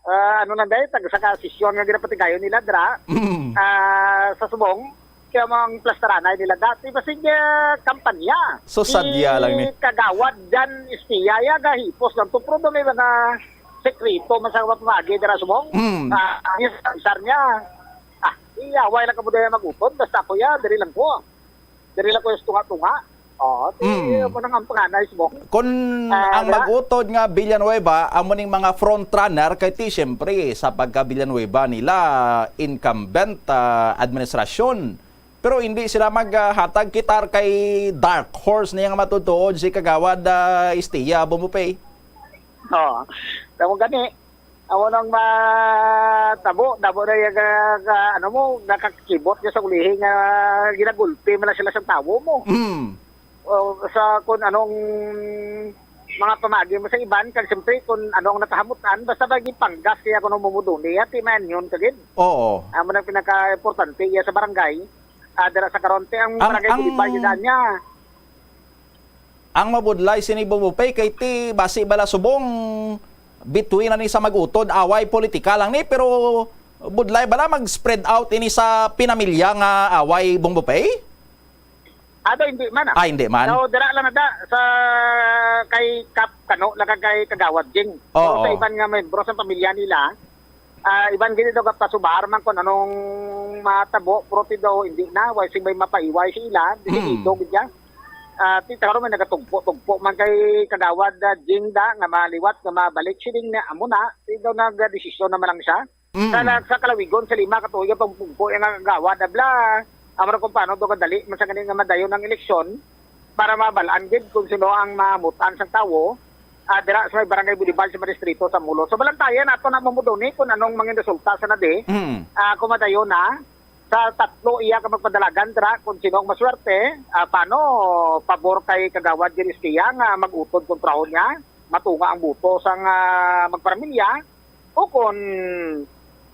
ah, ano na dahil, tag sa ka sesyon nga ginapatigayon nila, dra. Mm. Ah, sa subong, kaya mga plastaranay nila dati, basig, ah, kampanya. So, sadya lang ni. Kagawad Jan Estrella, ya, gahipos lang to, pero may mga sekreto man sa pamagi dira subong. Mm. Ah, ang isang sar niya, ah, iyaway lang kamo dahil mag-utod, basta ako ya, diri lang ko. Diri lang ko yung tunga-tunga. Oh, ti, Mm. mo nang ang panganay subong. Kung Ah, ang wala. Mag-utod nga Villanueva, amo ning mga frontrunner kay ti, siyempre, sa pagka-Villanueva nila, incumbent, ah, administrasyon. Pero hindi sila maghatag kitar kay dark horse niya nga matutuod si Kagawad, ah, Estrella Bombo Pay. Oo. Tamo gani, amo nang matabo, tabo na yung, ah, ah, ano mo, nakakibot niya sa ulihi nga ginagulpi man na sila sa tawo mo. Mm. O, sa kung anong mga pamagi mo sa iban, kag siyempre kung anong nakahamutan, basta ba gipanggas kaya kung mumuduni, ati man yun, kagid. Oo. Amo nang pinaka-importante iya sa barangay. Ah, dira sa Caronte, ang Ang, barangay ang, Boulevard, yun niya. Ang mabudlay sini, Bombo Pay, kay ti basi bala subong between ani sa mag-utod, away politika lang ni, pero budlay bala mag-spread out ini sa pinamilya nga away, Bombo Pay? Ado, hindi man, ah. Ah, hindi man? So, dira lang na da, sa kay Kap Kano, lang kay Kagawad Jing. Pero Oo. Sa iban nga membro sa pamilya nila, ah, iban gini daw gapasubar man kung anong matabo, pero ti daw hindi na, way sing may mapaiway sa ila, Mm. Dito gid ya. Ah, ti karon may nagatugpo-tugpo man kay Kagawad, ah, Jing da, nga maliwat, nga mabalik siling na amo na, ti daw nagdesisyon naman lang siya. Mm. Sa, sa kalawigon sa lima ka tuig ang pagpugpo nga Kagawad, abla, amo na kung paano daw kadali man sa gani nga madayon ang eleksyon para mabalaan gid kung sino ang mamutan sang tawo, ah, dira sa may Barangay Boulevard sa mga distrito sa Mulo. So, balantayan nato na mamuduni kung anong mangin resulta sa nadi. Mm. Ah, kung madayon na, sa tatlo iya ka magpadalagan dira, kung sino ang maswerte, ah, paano pabor kay Kagawad Dionistia nga mag-utod kontrahon niya, matunga ang buto sang, ah, magparamilya, o kung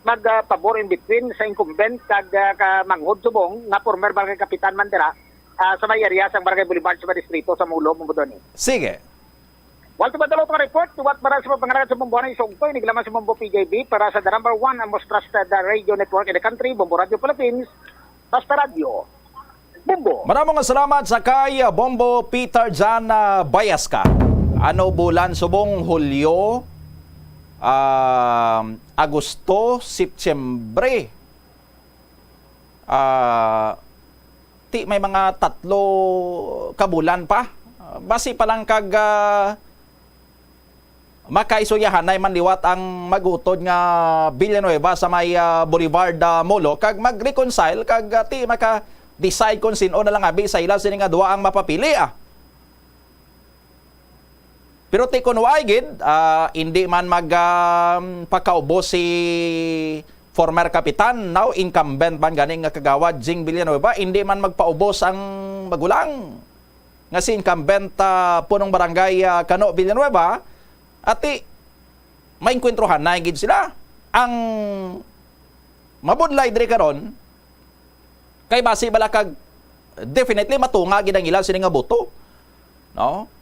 mag, ah, pabor in between sa incumbent kag, ah, ka manghod subong nga former barangay kapitan man dira, ah, sa may area sang Barangay Boulevard sa may distrito sa Mulo, Mumudoni. Sige. Wal tubad-tubad nga report, liwat para sa mga pangalan sa Bombo, ano, isugtoy, niglaman sa Bombo P J B, para sa the number one and most trusted, uh, radio network in the country, Bombo Radio Philippines, Basta Radio, Bombo. Maraming salamat sa kay, uh, Bombo Peter Jan, uh, Bayasca. Ano bulan subong? Hulyo, um, Agosto, Setyembre. Ah, ti may mga tatlo ka bulan pa. Ah, basi pa lang kag, ah, makaisuyahanay man liwat ang mag-utod nga Villanueva sa may, ah, Boulevard, ah, Molo, kag mag-reconcile, kag, ah, ti maka-decide kung sin-o na lang abi sa ila sini nga duha ang mapapili, ah. Pero ti kun waay gid, ah, indi man mag, um, pakaubos si former kapitan, now incumbent man gani nga Kagawad Jing Villanueva, indi man magpaubos ang magulang nga si incumbent, ah, punong barangay, ah, Kano Villanueva, ati maengkwentruhanay gid sila. Ang mabudlay diri karon, kay basi bala kag definitely matunga gid ang ila sini nga boto. No?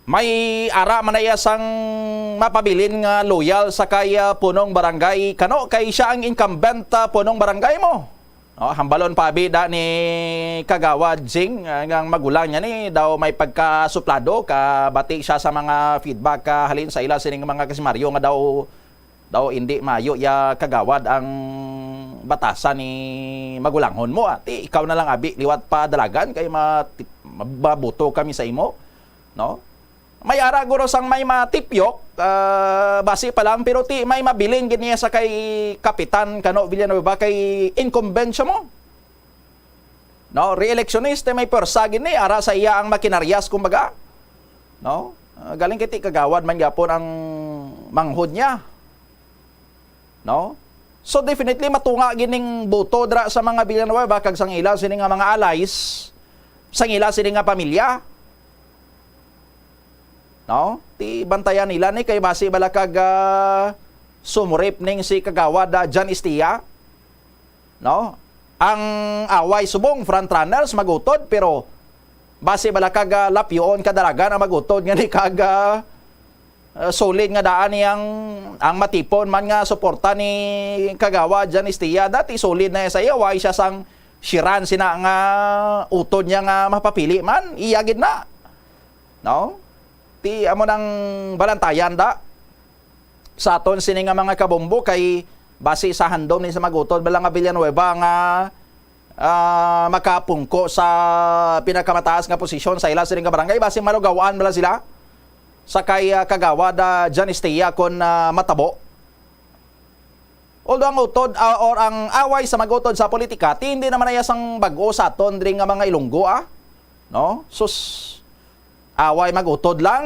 May ara man na iya sang mapabilin nga loyal sa kay, ah, punong barangay Kano, kay siya ang incumbent, ah, punong barangay mo. No, hambalon pa abi da ni Kagawad Jing, ah, nga ang magulang niya ni daw may pagkasuplado, kabati siya sa mga feedback, ah, halin sa ila sining mga kasimaryo nga daw, daw indi maayo ya Kagawad ang batasan ni magulanghon mo, ah. Ti ikaw na lang abi liwat pa dalagan kay ma-, mabuto kami sa imo, no? May ara guro sang may matipyok, ah, basi pa lang, pero ti may mabilin gid niya sa kay Kapitan Kano Villanueva kay incumbent siya mo. No, re-electionist, eh, may pwersa gid ni, ara sa iya ang makinaryas, kumbaga. No? Ah, galing kay ti kagawad man gyapon ang manghod niya. No? So, definitely, matunga gid ning boto dira sa mga Villanueva kag sang ila sini nga mga allies, sang ila sini nga pamilya. No? Ti bantayan nila ni kay basi bala kag, ah, sumurip ning si Kagawad, ah, John Estia. No? Ang away subong frontrunners magutod, pero basi bala kag, ah, lapyoon kadalagan ang magutod nga ni kag, ah, ah, solid nga daan niyang ang matipon man nga suporta ni Kagawad John Estia. Dati solid na sa iya, way siya sang siran sina nga utod niya nga mapapili man, iya gid na. No? Ti amo nang balantayan da sa aton sini nga mga kabombo kay basi sa handom ni sa magutod bala nga Villanueva nga, ah, makapungko sa pinakamataas nga posisyon sa ila sini nga barangay, basi malugawan bala sila sa kay, ah, Kagawad, ah, John Estia kon, ah, matabo. Although ang utod, ah, or ang away sa mag-utod sa politika, ti hindi naman iya sang bag-o sa aton diri nga mga Ilonggo, ah. No? Sus, away mag-utod lang.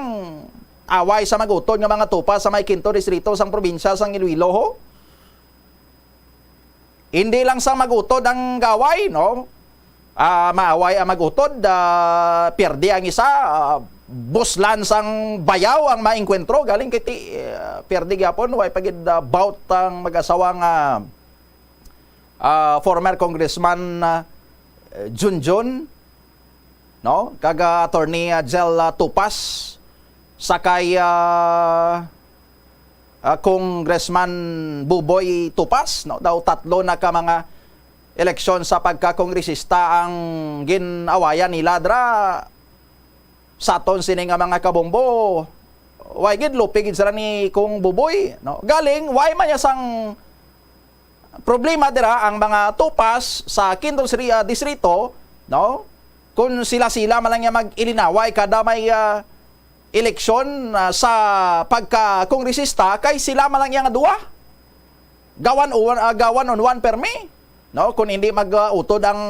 Away sa mag-utod nga mga tupa sa may kinto distrito sang probinsya sang Iloilo, ho? Hindi lang sa mag-utod ang gaway, no? Ah, maaway ang mag-utod, ah, pierde ang isa, ah, buslan sang bayaw ang maengkwentro, galing kay ti, ah, pierde gyapon, way pa gid, ah, bout ang mag-asawa nga, ah, former Congressman, ah, Junjun, no? Kag, ah, Attorney, ah, Jel, ah, Tupas, sa kay, ah, ah, Congressman Buboy Tupas, no? Daw tatlo na ka mga eleksyon sa pagka-kongresista ang gin-awayan nila dra sa aton sini nga mga kabombo. Way gid, lupi gid sila ni Kong Buboy, no? Galing, way man niya sang problema dira ang mga tupas sa Quinto Sri-, ah, Distrito, no? Kung sila-sila man lang niya mag-ilinaway kada may, ah, eleksyon, ah, sa pagka-kongresista, kay sila man lang niya nga duwa. Gawan on, ah, gawan on one permi, no? Kung hindi mag, ah, utod ang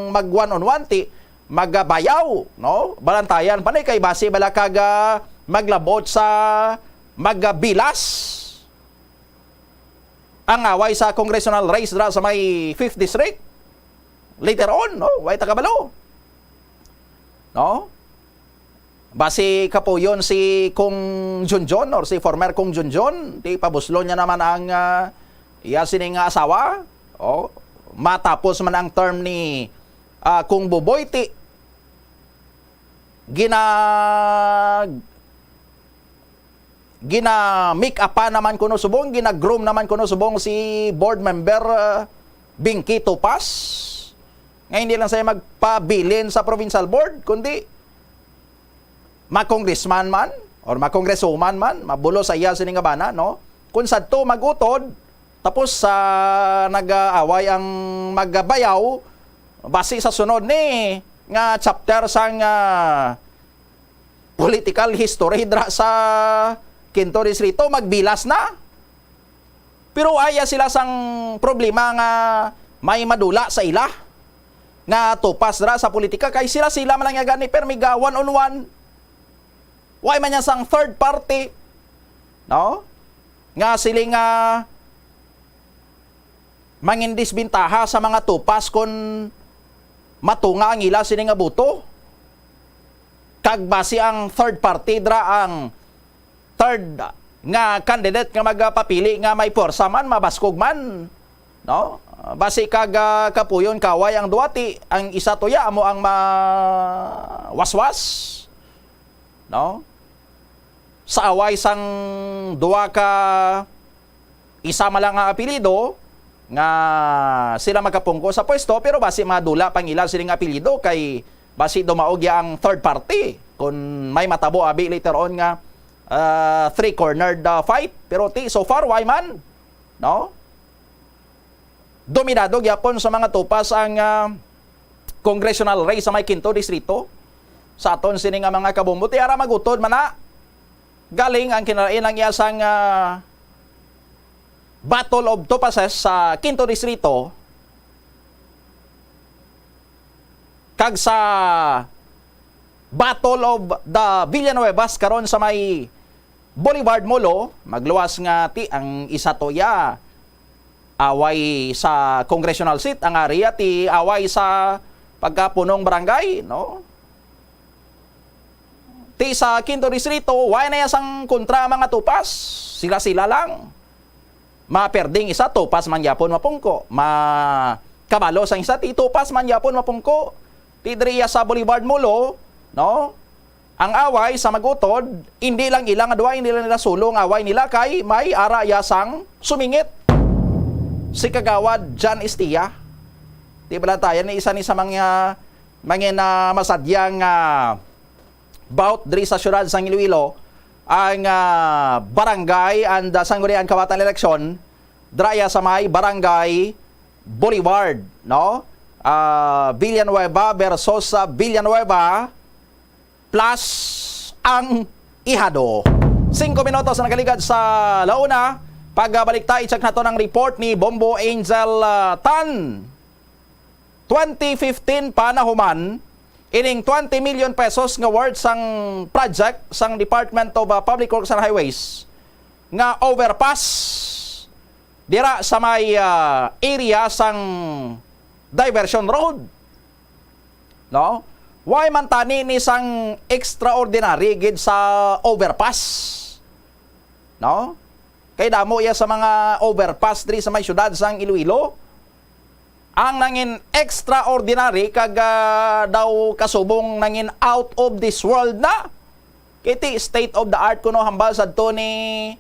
mag one on one, ti magabayaw, no? Balantayan pa ni kay basi bala kag, ah, maglabot sa magabilas ang away sa congressional race dira sa may fifth District. Later on, no? Way ta kabalo. No? Basi kapuyon si Kong Junjun or si former Kong Junjun, ti pabuslon niya naman ang, ah, iya sini nga asawa. Oh, matapos man ang term ni, ah, Kong Buboy, ti gina-, gina-make-upan naman kuno subong, gina-groom naman kuno subong si board member, ah, Binky Tupas, nga hindi lang siya magpabilin sa provincial board, kundi ma-congressman man or ma-congresswoman man, mabulo sa iya sini nga bana, no? Kung sadto mag-utod, tapos sa nag-aaway ang magabayaw, basi sa sunod ni nga chapter sang, ah, political history dra sa Quinto Distrito, magbilas na. Pero aya sila sang problema nga may madula sa ila nga tupas dra sa politika, kay sila-sila man lang nga gani, permi ga one on one. Way man niya sang third party, no? Nga sila nga mangindisbintaha sa mga tupas kon matunga ang ila sini nga boto. Kag basi ang third party dra ang third nga candidate nga magapapili nga may puwersa man, mabaskog man, no? Basi kag, ah, kapuyon kaway ang duwa, ti ang isa tuya amo ang mawaswas, no? Sa away sang duwa ka isa man lang nga apelyido nga sila magkapungko sa pwesto, pero basi madula pang ila sining apelyido kay basi dumaog ya ang third party kung may matabo abi later on nga, ah, three-cornered, ah, fight. Pero ti, so far, way man, no? Dominado gyapon sa mga tupas ang, ah, congressional race sa may Quinto Distrito. Sa aton sini nga mga kabombo, ti ara magutod man na. Galing ang kinalain ang iya sang, ah, Battle of Tupases sa Quinto Distrito kag sa Battle of the Villanuevas karon sa may Boulevard Molo, magluwas nga ti ang isa tuya away sa congressional seat, ang area ti away sa pagkapunong barangay, no? Ti sa Quinto Distrito, wala na ya sang kontra ang mga tupas. Sila-sila lang. Maperding isa, tupas man gyapon mapungko. Ma-, kabalo sang isa, ti tupas man gyapon mapungko. Ti diri ya sa Boulevard Molo, no? Ang away sa magutod, hindi lang ila nga duha, hindi lang nila sulo ang away nila, kay may ara ya sang sumingit si Kagawad John Estia. Di ba lang tayo ni isa ni sa mga, mga na masadyang, ah, bout diri sa siyudad sang Iloilo ang, ah, barangay and, ah, sangguniang kawatan eleksyon dira ya sa may Barangay Boulevard, no? Ah, Villanueva versus, ah, Villanueva plus ang Ihado. Singko minutos ang nagaligad sa launa. Pagbalik ta, i-check naton ang report ni Bombo Angel, ah, Tan. Twenty fifteen pa nahuman ining twenty million pesos nga worth sang project sang Department of, uh, Public Works and Highways nga overpass dira sa may, uh, area sang diversion road. No? Why man tani ni sang extraordinary gid sa overpass? No? Kay damo iya sa mga overpass diri sa may siyudad sang Iloilo. Ang nangin extraordinary kag, ah, daw kasubong nangin out of this world na. Kiti state of the art kuno hambal sadto ni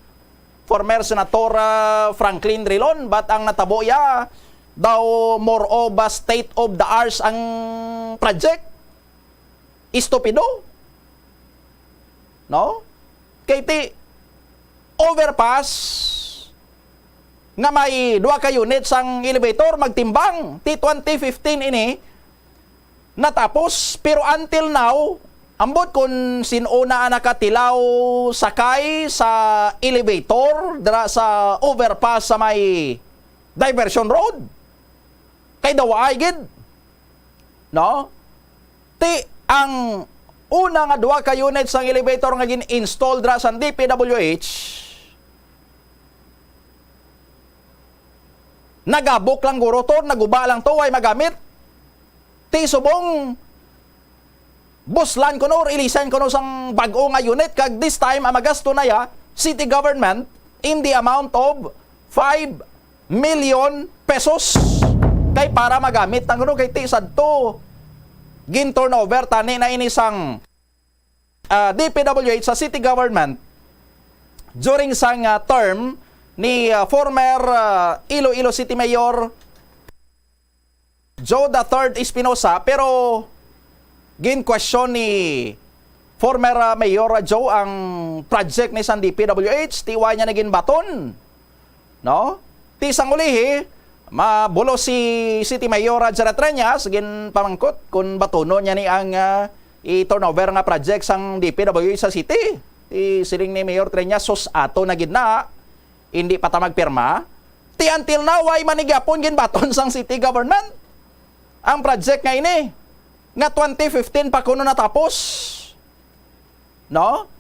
former Senator, ah, Franklin Drilon, but ang natabo iya daw more of a state of the arts ang project. Estupido. No? Kay ti overpass nga may duha ka unit sang elevator, magtimbang, ti twenty fifteen ini natapos, pero until now, ambot kun sin-o na ang nakatilaw sakay sa elevator dira sa overpass sa may diversion road. Kay daw ay gid. No? Ti ang una nga duha ka units sang elevator nga gin-install dira sa D P W H, nagabok lang guro to, naguba lang to, way magamit. Ti subong buslan kuno or ilisan kuno sang bag-o nga unit, kag this time ang magasto na ya city government in the amount of five million pesos. Kay para magamit ang kuno kay ti sadto gin turnover tani na ini sang, ah, D P W H sa city government during sang, ah, term ni, ah, former, ah, Iloilo City Mayor Joe the third Espinosa, pero gin-question ni former, ah, Mayor Joe ang project ni sang D P W H, ti wala niya na ginbaton, no? Ti sang ulihi, mabulo si City Mayor Jared Treñas, ginpamangkot kung batunon niya ni ang, ah, i-turnover nga project sang D P W H sa city. Ti siling ni Mayor Treñas, "Sus, ato na gid na. Hindi pa ta magpirma." Ti until now, way man ni gyapon ginbaton sang city government ang project nga ini, nga twenty fifteen pa kuno natapos. No?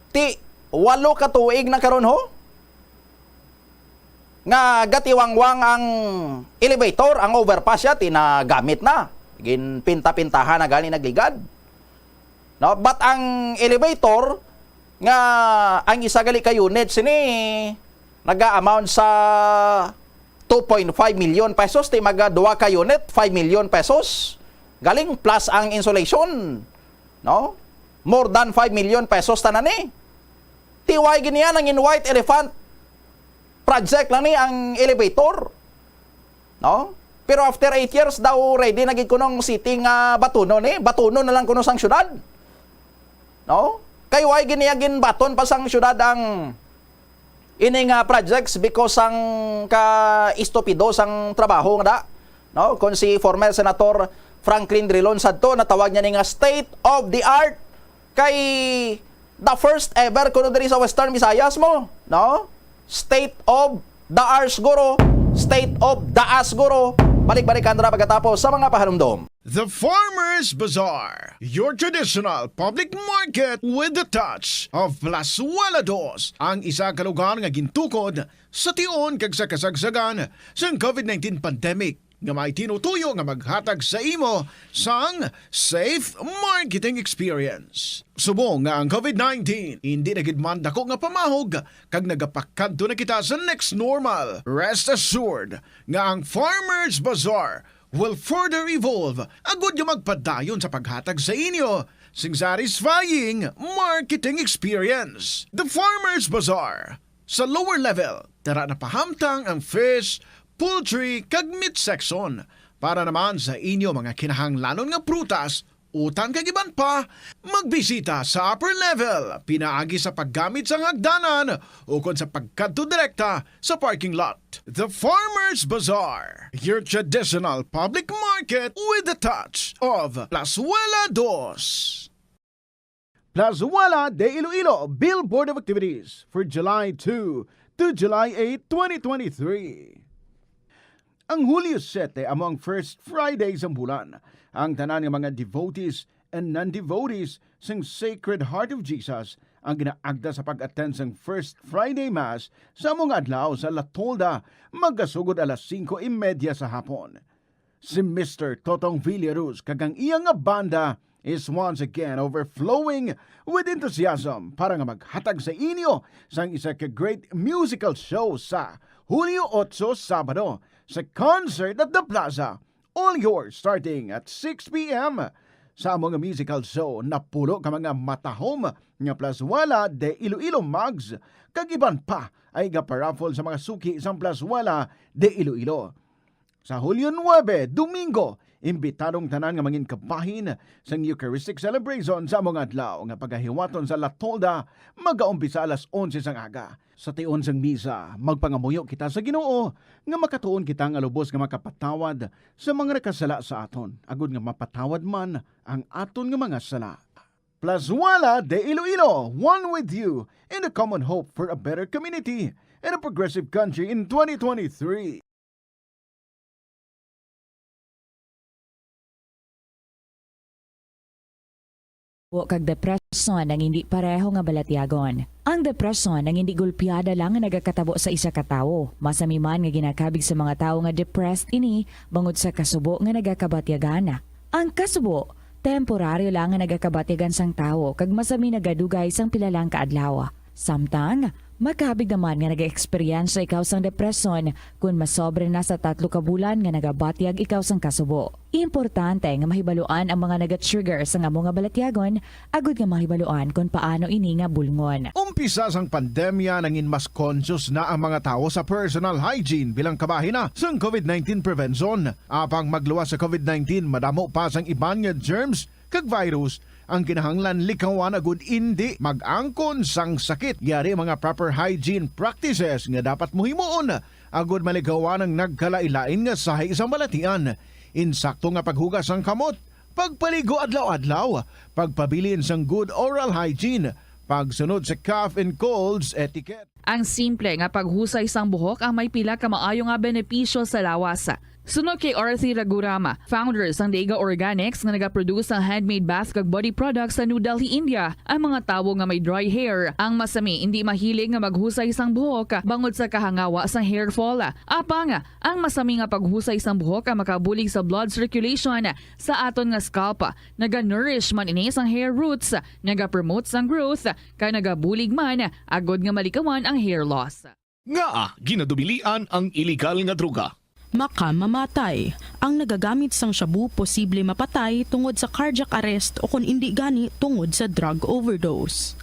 Ti walo ka tuig na karon, ho? Nga gatiwangwang ang elevator, ang overpass siya, ti nagamit na. Ginpinta-pintahan na gani nagligad. No? But ang elevator, nga ang isa gali ka unit sini naga-amount sa two point five million pesos, ti maga duha ka unit, five million pesos. Galing plus ang insulation, no? More than five million pesos tanan ni. Ti wala gid niya nangin white elephant project lang ni ang elevator. No? Pero after eight years daw, ready na gid kuno ang city nga batunon, eh. Batunon na lang kuno sang syudad. No? Kay wala gid niya ginbaton pa sang syudad ang ini nga projects because sang ka-estupido sang trabaho nga da. No? Kung si former Senator Franklin Drilon sadto, natawag niya ni nga state of the art. Kay the first ever kuno diri sa Western Visayas mo, no? State of the Ars guro, state of the As guro. Balik-balikan ra pagkatapos sa mga pahanumdom. The Farmers Bazaar, your traditional public market with the touch of Plazuela Dos, ang isa ka lugar nga gintukod sa tion kag sa kasagsagan sang COVID nineteen pandemic. nga may tinutuyo nga maghatag sa imo sang safe marketing experience. Subong nga ang COVID nineteen hindi na gid man dako nga pamahog kag nagapakadto na kita sa next normal, rest assured nga ang Farmers Bazaar will further evolve agud nga magpadayon sa paghatag sa inyo sing satisfying marketing experience. The Farmers Bazaar, sa lower level, tara na pahamtang ang fish, poultry, kag meat section. Para naman sa inyo mga kinahanglanon nga prutas, utan kag iban pa, magbisita sa upper level pinaagi sa paggamit sang hagdanan ukon sa pagkadto direkta sa parking lot. The Farmers Bazaar, your traditional public market with the touch of Plazuela Dos. Plazuela de Iloilo Billboard of Activities for July two to July eight, twenty twenty-three. Ang Hulyo siyete amo ang first Friday sang bulan. Ang tanan nga mga devotees and non-devotees sang Sacred Heart of Jesus ang ginaagda sa pag-attend sang First Friday Mass sa amo nga adlaw sa La Tolda, magasugod alas singko y media sa hapon. Si Mister Totong Villaruz kag ang iya nga banda is once again overflowing with enthusiasm para nga maghatag sa inyo sang isa ka great musical show sa Hulyo otso, Sabado, sa Concert at the Plaza. All yours starting at six p m. Sa amo nga musical show, napulo ka mga matahom nga Plazuela de Iloilo mugs kag iban pa ay gaparaffle sa mga suki sang Plazuela de Iloilo. Sa Hulyo nuebe, Domingo, imbitadong tanan nga mangin kabahin sang Eucharistic Celebration sa amo nga adlaw nga pagahiwaton sa La Tolda, magaumpisa alas onse sang aga. Sa tion sang misa, magpangamuyo kita sa Ginoo nga makatuon kita nga lubos nga makapatawad sa mga nakasala sa aton, agud nga mapatawad man ang aton nga mga sala. Plazuela de Iloilo, one with you in the common hope for a better community and a progressive country in twenty twenty-three. Subo kag depresyon ang hindi pareho nga balatyagon. Ang depresyon ang hindi gulpiada lang nga nagakatabo sa isa ka tawo. Masami man nga ginakabig sa mga tawo nga depressed ini bangod sa kasubo nga nagakabatyagan. Ang kasubo, temporaryo lang nga nagakabatyagan sang tawo kag masami nagadugay sang pila lang ka adlaw. Samtang, makabig naman nga nagaeksperyensya ikaw sang depresyon kon masobra na sa tatlo ka bulan nga nagabatyag ikaw sang kasubo. Importante nga mahibaluan ang mga nagatrigger sang amo nga balatyagon agud nga mahibaluan kon paano ini nga bulngon. Umpisa sang pandemya, nangin mas conscious na ang mga tawo sa personal hygiene bilang kabahin na sang COVID nineteen prevention. Apang magluwas sa COVID nineteen, madamo pa sang iban nga germs kag virus ang kinahanglan likawan agud indi mag-angkon sang sakit. Yari mga proper hygiene practices nga dapat mo himuon agud malikawan ang nagkalain-lain nga sahi sang balatian. Insakto nga paghugas sang kamot, pagpaligo adlaw-adlaw, pagpabilin sang good oral hygiene, pagsunod sa cough and colds etiquette. Ang simple nga paghusay sang buhok ang may pila ka maayo nga benepisyo sa lawas. Suno kay Arthi Raghuram, founder sang Dega Organics nga nagaproduce sang handmade bath kag body products sa New Delhi, India, ang mga tawo nga may dry hair ang masami indi mahilig nga maghusay sang buhok bangod sa kahangawa sang hair fall. Apang ang masami nga paghusay sang buhok ang makabulig sa blood circulation sa aton nga scalp. Naga-nourish man ini sang hair roots, naga-promote sang growth, kag nagabulig man agod nga malikawan ang hair loss. Ngaa ginadubilian ang iligal nga droga? Makamamatay. Ang nagagamit sang shabu posible mapatay tungod sa cardiac arrest o kon indi gani tungod sa drug overdose.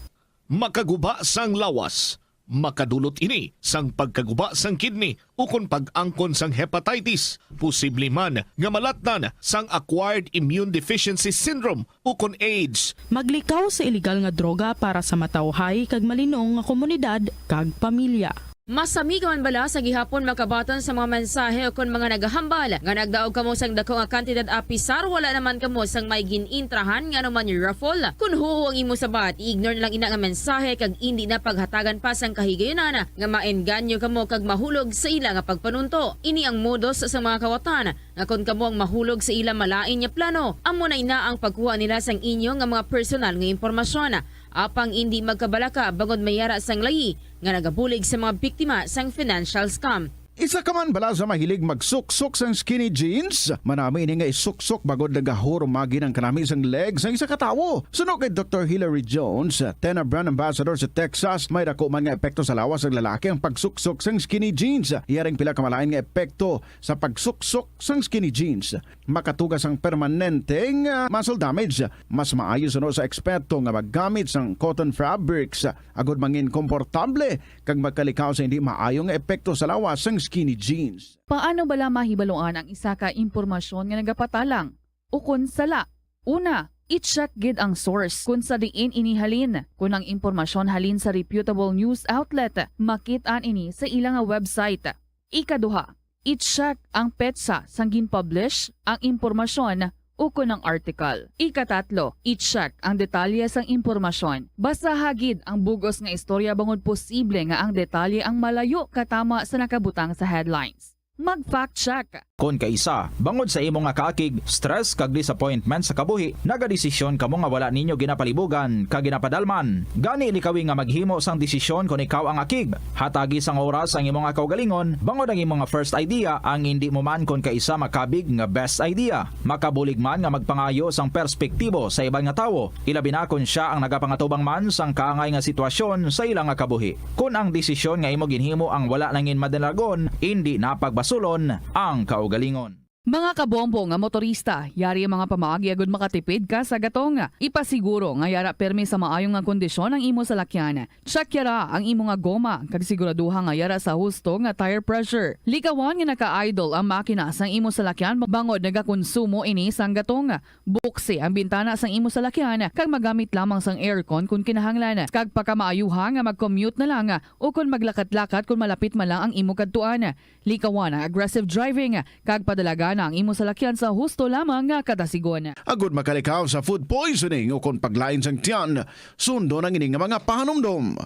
Makaguba sang lawas. Makadulot ini sang pagkaguba sang kidney ukon pag-angkon sang hepatitis, posible man nga malatnan sang acquired immune deficiency syndrome ukon AIDS. Maglikaw sa iligal nga droga para sa matawhay kag malinong nga komunidad kag pamilya. Masami ka man bala sa gihapon makabaton sa mga mensahe ukon mga nagahambal nga nagdaog kamo sang dako nga kantidad apisar wala naman kamo sang may gin-intrahan nga anuman raffle? Kon huo ang imo sabat, i-ignore na lang ina nga mensahe kag indi na paghatagan pa sang kahigayunan nga maengganyo kamo kag mahulog sa ila nga pagpanunto. Ini ang modus sa mga kawatan nga kon kamo ang mahulog sa ila malain nga plano, amo na ina ang pagkuha nila sang inyo nga mga personal nga impormasyon. Apang indi magkabalaka bangod may yara sang layi nga nagabulig sa mga biktima sang financial scam. Isa ka man bala sa mahilig magsuksok sang skinny jeans? Manami ini nga isuksok bangod nagahurumagi ang kanami sang leg sang isa ka tawo. Suno kay Doktor Hilary Jones, tenor brand ambassador sa Texas, may dako man nga epekto sa lawas sang lalaki ang pagsuksok sang skinny jeans. Iya ring pila ka malain nga epekto sa pagsuksok sang skinny jeans. Makatuga sang permanenteng, ah, muscle damage. Mas maayo suno sa eksperto nga maggamit sang cotton fabrics, ah, agod mangin komportable kag magkalikaw sa hindi maayo nga epekto sa lawas sang skinny jeans. Paano bala mahibaluan ang isa ka impormasyon nga nagapatalang ukon sala? Una, i-check gid ang source kon sa diin ini halin. Kon ang impormasyon halin sa reputable news outlet, makit-an ini sa ila nga website. Ikaduha, i-check ang petsa sang gin-publish ang impormasyon ukon ang article. Ikatatlo, i-check ang detalye sang impormasyon. Basaha gid ang bug-os nga istorya bangod posible nga ang detalye ang malayo katama sa nakabutang sa headlines. Mag-fact check. Kon kaisa, bangod sa imo nga kaakig, stress kag disappointment sa kabuhi, nagadesisyon kamo nga wala ninyo ginapalibugan kag ginapadalman. Gani, likawi nga maghimo sang desisyon kon ikaw ang akig. Hatagi sang oras ang imo nga kaugalingon, bangod ang imo nga first idea ang indi mo man kon kaisa makabig nga best idea. Makabulig man nga magpangayo sang perspektibo sa iban nga tawo, ilabi na kon sia ang nagapangatubang man sang kaangay nga sitwasyon sa ila nga kabuhi. Kon ang desisyon nga imo ginhimo ang wala nangin madalagon, indi na pagbasulon ang kaugalingon. Mga kabombo nga motorista, yari ang mga pamaagi agud makatipid ka sa gatong. Ipasiguro nga yara pirmi sa maayo nga kondisyon ang imo salakyan. Check yara ang imo nga goma, kag siguraduha nga yara sa husto nga tire pressure. Likawan nga naka-idle ang makina sang imo salakyan bangod nagakonsumo ini sang gatong. Buksi ang bintana sang imo salakyan, kag magamit lamang sang aircon kon kinahanglan, kag pakamaayuha nga mag-commute na lang o kon maglakat-lakat kon malapit man lang ang imo kadtuan. Likawan ang aggressive driving, kag padalagana ang imo salakyan sa husto lamang nga kadasigon. Agud makalikaw sa food poisoning o kon paglain sang tiyan, sundon ang ini nga mga pahanumdom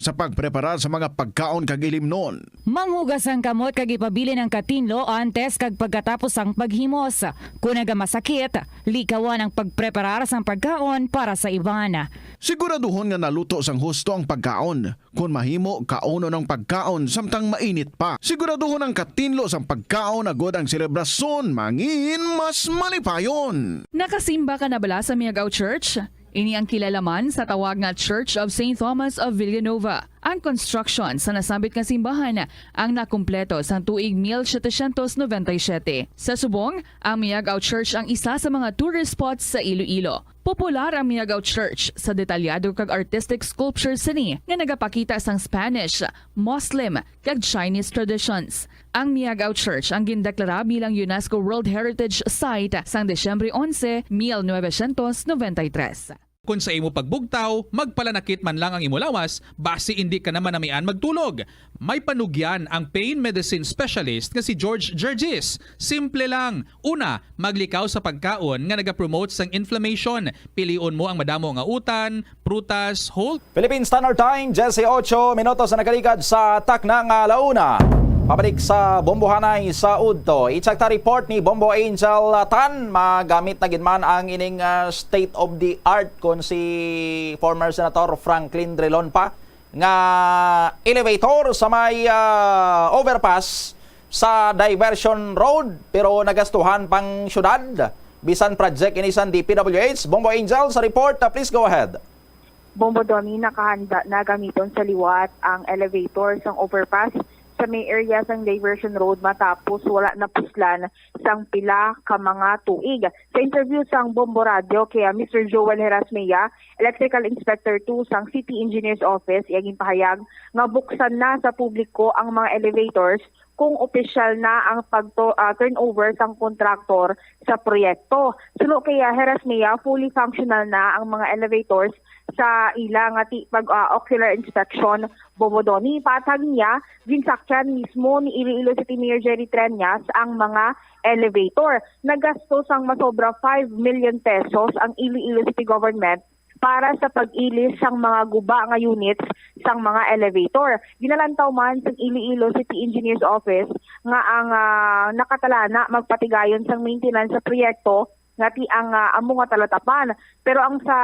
sa pagpreparar sa mga pagkaon kag ilimnon. Manghugas ang kamot kag ipabilin ang katinlo antes kag pagkatapos sang paghimos. Kon nagamasakit, likawan ang pagpreparar sang pagkaon para sa iban. Siguraduhon nga naluto sang husto ang pagkaon. Kon mahimo, kaunon ang pagkaon samtang mainit pa. Siguraduhon ang katinlo sang pagkaon agud ang selebrasyon mangin mas malipayon. Nakasimba ka na bala sa Miagao Church? Ini ang kilala man sa tawag nga Church of Saint Thomas of Villanova. Ang construction sa nasambit nga simbahan ang nakumpleto sang tuig mil setecientos noventa y siete. Sa subong, ang Miagao Church ang isa sa mga tourist spots sa Iloilo. Popular ang Miagao Church sa detalyado kag artistic sculpture sini nga nagapakita sang Spanish, Muslim, kag Chinese traditions. Ang Miagao Church ang gindeklara bilang UNESCO World Heritage Site sang Disyembre onse, mil novecientos noventa y tres. Kon sa imo pagbugtaw, magpalanakit man lang ang imo lawas, basi indi ka na manamian magtulog. May panugyan ang pain medicine specialist nga si George Gergis. Simple lang. Una, maglikaw sa pagkaon nga nagapromote sang inflammation. Pilion mo ang madamo nga utan, prutas, whole Philippine Standard Time, diyesyocho minutos na nakaligad sa takna nga alauna. Pabalik sa Bombohanay sa udto. I-check ta report ni Bombo Angel Tan. Magamit na gid man ang ining, ah, state of the art kon si former Senator Franklin Drilon pa nga elevator sa may, ah, overpass sa diversion road, pero nagastuhan pang syudad. Bisan project ini sang D P W H. Bombo Angel sa report. Ah, please go ahead. Bombo Donnie, nakahanda na gamiton sa liwat ang elevator sang overpass sa may area sang diversion road matapos wala napuslan sang pila ka mga tuig. Sa interview sang Bombo Radio kay, ah, Mister Joel Herasmea, Electrical Inspector two sang City Engineers Office, iya ginpahayag nga buksan na sa publiko ang mga elevators kung opisyal na ang pagto-, ah, turnover sang kontraktor sa proyekto. Suno kay, ah, Herasmea, fully functional na ang mga elevators sa ila nga ti-, pag, ah, ocular inspection. Bombo Donnie, patag niya, ginsakyan mismo ni Iloilo City Mayor Jerry Treñas ang mga elevator. Nagasto sang masobra five million pesos ang Iloilo City Government para sa pag-ilis sang mga guba nga units sang mga elevator. Ginalantaw man sang Iloilo City Engineers Office nga ang, ah, nakatalana magpatigayon sang maintenance sa proyekto nga ti ang, ah, amo nga talatapan. Pero ang sa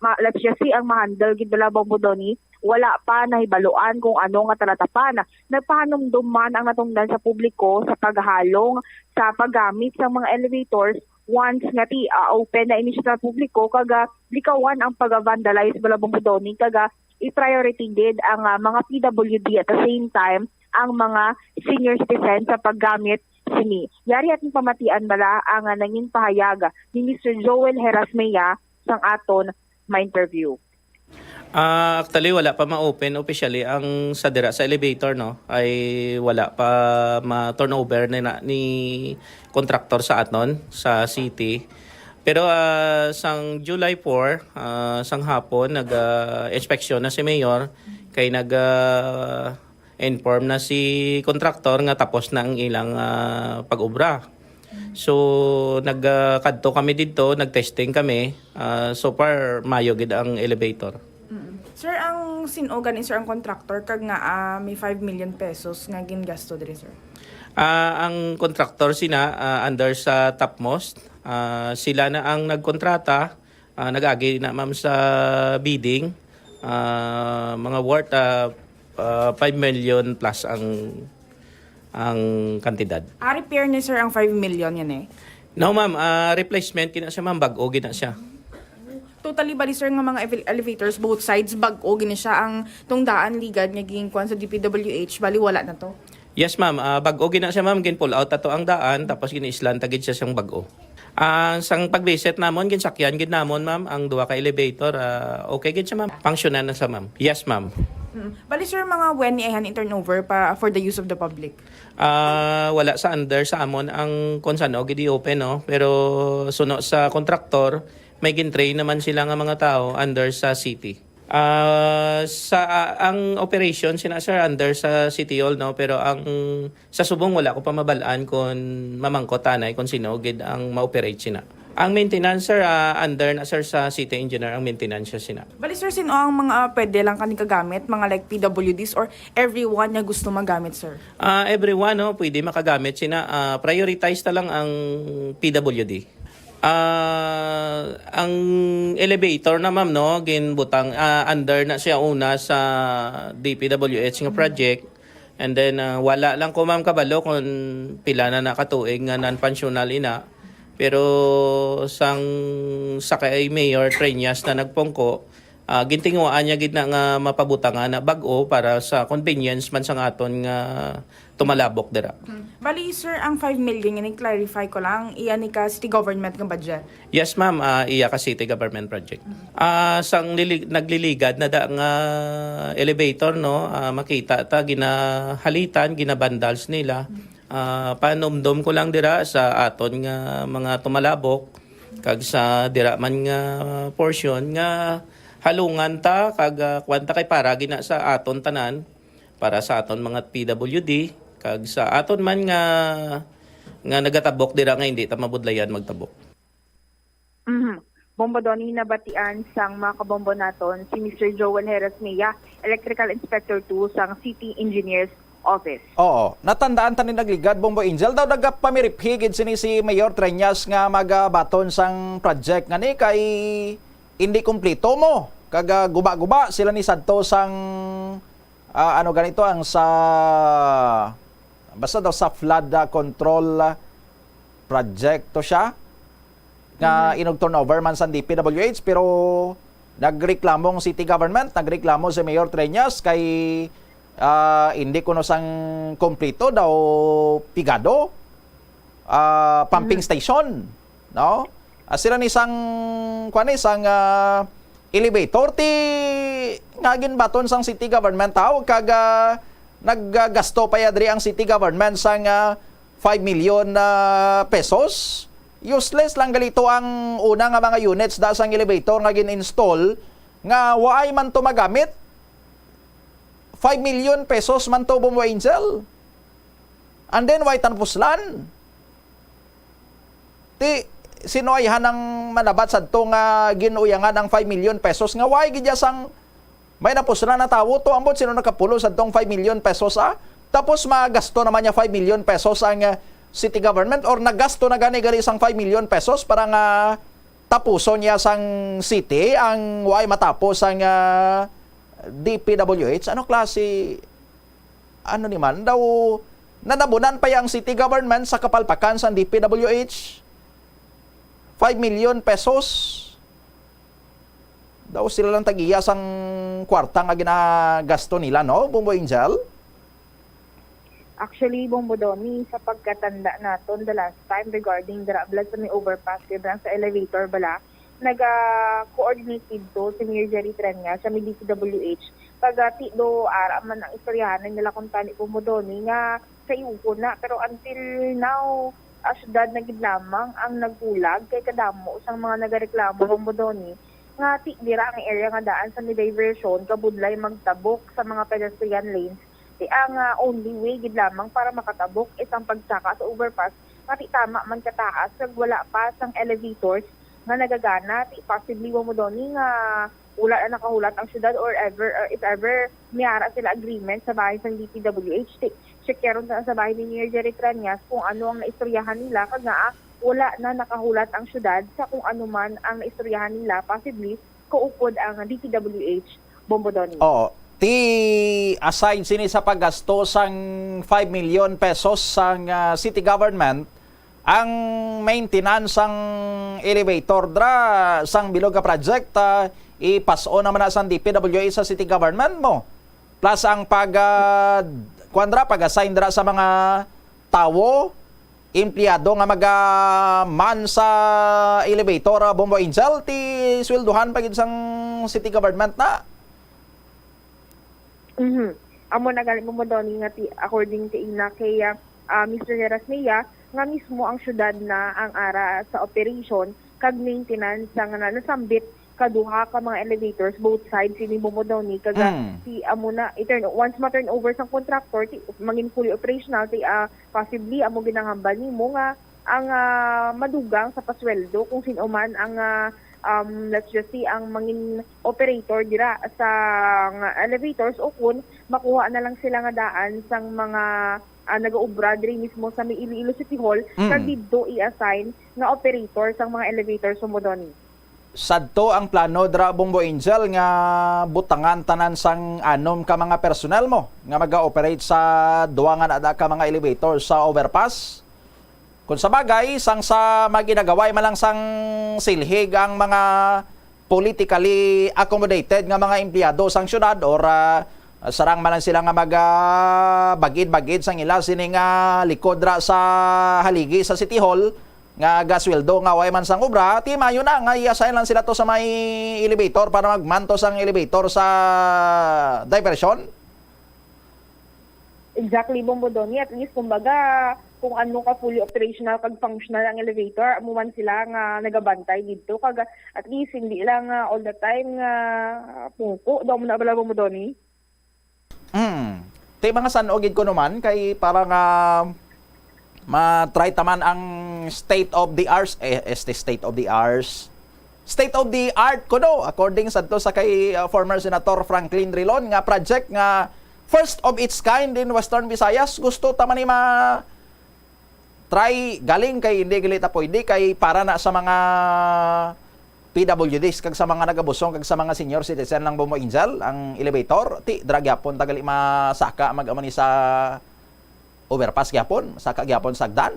ma-, let's just say, ang ma-handle gid bala, Bombo Donny, wala pa nahibaluan kung ano nga talatapan. Nagpahanumdom man ang natungdan sa publiko sa paghalong sa paggamit sa mga elevators once nga ti, ah, open na ini siya sa publiko, kag, ah, likawan ang pag-vandalize bala, Bombo Donny, kag, ah, i-priority gid ang, ah, mga P W D, at the same time ang mga senior citizen sa paggamit sini. Yari ating pamatian bala ang, ah, nangin pahayag ni Mister Joel Herasmea sang aton ma-interview. Ah, actually, wala pa ma-open officially ang sa dira sa elevator, no? Ay wala pa ma-turnover ni na, ni contractor sa aton sa city. Pero, ah, sang July four, ah, sang hapon, nag, ah, inspeksyon na si Mayor kay nag, ah, inform na si contractor nga tapos na ang ilang, ah, pag-obra. So, nag, ah, kadto kami didto, nag-testing kami. Ah, so far, mayo gid ang elevator. Mm. Sir, ang sin-o gani, sir, ang contractor kag nga, ah, may five million pesos nga gingasto diri, sir? Ah, ang contractor sina, ah, under sa Topmost. Ah, sila na ang nagkontrata. Ah, nag-agi na, ma'am, sa bidding. Ah, mga worth, ah, ah, five million plus ang, ang kantidad. Ah, repair ni sir ang five million yan eh? No, ma'am. Ah, replacement gina siya, ma'am. Bag-o gina siya. Totally, bali, sir, nga mga ele-, elevators, both sides, bag-o gini siya. Ang tungdaan ligad nga ginkuan sa D P W H, bali, wala na to. Yes, ma'am. Ah, bag-o gina siya, ma'am. Gin-pull out ato ang daan, tapos gin-islan ta gid siya sang bag-o. Ah, sang pag-visit namon, ginsakyan gid namon, ma'am, ang duha ka elevator. Ah, okay gid siya, ma'am. Functional na siya, ma'am. Yes, ma'am. Mm. Bali, sir, mga when ni ayhan in turnover pa for the use of the public? Ah, wala sa under sa amon ang kung saan o gid i-open, no? Pero suno sa kontraktor, may gin-train naman sila nga mga tao under sa city. Ah, sa, ah, ang operation sina, sir, under sa City Hall, no? Pero ang sa subong, wala ko pa mabal-an kung mamangkot anay kung sino gid ang ma-operate sina. Ang maintenance, sir, ah, under na, sir, sa city engineer ang maintenance siya sina. Bali, sir, sino ang mga, ah, pwede lang kani kagamit? Mga like P W Ds or everyone nga gusto magamit, sir? Ah, everyone, no, pwede makagamit sina. Ah, prioritize ta lang ang P W D. Ah, ang elevator na, ma'am, no, ginbutang, ah, under na siya una sa D P W H nga project. And then, ah, wala lang ko, ma'am, kabalo kung pila na nakatuig nga non-functional ina. Pero sang sa kay Mayor Treñas na nagpungko, ah, gintinguhaan niya gid na nga mapabutangan na bag-o para sa convenience man sang aton nga tumalabok dira. Hmm. Bali, sir, ang five million nga ni-clarify ko lang, iya ni ka city government nga budget? Yes, ma'am. Ah, iya ka city government project. Hmm. Ah, sang lili-, nagliligad na da nga elevator, no, ah, makita ta ginahalitan, ginabandals nila. Hmm. Ah, panumdom ko lang dira sa aton nga mga tumalabok kag sa dira man nga portion nga halungan ta kag, ah, kuwan ta kay para gina sa aton tanan, para sa aton mga P W D kag sa aton man nga, nga nagatabok dira nga hindi ta mabudlayan magtabok. Mhm. Bombo Donny, nabatian sang mga kabombo naton si Mister Joel Herasmea, Electrical Inspector two sang City Engineers Office. Oo, natandaan ta ni nagligad, Bombo Angel, daw nagapamiriphi gid sini si Mayor Treñas nga magabaton sang project nga ni kay hindi kumplito mo. Kag, ah, guba-guba sila ni sadto sang, ah, ano ganito ang sa, basta daw sa flood, ah, control, ah, project to siya nga Mhm. inug turnover man sa D P W H, pero nagreklamo ang city government, nagreklamo si Mayor Treñas kay, ah, hindi kuno sang kompleto daw pigado, ah, pumping Mhm. station, no? Ah, sila ni sang, kuwan ni, sang, ah, elevator ti nga ginbaton sang city government, haw, kag, ah, naggasto pa ya diri ang city government sang, ah, five million, ah, pesos. Useless lang gali to ang una nga mga units da sang elevator nga gin-install nga waay man to magamit. Five million pesos man to, Bombo Angel. And then, way tan puslan. Ti, sino ay hanang manabat sadto nga gin-uyangan ang five million pesos nga way gid ya sang may napuslan na tawo to, ambot sino nakapulo sadtong five million pesos, ah? Tapos magasto naman niya five million pesos ang, ah, city government, or nagasto na gani gali sang five million pesos para nga tapuson niya sang city ang way matapos ang, ah, D P W H? Ano klase, ano ni man daw, nanabunan pa yang city government sa kapalpakan sang D P W H? Five million pesos daw sila lang tag-iya sang kwarta nga ginagasto nila, no, Bombo Angel? Actually, Bombo Donny, sa pagkatanda naton the last time regarding dira bala sa may overpass, kay dira sa elevator bala, naga-coordinate didto si Mayor Jerry Treñas sa may D P W H. Pag, ah, ti do ara man ang istoryahan nila kung tani, Bombo Donny, nga sa iugon na. Pero until now, ah, syudad na gid lamang ang nagbulag kay kadamo sang mga nagareklamo, Bombo Donny, nga ti dira ang area nga daan sa may diversion kabudlay magtabok sa mga pedestrian lanes. Ti ang, ah, only way gid lamang para makatabok is ang pagsaka sa overpass nga ti tama man kataas kag wala pa sang elevators nga nagagana. Ti possibly, Bombo Donny, nga wala na nakahulat ang syudad, or ever, or if ever may ara sila agreement sa bahin sang D P W H, ti check-eron sa, sa bahin ni Mayor Jerry Treñas kung ano ang naistoryahan nila, kag nga, ah, wala na nakahulat ang syudad sa kung ano man ang naistoryahan nila, possibly kaupod ang D P W H, Bombo Donny. Oo. Ti, aside sini sa paggasto sang five million pesos sang, ah, city government, ang maintenance sang elevator dra sang bilog nga project, ah, ipas-on naman na sang D P W H sa city government mo. Plus ang pag, ah, kuwan dra, pag-assign dra sa mga tawo, empleyado nga maga-man sa elevator, ah, Bombo Angel, ti sweldohan pa gid sang city government na. Mhm. Amo na gani, Bombo Donny, nga ti, according kay ina kay, ah, ah, Mister Heras Mejia, nga mismo ang syudad na ang ara sa operation kag maintenance sa nga na-, nasambit kaduha ka mga elevators, both sides sini, Bombo Donny, kag, ah, Mm. si amo na i-turn, once ma-turn over sang contractor, ti, mangin fully operational, ti, ah, possibly amo ginahambal nimo nga ang, ah, madugang sa pasweldo kung sino man ang, ah, um, let's just say, ang mangin operator dira sa nga elevators, o kun makuha na lang sila nga daan sang mga, ah, nagaobra diri mismo sa may Iloilo City Hall, Mm. kag didto i-assign nga operator sang mga elevators, Bombo Donny. Sadto ang plano dra, Bombo Angel, nga butangan tanan sang anom ka mga personnel mo nga maga-operate sa duwa nga na ka mga elevator sa overpass. Kung sa bagay, sang sa maginagaway man lang sang silhig ang mga politically accommodated nga mga empleyado sang syudad, or, ah, sarang man lang sila nga mag, ah, bagid-bagid sang ila sini nga likod ra sa haligi sa City Hall, nga gasweldo nga way man sang obra, ti mayo na nga i-assign lang sila to sa may elevator para magmanto sang elevator sa diversion. Exactly, Bombo Donny. At least, kumbaga, kung ano ka fully operational kag functional ang elevator, amo man sila nga nagabantay didto. Kag at least, hindi lang, ah, all the time nga pungko. Daw mo na bala, Bombo Donny? Hmm. Ti mga san-o gid kuno man kay para nga ma-try taman ang state of the arts, eh, este state of the arts. State of the art kuno, according sadto sa kay, uh, former Senator Franklin Drilon, nga project nga first of its kind in Western Visayas. Gusto ta man ni ma-try galing kay hindi gali ta pwede kay para na sa mga P W Ds kag sa mga nagabusong kag sa mga senior citizen lang, Bombo Angel, ang elevator. Ti, dra gyapon ta gali masaka mag-amo ni sa overpass gyapon, saka gyapon sagdan.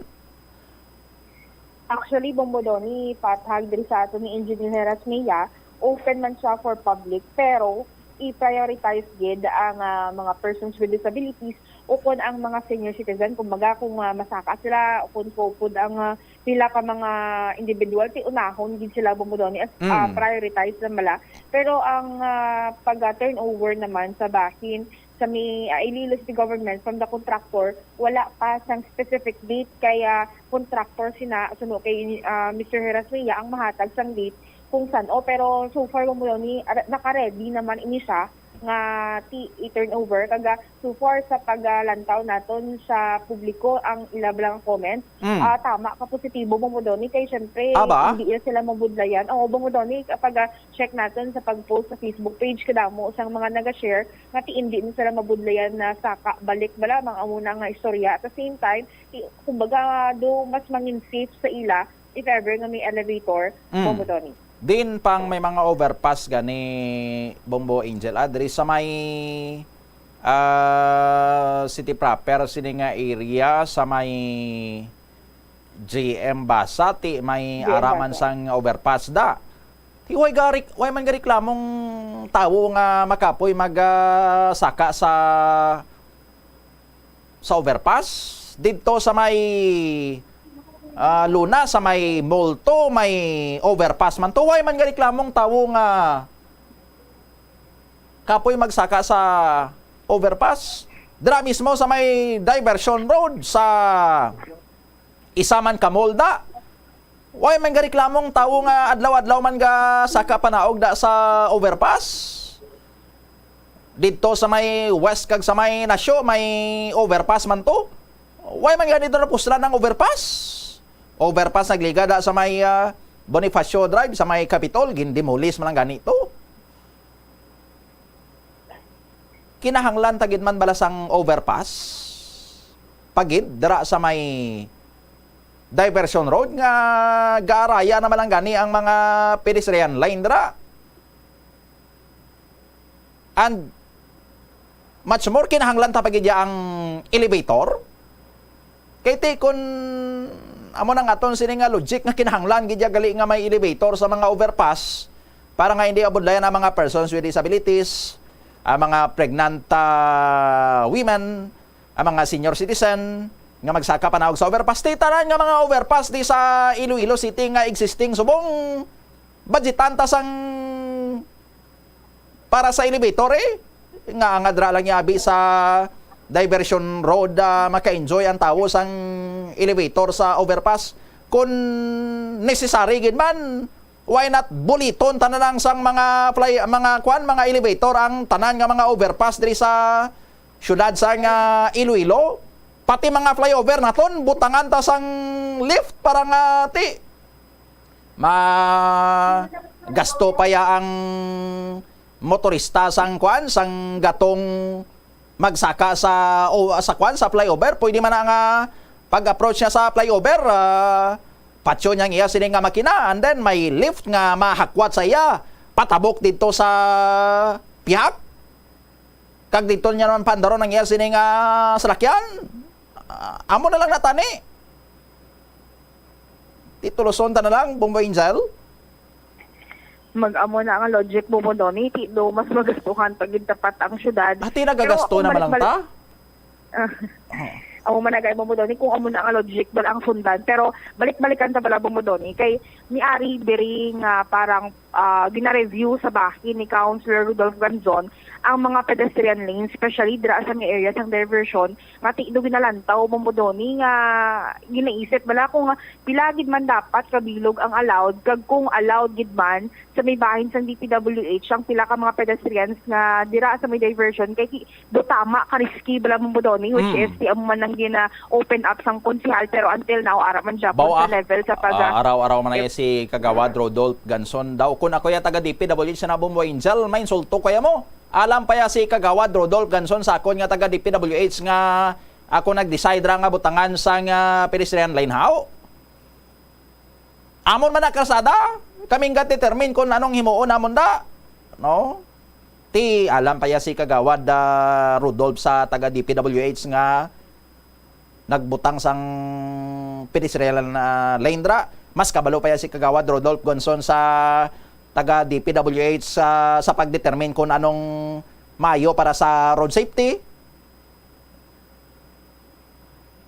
Actually, Bombo Donny, pathag diri sa ato ni Engineer Heras Mejia, open man siya for public, pero i-prioritize gid ang, ah, mga persons with disabilities o kon ang mga senior citizen. Kumbaga, kung, ah, masaka sila o kung kaupod ang, ah, pila ka mga individual, ti unahon gid sila, Bombo Donny, as, ah, Mm. prioritize na mala. Pero ang, ah, pag-turnover naman sa bahin sa may, ah, Iloilo City Government from the contractor, wala pa sang specific date, kaya contractor sina, suno kay, ah, Mister Heras Mejia ang mahatag sang date kung san-o. Pero so far, Bombo Donny, ara-, naka-ready naman ini siya nga ti i-turnover, kag, ah, so far sa paglantaw naton sa publiko ang ila bala nga comments, Mm. ah, tama ka, positibo, Bombo Donny, kay syempre, Aba? Hindi na sila mabudlayan. Oo, Bombo Donny, kapag, ah, check naton sa pag-post sa Facebook page, kadamo sang mga naga-share nga ti hindi na sila mabudlayan na saka balik bala, mga amo na nga istorya. At the same time, ti-, kumbaga, do mas mangin safe sa ila if ever nga may elevator, Mm. Bombo Donny. Din pang may mga overpass gani, Bombo Angel, ah, diri sa may, ah, city proper, sini nga area, sa may G M Basa, ti may G M araman Basa. Sang overpass da. Ti way gari, way man gareklamong tawo nga makapoy mag, ah, saka sa sa overpass, didto sa may, ah, Luna, sa may Molto, may overpass man to. Way man gareklamong tawo nga kapoy magsaka sa overpass. Dira mismo sa may diversion road sa isa man ka mall da. Way man gareklamong tawo nga adlaw-adlaw man ga saka panaog da sa overpass. Didto sa may West kag sa may Nasyo, may overpass man to. Way man gani to napuslan ang overpass. Overpass nagliga da sa may, ah, Bonifacio Drive, sa may Capitol, gindemolis man lang gani to. Kinahanglan ta gid man bala sang overpass? Pagid, dira sa may diversion road nga gaaraya naman lang gani ang mga pedestrian lane dira. And much more, kinahanglan ta pa gid ya ang elevator. Kay ti kun amo nang aton sini nga logic nga kinahanglan gid ya gali nga may elevator sa mga overpass para nga hindi abudlayan ang mga persons with disabilities, ang mga pregnant, ah, women, ang mga senior citizen nga magsaka panaog sa overpass. Ti tanan nga mga overpass di sa Iloilo City nga existing subong budgetan ta sang para sa elevator, eh. Nga nga dira lang yabi sa diversion road, ah, maka-enjoy ang tawo sang elevator sa overpass. Kung necessary gid man, why not buliton tanan lang sang mga fly, mga kwan, mga elevator ang tanan nga mga overpass diri sa syudad sang, ah, Iloilo? Pati mga flyover naton, butangan ta sang lift para nga ti ma gasto pa ya ang motorista sang kwan, sang gatong magsaka sa, o, sa kwan, sa flyover. Pwede man na nga pag-approach niya sa flyover, ah, patyo niya ang iya sini nga makina, and then may lift nga mahakwat sa iya patabok didto sa pihak. Kag didto niya naman pandaron ang iya sini nga salakyan. Ah, amo na lang natani. Tituloson ta na lang, Bombo Angel. Mag-amo na ang logic, Bombo Donny. Ti do mas magastuhan pag gintapat ang syudad. Ati nagagasto na man lang ta? Amo man na gay, Bombo Donny, kung amo na ang logic, bala ang sundan. Pero balik-balikan ta bala, Bombo Donny, kay ni ari diri nga parang, ah, gina-review sa bahin ni Councilor Rudolph Ganzon ang mga pedestrian lanes, especially dira sa may area sang diversion, nga ti do ginalantaw, Bombo Donny, nga ginaisip bala kung pila gid man dapat ka bilog ang allowed, kag kung allowed gid man sa may bahin sang D P W H ang pila ka mga pedestrians nga dira sa may diversion, kay ti do tama ka risky bala, Bombo Donny, which Mm. is ti amo man ang gina-open up sang konsehal, pero until now ara man gyapon Baw, sa ah, level sa pag, ah, araw-araw man na si Kagawad Rodolph Ganson daw. Kun ako ya taga D P W H na, Bombo Angel, may insulto kaya mo. Alam pa ya si Kagawad Rodolph Ganson sa akon nga taga D P W H nga ako nag-decide ra nga butangan sang pedestrian lane, haw? Amon man na kalsada, kami nga determine kung anong himuon namon da, no? Ti alam pa ya si Kagawad, ah, Rudolph sa taga D P W H nga nagbutang sang pedestrian, ah, lane dra. Mas kabalo pa ya si Kagawad Rodolph Gonson sa taga D P W H sa, sa pagdetermine kung anong maayo para sa road safety.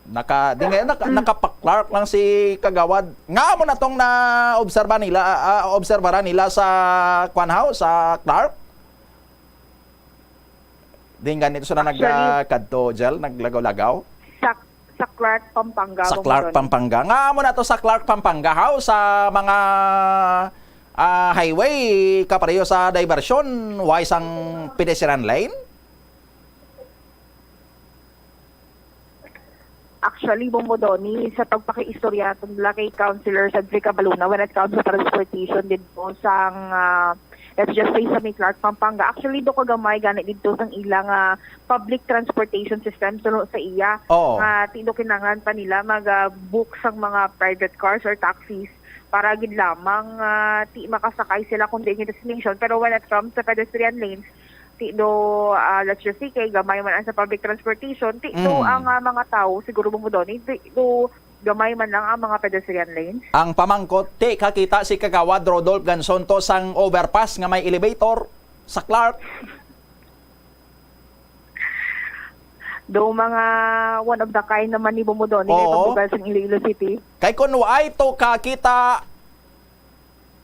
Naka, di nga, naka, Mm. nakapa-Clark lang si Kagawad. Nga amo na tong naobserba nila, ah, obserbaran nila sa kwan, haw, sa Clark? Di nga nito sila Actually, nagkadto, Jel, naglagaw-lagaw? Sa, sa Clark, Pampanga, Sa Clark, Bombo Donny. Pampanga. Nga amo na to sa Clark, Pampanga, haw, sa mga, ah, highway, kapareho sa diversion, way sang pedestrian lane? Actually, Bombo Donny, sa pagpakiistorya tungod kay Councilor Cedric Cabaluna, when it comes to transportation dito sang, ah, let's just say, sa may Clark, Pampanga, actually, do kagamay gani dito sang ilang, ah, public transportation system suno sa iya. Oo. Nga ti do kinahanglan pa nila mag-book sang mga private cars or taxis para gid lamang, ah, ti makasakay sila kung diin yung destination. Pero when it comes sa pedestrian lanes, ti do, ah, let's just say, kay gamay man ang sa public transportation, ti do Mm. ang, ah, mga tao, siguro, Bombo Donny, ti do gamay man lang ang mga pedestrian lanes. Ang pamangkot, ti kakita si Kagawad Rodolph Ganzon to sang overpass nga may elevator sa Clark? Do mga one of the kind naman ni, Bombo Donny, kay Oo. pagbugal sang Iloilo City. Kay kun waay to kakita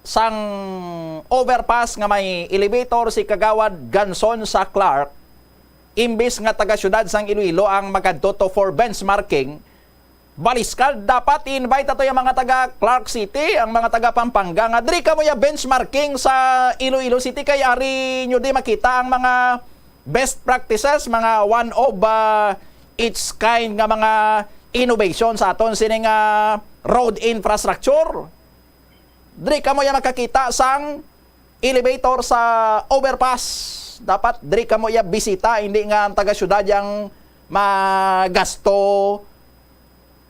sang overpass nga may elevator si Kagawad Ganzon sa Clark, imbis nga taga-syudad sang Iloilo ang makadto to for benchmarking, baliskad, dapat i-invite ato yung mga taga Clark City, ang mga taga Pampanga, nga diri kamo ya benchmarking sa Iloilo City, kay ari nyo di makita ang mga best practices, mga one of, ah, its kind nga mga innovation sa aton sining, ah, road infrastructure. Diri kamo ya makakita sang elevator sa overpass. Dapat diri kamo ya bisita, hindi nga ang taga-syudad yang magasto,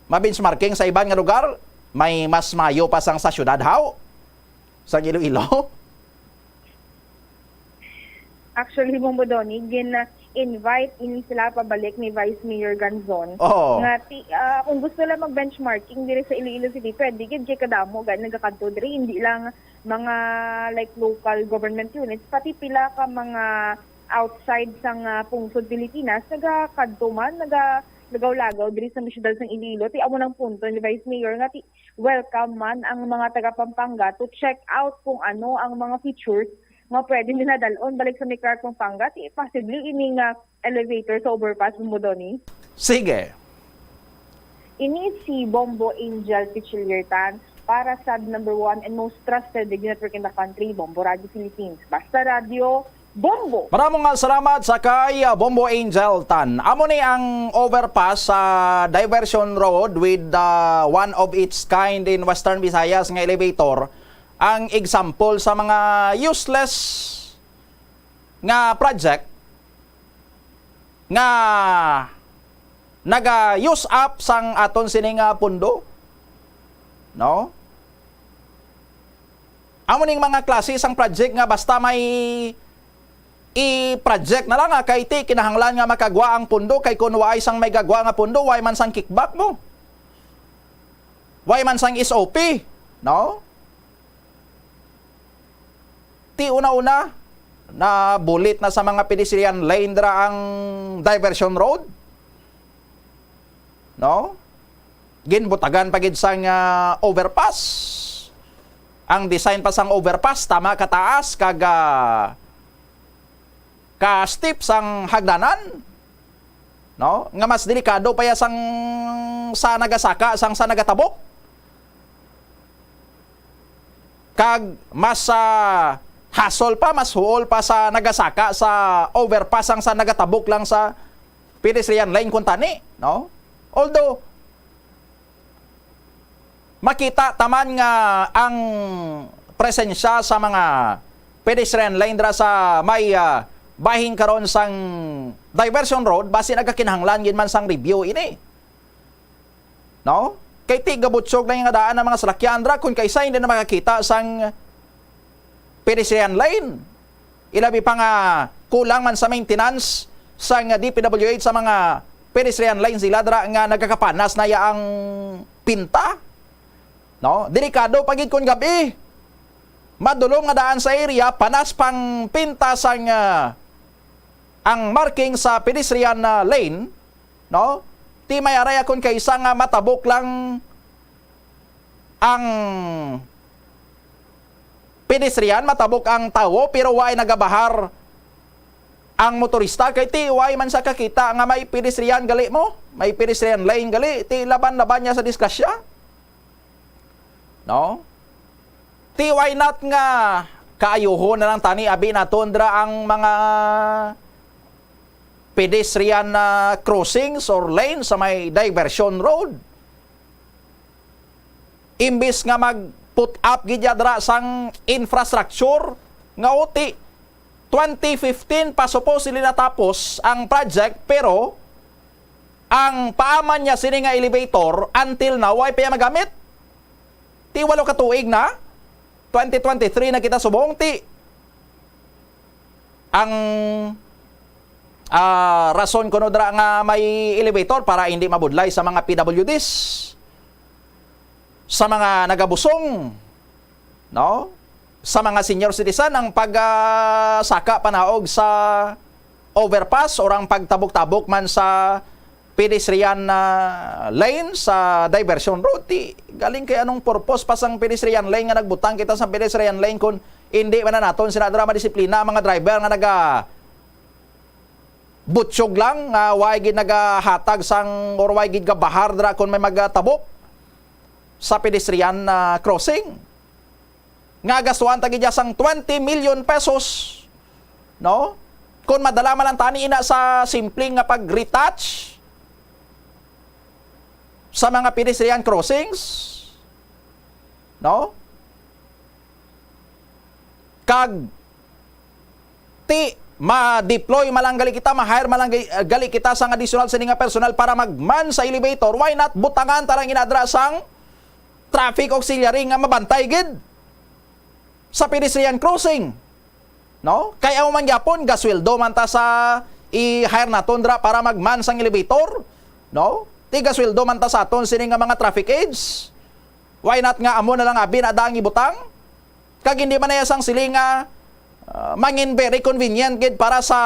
ma-benchmarking sa iban nga lugar. May mas mayo pa sang sa syudad, haw? Sang Iloilo? Actually, Bombo Donny, gin-invite ini sila pabalik ni Vice Mayor Ganzon. Oo. Nga ti, ah, kung gusto lang mag-benchmarking diri sa Iloilo City, pwede gid kay kadamo gani nagakadto diri, hindi lang mga, like, local government units, pati pila ka mga outside sang, ah, pungsod Pilipinas nagakadto man, naga lagaw-lagaw diri sa may siyudad sang Iloilo. Ti amo nang punto ni Vice Mayor nga ti welcome man ang mga taga Pampanga to check out kung ano ang mga features nga pwede nila dalon balik sa may Clark, Pampanga. Ti possibly ini nga elevator sa overpass, Bombo Donny. Sige. Ini si Bombo Angel Pichiliertan para sa number one and most trusted radio network in the country, Bombo Radio Philippines. Basta Radio, Bombo! Maramong nga salamat sa kay, ah, Bombo Angel Tan. Amo ni ang overpass sa Diversion Road with, ah, one of its kind in Western Visayas nga elevator. Ang example sa mga useless nga project nga naga-use up sang aton sini nga pundo, no? Amo ning mga klase sang project nga basta may i-project na lang, ah, kay ti kinahanglan nga makagwa ang pundo, kay kun waay sang may gagwa nga pundo, way man sang kickback mo. Way man sang S O P, no? Ti una-una, nabulit na sa mga pedestrian lane dira ang diversion road. No? Ginbutagan pa gid sang, ah, overpass. Ang design pa sang overpass, tama kataas, kag, ah, ka steep sang hagdanan, no? Nga mas delikado pa ya sang sa nagasaka sang sa nagatabok. Kag mas, ah, hassle pa, mas huol pa sa nagasaka sa overpass ang sa nagatabok lang sa pedestrian lane kuntani, no? Although, makita taman nga ang presensya sa mga pedestrian lane dira sa may, ah, bahin karon sang diversion road, basi nagakinahanglan gid man sang review ini. No? Kay ti gabutyog lang nga daan ang mga salakyan dira, kun kaisa hindi na makakita sang pedestrian lane. Ilabi pa nga kulang man sa maintenance sang D P W H sa mga pedestrian lane sila dira nga nagakapanas na ya ang pinta. No? Delikado pa gid kun gabi. Madulom nga daan sa area, panas pang pinta sang, ah, ang marking sa pedestrian, ah, lane, no? Ti may aray akon kay isa nga matabok lang ang pedestrian, matabok ang tawo, pero waay nagabahar ang motorista kay ti waay man sa kakita nga may pedestrian gali mo, may pedestrian lane gali, ti laban-laban niya sa disgrasya. No? Why not nga kaayuhon na lang tani, abi naton dira ang mga pedestrian na crossings or lane sa may diversion road? Imbis nga mag-put up gid ya dira sang infrastructure nga uti, twenty fifteen pa supposedly natapos ang project, pero ang paaman niya sini nga elevator, until now, way pa ya magamit. Ti walo ka tuig na, twenty twenty-three na kita subong, ti ang, ah, rason kuno dira nga may elevator para hindi mabudlay sa mga P W Ds, sa mga nagabusong, no? Sa mga senior citizen ang pag, ah, saka panaog sa overpass or ang pagtabok-tabok man sa pedestrian, ah, lane sa diversion road. Ti, galing kay anong purpose pa sang pedestrian lane nga nagbutang kita sa pedestrian lane kung hindi man na naton sila dira madisiplina ang mga driver nga naga butyog lang, nga way gid nagahatag sang or way gid gabahar dira kung may magatabok sa pedestrian, ah, crossing? Nga gastuhan ta gid sang twenty million pesos, no? Kung madala man lang tani ina sa simpleng nga pag-retouch sa mga pedestrian crossings, no? Kag ti ma-deploy man lang gali kita, ma-hire man lang gali, gali kita sang additional sini nga personal para magman sa elevator. Why not butangan ta lang ina dira sang traffic auxiliary nga mabantay gid sa pedestrian crossing, no? Kay amo man gyapon, gasweldo man ta sa i-hire naton dira para magman sang elevator, no? Ti gasweldo man ta sa aton sini nga mga traffic aides. Why not nga amo na lang abi na daang ibutang? Kag hindi man na ya sang sili nga, ah, mangin very convenient gid para sa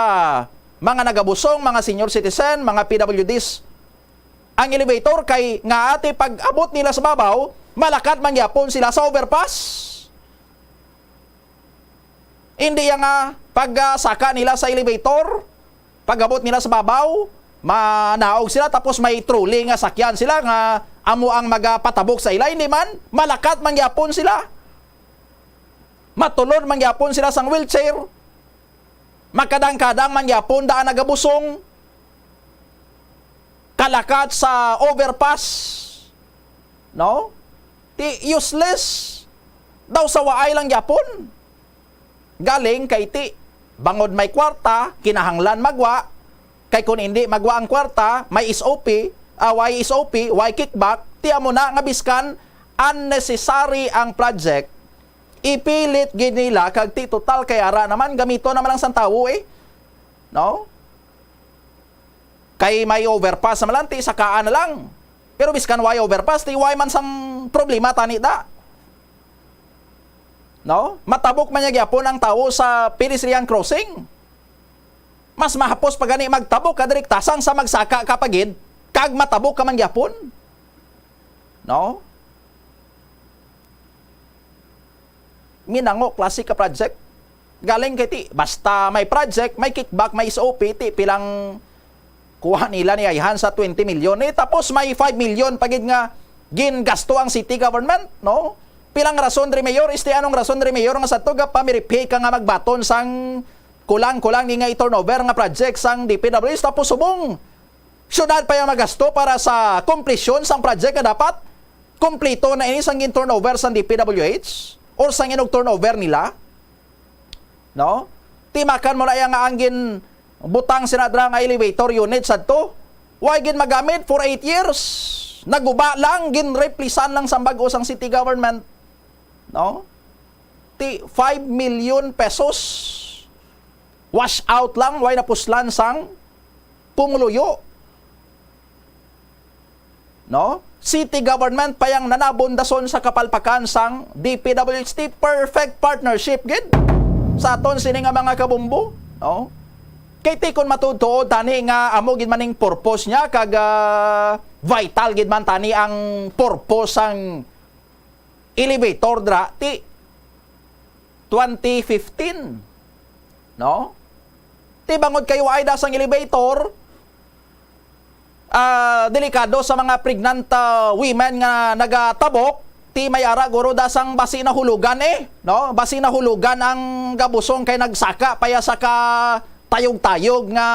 mga nagabusong, mga senior citizen, mga P W Ds ang elevator, kay nga ati pag-abot nila sa babaw, malakat man gyapon sila sa overpass. Hindi ya nga pag, ah, saka nila sa elevator, pag-abot nila sa babaw, manaog sila, tapos may trolley nga sakyan sila nga amo ang magapatabok sa ila. Hindi man, malakat man gyapon sila. Matulod man gyapon sila sang wheelchair. Makadang-kadang man gyapon daan nagabusong. Kalakat sa overpass. No? Ti useless. Daw sa waay lang gyapon. Galing kay ti, bangod may kwarta, kinahanglan magwa, kay kun hindi magwa ang kwarta, may S O P, ah, way S O P, way kickback, ti amo na nga biskan unnecessary ang project, ipilit gid nila kag ti total kay ara naman, gamito naman lang sang tawo eh. No? Kay may overpass naman lang, ti sakaan na lang. Pero biskan way overpass, ti way man sang problema tani da. No? Matabok man niya gyapon ang tawo sa pedestrian crossing. Mas mahapos pa gani magtabok ka direkta sang sa magsaka ka pa gid, kag matabok ka man gyapon. No? Minango klase ka project. Galing kay ti, basta may project, may kickback, may S O P, ti pilang kuha nila ni ayhan sa twenty million. Eh, tapos may five million pa gid nga gingasto ang city government, no? Pilang rason diri, Mayor? Isti anong rason diri, Mayor, nga sa to ga pamiriphi ka nga magbaton sang kulang-kulang ni nga i-turnover nga project sang D P W H, tapos subong syudad pa yang magasto para sa komplisyon sang project nga dapat kompleto na ini sang gin-turnover sang D P W H or sang inog turnover nila? No? Timakan mo na iya nga ang ginbutang sina dra nga elevator unit sadto, way gid magamit for eight years. Naguba lang, ginreplisan lang sa bag-o sang city government. No? Ti five million pesos. Wash out lang, way napuslan sang pumuluyo. No? City government pa yang nanabon dason sa kapalpakan sang D P W H. Ti perfect partnership gid sa aton sini nga mga kabumbo, no? Kay ti kon matuod-tuod tani nga amo gid maning purpose niya kag, ah, vital gid man tani ang purpose sang elevator dra ti twenty fifteen, no? Ti bangod kay waay da sang elevator, ah, delikado sa mga pregnant, ah, women nga nagatabok, Ti may ara guro da sang basi nahulugan, eh, no? Basi nahulugan ang Gabusong kay nagsaka pa ya sa ka tayog-tayog nga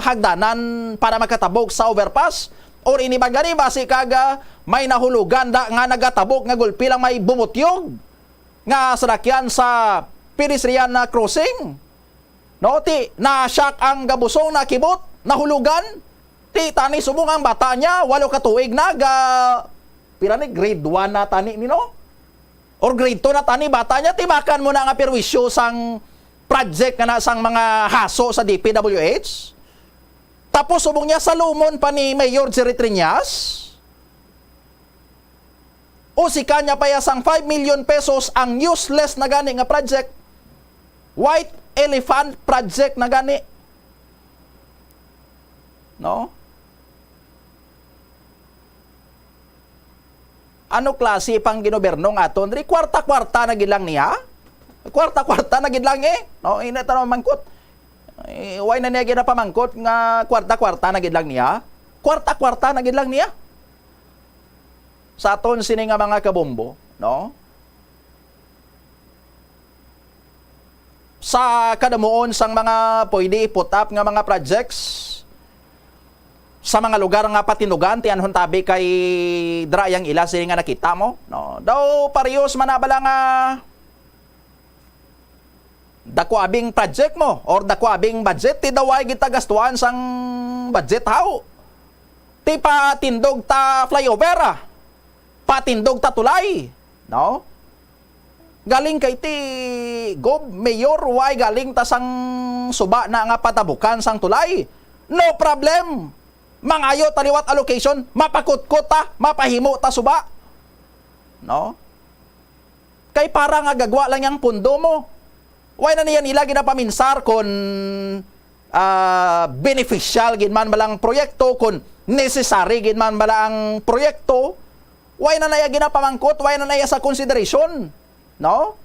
hagdanan para makatabok sa overpass. Or ini ba gani basi kag, ah, may nahulugan da nga nagatabok nga gulpi lang may bumutyog nga sadakyan sa pedestrian na crossing? No, ti na-shock ang Gabusong, nakibot, nahulugan. Ti tani subong ang bata niya, walo ka tuig na, ga, pila ni, grade one na tani ni, no? Or grade two na tani, bata niya, timakan mo na nga perwisyo sang project nga na sang mga haso sa D P W H. Tapos subong niya, salumon pa ni Mayor Jerry Triñas. Usikan niya pa ya sang five million pesos ang useless na gani nga project. White elephant project na gani. No? Ano klase pang ginobyerno nga aton diri? Kwarta-kwarta na gid lang niya. Kwarta-kwarta na gid lang, eh. No, ina ta na mangkot. Eh, why na niya ginapamangkot nga kwarta-kwarta na gid lang niya? Kwarta-kwarta na gid lang niya. Sa aton sini nga mga kabombo, no? Sa kadamuon sang mga pwede i-put up nga mga projects sa mga lugar nga patindugan, ti anhon tabi kay dra yang ila sini nga nakita mo, no? Daw parehos man na bala nga dako abing project mo or dako abing budget, ti daw ay gid ta gastuan sang budget, haw? Ti patindog ta flyover, ah. Patindog ta tulay, no? Galing kay ti Gob, Mayor, way galing ta sang suba na nga patabukan sang tulay. No problem. Mangayo ta liwat allocation, mapakutkot ta, mapahimo ta suba. No? Kay para nga gagwa lang yang pundo mo. Why na niya nila ginapaminsar kon, ah, beneficial gid man bala ang proyekto, kon necessary gid man bala ang proyekto? Why na naya ginapamangkot? Why na naya sa consideration? No?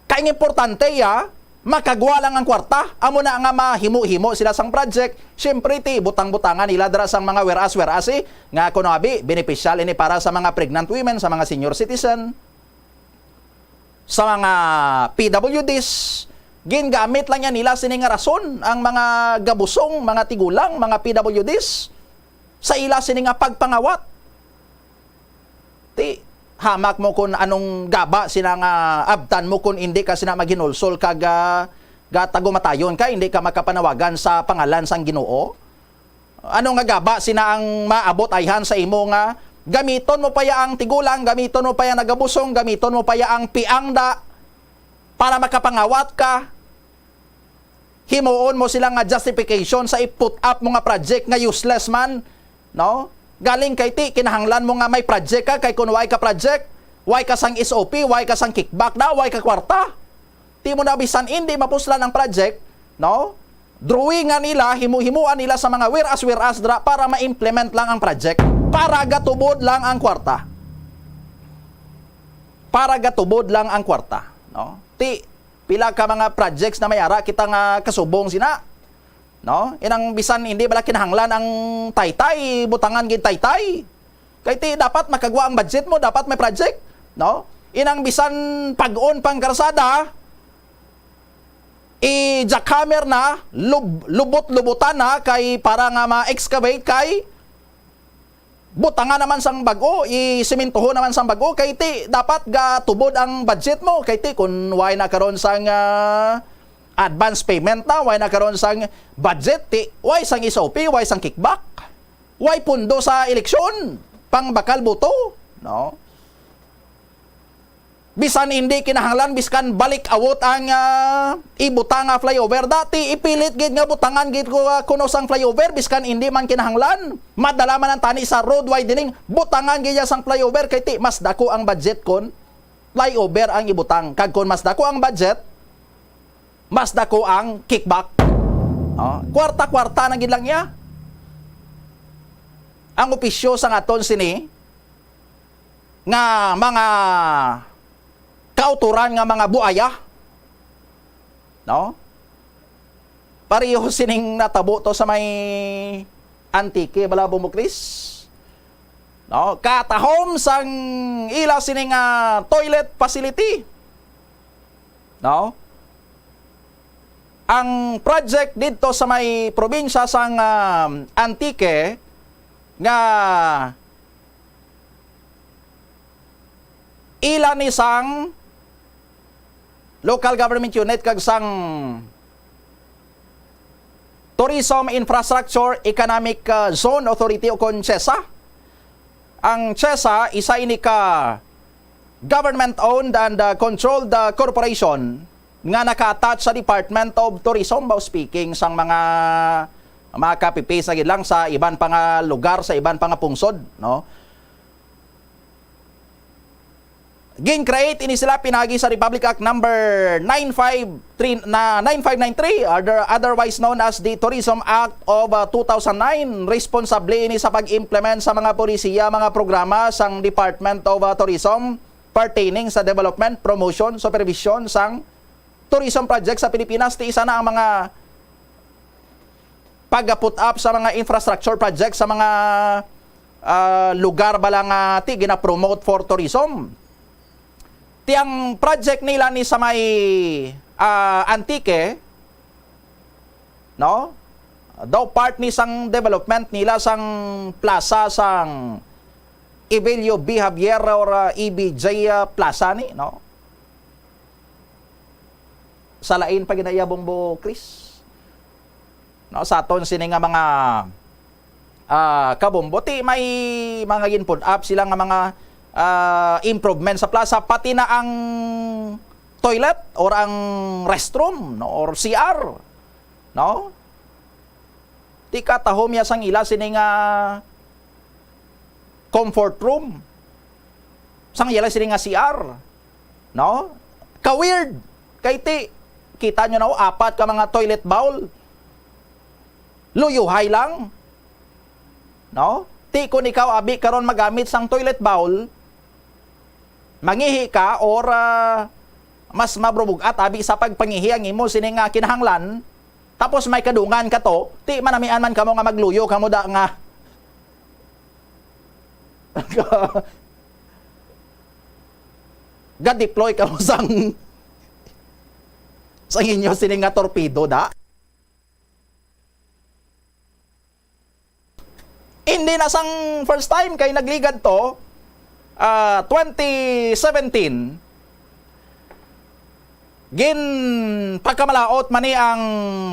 Kay ang importante, ya, makagwa lang ang kwarta. Amo na nga mahimo-himo sila sang project. Siyempre, ti, butang-butangan nila dira sang mga whereas, whereas, eh, nga kuno abi, beneficial ini para sa mga pregnant women, sa mga senior citizen, sa mga P W Ds. Gingamit lang yan nila sini nga rason, ang mga Gabusong, mga tigulang, mga P W Ds, sa ila sini nga pagpangawat. Ti, hamak mo kon anong gaba sina nga abtan mo kon indi ka sina maghinulsol kag, ah, gatagumatayon ka, indi ka makapanawagan sa pangalan sang Ginoo? Ano nga gaba sina ang maabot ayhan sa imo nga gamiton mo pa ya ang tigulang, gamiton mo pa ya ang Gabusong, gamiton mo pa ya ang piangda para makapangawat ka? Himuon mo sila nga justification sa i-put up mo nga project nga useless man, no? Galing kay ti, kinahanglan mo nga may project ka, kay kung way ka project, way ka sang S O P, way ka sang kickback na, way ka kwarta. Ti mo na bisan indi mapuslan ang project, no? Drawingan nila, himu-himuan nila sa mga whereas, whereas dra para ma-implement lang ang project, para gatubod lang ang kwarta. Para gatubod lang ang kwarta, no? Ti, pila ka mga projects na may ara kita nga kasubong sina, no? Inang bisan hindi bala kinahanglan ang Taytay, butangan gid Taytay. Kay ti dapat makagwa ang budget mo, dapat may project, no? Inang bisan pag-on pang karsada, i-jackhammer na, lub-, lubot-lubutan na kay para nga ma-excavate kay butangan naman sang bag-o, isimintuhon naman sang bag-o, kay ti dapat gatubod ang budget mo, kay ti kun way na karon sang, ah, advance payment na, way na karon sang budget, ti way sang S O P, way sang kickback, way pundo sa eleksyon, pang bakal boto, no? Bisan hindi kinahanglan, biskan balik awot ang, ah, ibutang nga flyover. Dati, ipilit gid nga butangan gid ko, ah, kuno sang flyover, biskan hindi man kinahanglan. Madala man ang tani sa road widening, butangan gid ya sang flyover, kay ti mas dako ang budget kon flyover ang ibutang. Kag kon mas dako ang budget, mas dako ang kickback. No? Kwarta-kwarta na gid lang niya. Ang opisyo sang aton sini, nga mga kautoran nga mga buaya, no? Pareho sining natabo to sa may Antique, Malabo, Muklis. no, katahom sang ila sini nga toilet facility, no? Ang project didto sa may probinsya sang, ah, Antique nga ila ni sang local government unit kag sang Tourism Infrastructure Economic, ah, Zone Authority o kon CHEZA. Ang CHEZA, isa ini ka government-owned and, ah, controlled, ah, corporation nga naka-attach sa Department of Tourism, ba, speaking sang mga, mga copy-paste na gid lang sa iban pa nga lugar, sa iban pa nga pungsod, no? Gin-create ini sila pinagi sa Republic Act number nine five three, na nine five nine three, other-, otherwise known as the Tourism Act of, uh, two thousand nine. Responsable ini sa pag-implement sa mga polisiya, mga programa sang Department of, uh, Tourism pertaining sa development, promotion, supervision sang tourism project sa Pilipinas. Ti isa na ang mga pag-put up sa mga infrastructure project sa mga, ah, lugar bala nga ti gina-promote for tourism. Ti ang project nila ni sa may, ah, Antique, no? Daw part ni sang development nila sang plaza sang Evelio B. Javier or, ah, E B J, ah, Plaza ni, no? Sa lain pa gina iya, Bombo Chris. No, sa aton sini nga mga, ah, kabombo, ti may mga gin-put up sila nga mga, ah, improvement sa plaza, pati na ang toilet or ang restroom, no, or C R, no? Ti katahom ya sang ila sini nga comfort room. Sang ila sini nga C R, no? Ka-weird. Kay ti, kita nyo na, oh, apat ka mga toilet bowl. Luyuhay lang. No? Ti, kung ikaw, abi, karon magamit sang toilet bowl, mangihi ka or, ah, mas mabrubug-at abi sa pagpangihi ang imo sini nga kinahanglan, tapos may kadungan ka to, ti manamian man kamo nga magluyo kamo da nga ga-deploy kamo sang, sang inyo sini nga torpedo da. Hindi na sang first time kay nagligad to, ah, twenty seventeen, ginpakamalaot man ni ang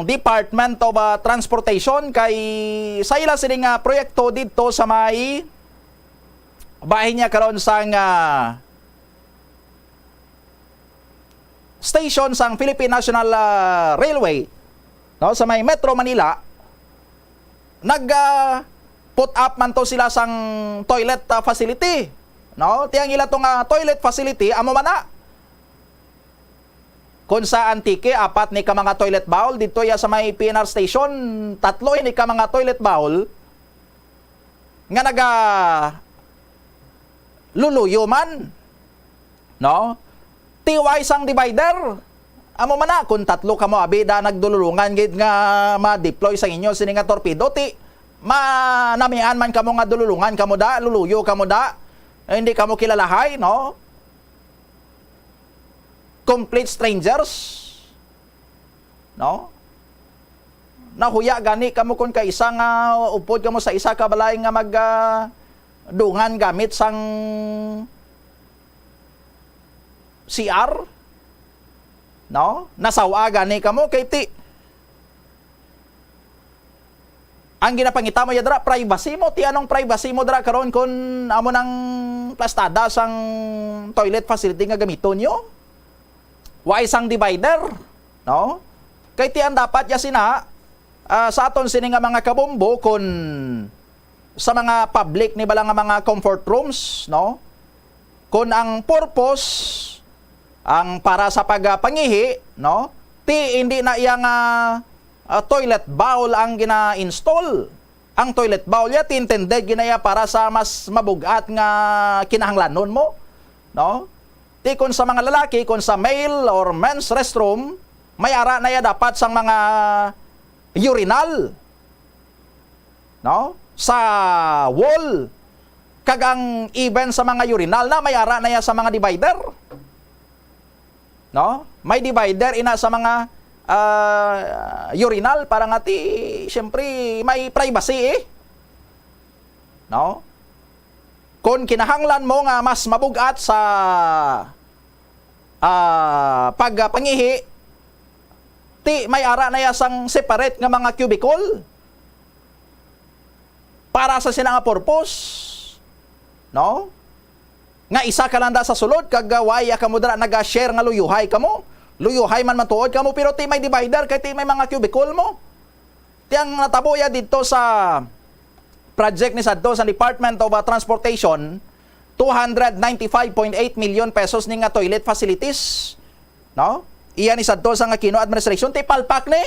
Department of, ah, Transportation kay sa ila sini nga proyekto didto sa may bahin niya karon sang, ah, station sang Philippine National, ah, Railway, no, sa may Metro Manila, nag, ah, put up man to sila sang toilet, ah, facility, no? Ti ang ila to nga toilet facility, amo man na. Kung sa Antique, apat ni ka mga toilet bowl, didto ya sa may P N R station, tatlo ini ka mga toilet bowl nga naga luluyo man, no? Ti way sang divider. Amo man na, kung tatlo kamo abi da nagdululungan gid nga ma-deploy sa inyo sini nga torpedo, ti manamian man kamo nga dululungan kamo da, luluyo kamo da, eh, hindi kamo kilalahay, no? Complete strangers, no? Nahuya gani kamo kon kaisa nga upod kamo sa isa ka balay nga mag, ah, dungan gamit sang C R, no? Nasawa gani kamo kay ti ang ginapangita mo ya dira, privacy mo. Ti anong privacy mo dira karon kun amo nang plastada sang toilet facility nga gamiton nyo? Wa isang divider, no? Kay ti ang dapat ya sina, ah, sa aton sini nga mga kabombo, kun sa mga public ni bala nga mga comfort rooms, no? Kun ang purpose ang para sa pagpangihi, no? Ti hindi na iya nga, ah, toilet bowl ang gina-install. Ang toilet bowl ya ti intended gina iya para sa mas mabug-at nga kinahanglanon mo, no? Ti kun sa mga lalaki, kun sa male or men's restroom, may ara na iya dapat sang mga urinal, no? Sa wall. Kag ang even sa mga urinal na, may ara na ya sa mga divider. No? May divider ina sa mga, ah, urinal para nga ti, siyempre, may privacy, eh. No? Kung kinahanglan mo nga mas mabug-at sa, ah, pagpangihi, ti may ara na ya sang separate nga mga cubicle para sa sina nga purpose, no? Nga isa ka lang da sa sulod, kag, ah, wala kamo dira naga-share nga luyuhay kamo. Luyuhay man matuod kamo, pero ti may divider kay ti may mga cubicle mo. Ti ang natabo ya didto sa project ni sadto sa Department of, ah, Transportation, two hundred ninety-five point eight million pesos ni nga toilet facilities, no? Iya ni sadto sang Aquino administration, ti palpak ni.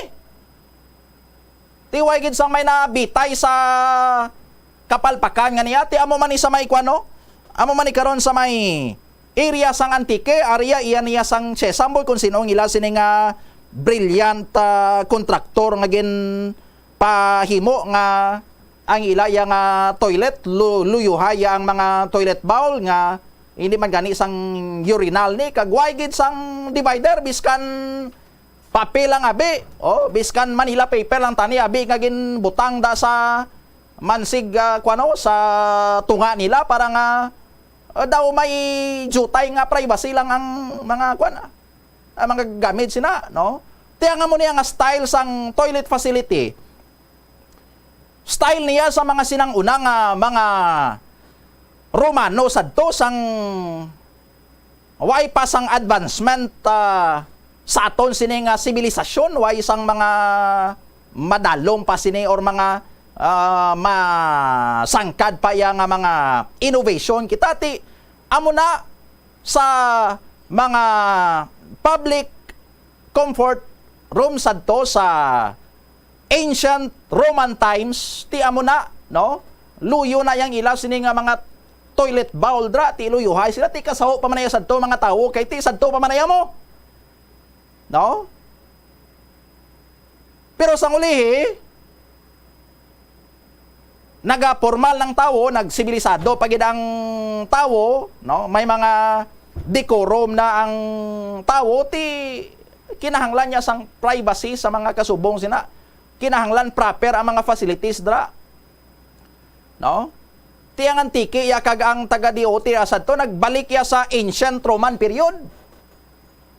Ti way gid sang may nabitay sa kapalpakan nga niya, ti amo man ni sa may kuan, no? Amo man ni karon sa may area sang Antique, area iya niya sang Chesamboy, kung sino ang ila sini nga brilliant, ah, kontraktor nga ginpahimo nga ang ila iya nga toilet, lu-, luyuhay iya ang mga toilet bowl nga hindi man gani sang urinal ni, kag way gid sang divider, biskan papel lang abi, oh, biskan Manila paper lang tani abi nga ginbutang da sa mansig, ah, kuano, sa tunga nila para nga, ah, daw may jutay nga privacy lang ang mga kuan, ah, ang mga gamit sina, no? Ti ang amo niya nga style sang toilet facility. Style niya sa mga sinang-una nga mga Romano sadto sang way pa sang advancement, ah, sa aton sini nga sibilisasyon, way sang mga madalom pa sini or mga, ah, masangkad pa iya nga mga innovation. Kita ti amo na sa mga public comfort room sadto sa ancient Roman times, ti amo na, no? Luyo na yang ila sini nga mga toilet bowl dra, ti luyuhay sila, ti kasaho pa man iya sadto mga tawo, kay ti sadto pa man iya mo. No? Pero sang ulihi, nagapormal ng tawo, nagsibilisado pa gid ang tawo, no? May mga decorum na ang tawo, ti kinahanglan niya sang privacy sa mga kasubong sina. Kinahanglan proper ang mga facilities dra. No? Ti ang Antique ya kag ang taga D O T ya sadto, nagbalik ya sa ancient Roman period.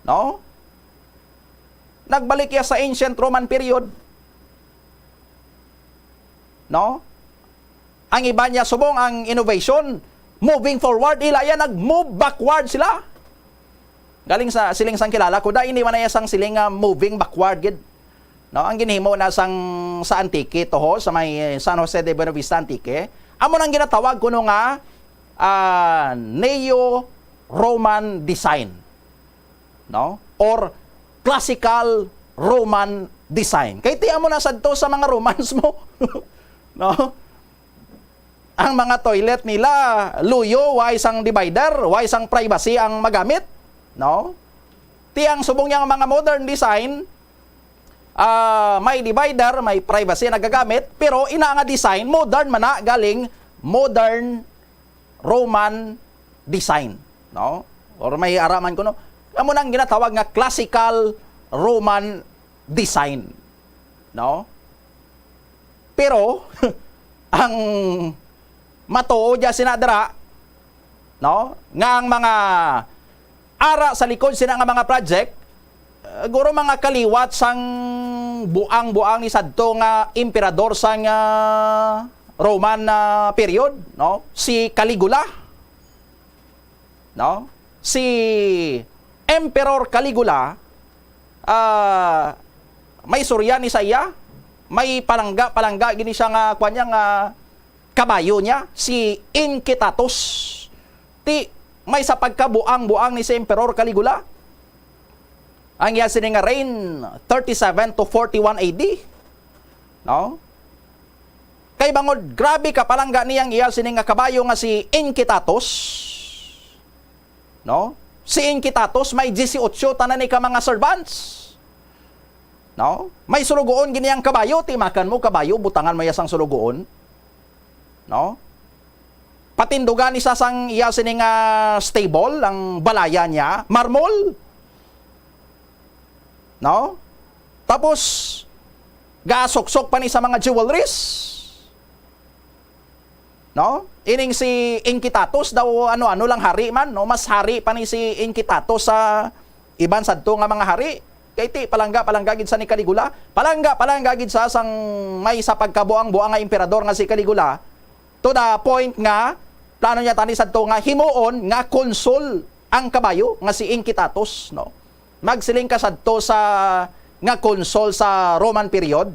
No? Nagbalik ya sa ancient Roman period. No? Ang iba niya subong ang innovation, moving forward, ila ya nag-move backward sila. Galing sa siling sang kilala ko, da, hindi man na iya sang siling nga moving backward gid. No, ang ginhimo na sang sa Antique to ho, sa may San Jose de Buenavista, Antique, amo nang ginatawag kuno nga, ah, Neo-Roman design, no? Or classical Roman design. Kay ti amo na sadto sa mga Romans mo, no? Ang mga toilet nila, luyo, way sang divider, way sang privacy ang magamit, no? Ti ang subong niya nga mga modern design, ah, may divider, may privacy nagagamit, pero ina nga design, modern man na, galing modern Roman design, no? Or may araman kuno. Amo nang ginatawag nga classical Roman design, no? Pero ang matuod ya sina dira, no, nga ang mga ara sa likod sina nga mga project, eh, guro mga kaliwat sang buang-buang ni sadto nga emperador sang, ah, Roman, ah, period, no, si Caligula. No? Si Emperor Caligula, ah, may istorya ni sa iya, may palangga-palangga gini siya nga, kuwan niya, nga kabayo niya, si Incitatus. Ti, may sa pagkabuang-buang ni si Emperor Caligula. Ang iya sini nga reign, thirty-seven to forty-one A D. No? Kay bangod grabe ka palangga niyang iya sini nga kabayo nga si Incitatus, no? Si Incitatus may dieciocho tanan ni ka mga servants. No? May sulugoon gini ang kabayo, ti makan mo kabayo, butangan mo iya sang sulugoon. No? Patindugan ni sa sang iya sini nga stable, ang balaya niya, marmol. No? Tapos, gasuksok pa ni sa mga jewelries. No? Ining si Inquitatus daw, ano-ano lang hari man, no? Mas hari pa ni si Inquitatus sa iban sadto nga mga hari. Kay ti, palangga, palangga gid sa ni Caligula. Palangga, palangga gid sa sang may sa pagkabuang-buang nga emperador nga si Caligula. To the point nga, plano niya tani sadto nga himuon nga konsul ang kabayo nga si Inquitatus, no? Magsiling ka sadto sa nga konsul sa Roman period,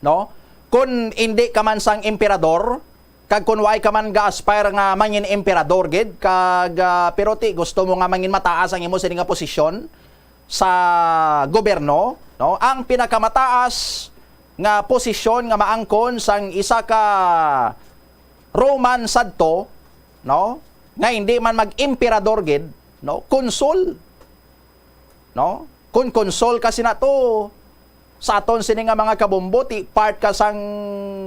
no? Kun indi ka man sang emperador, kag kun way ka man ga-aspire nga mangin emperador gid, kag, ah, pero ti gusto mo nga mangin mataas ang imo sini nga posisyon sa gobyerno, no? Ang pinakamataas nga posisyon nga maangkon sang isa ka Roman sadto, no? Nga hindi man mag-emperador gid, no? Konsul, no? Kun konsul ka sina to, sa aton sini nga mga kabombo, ti part ka sang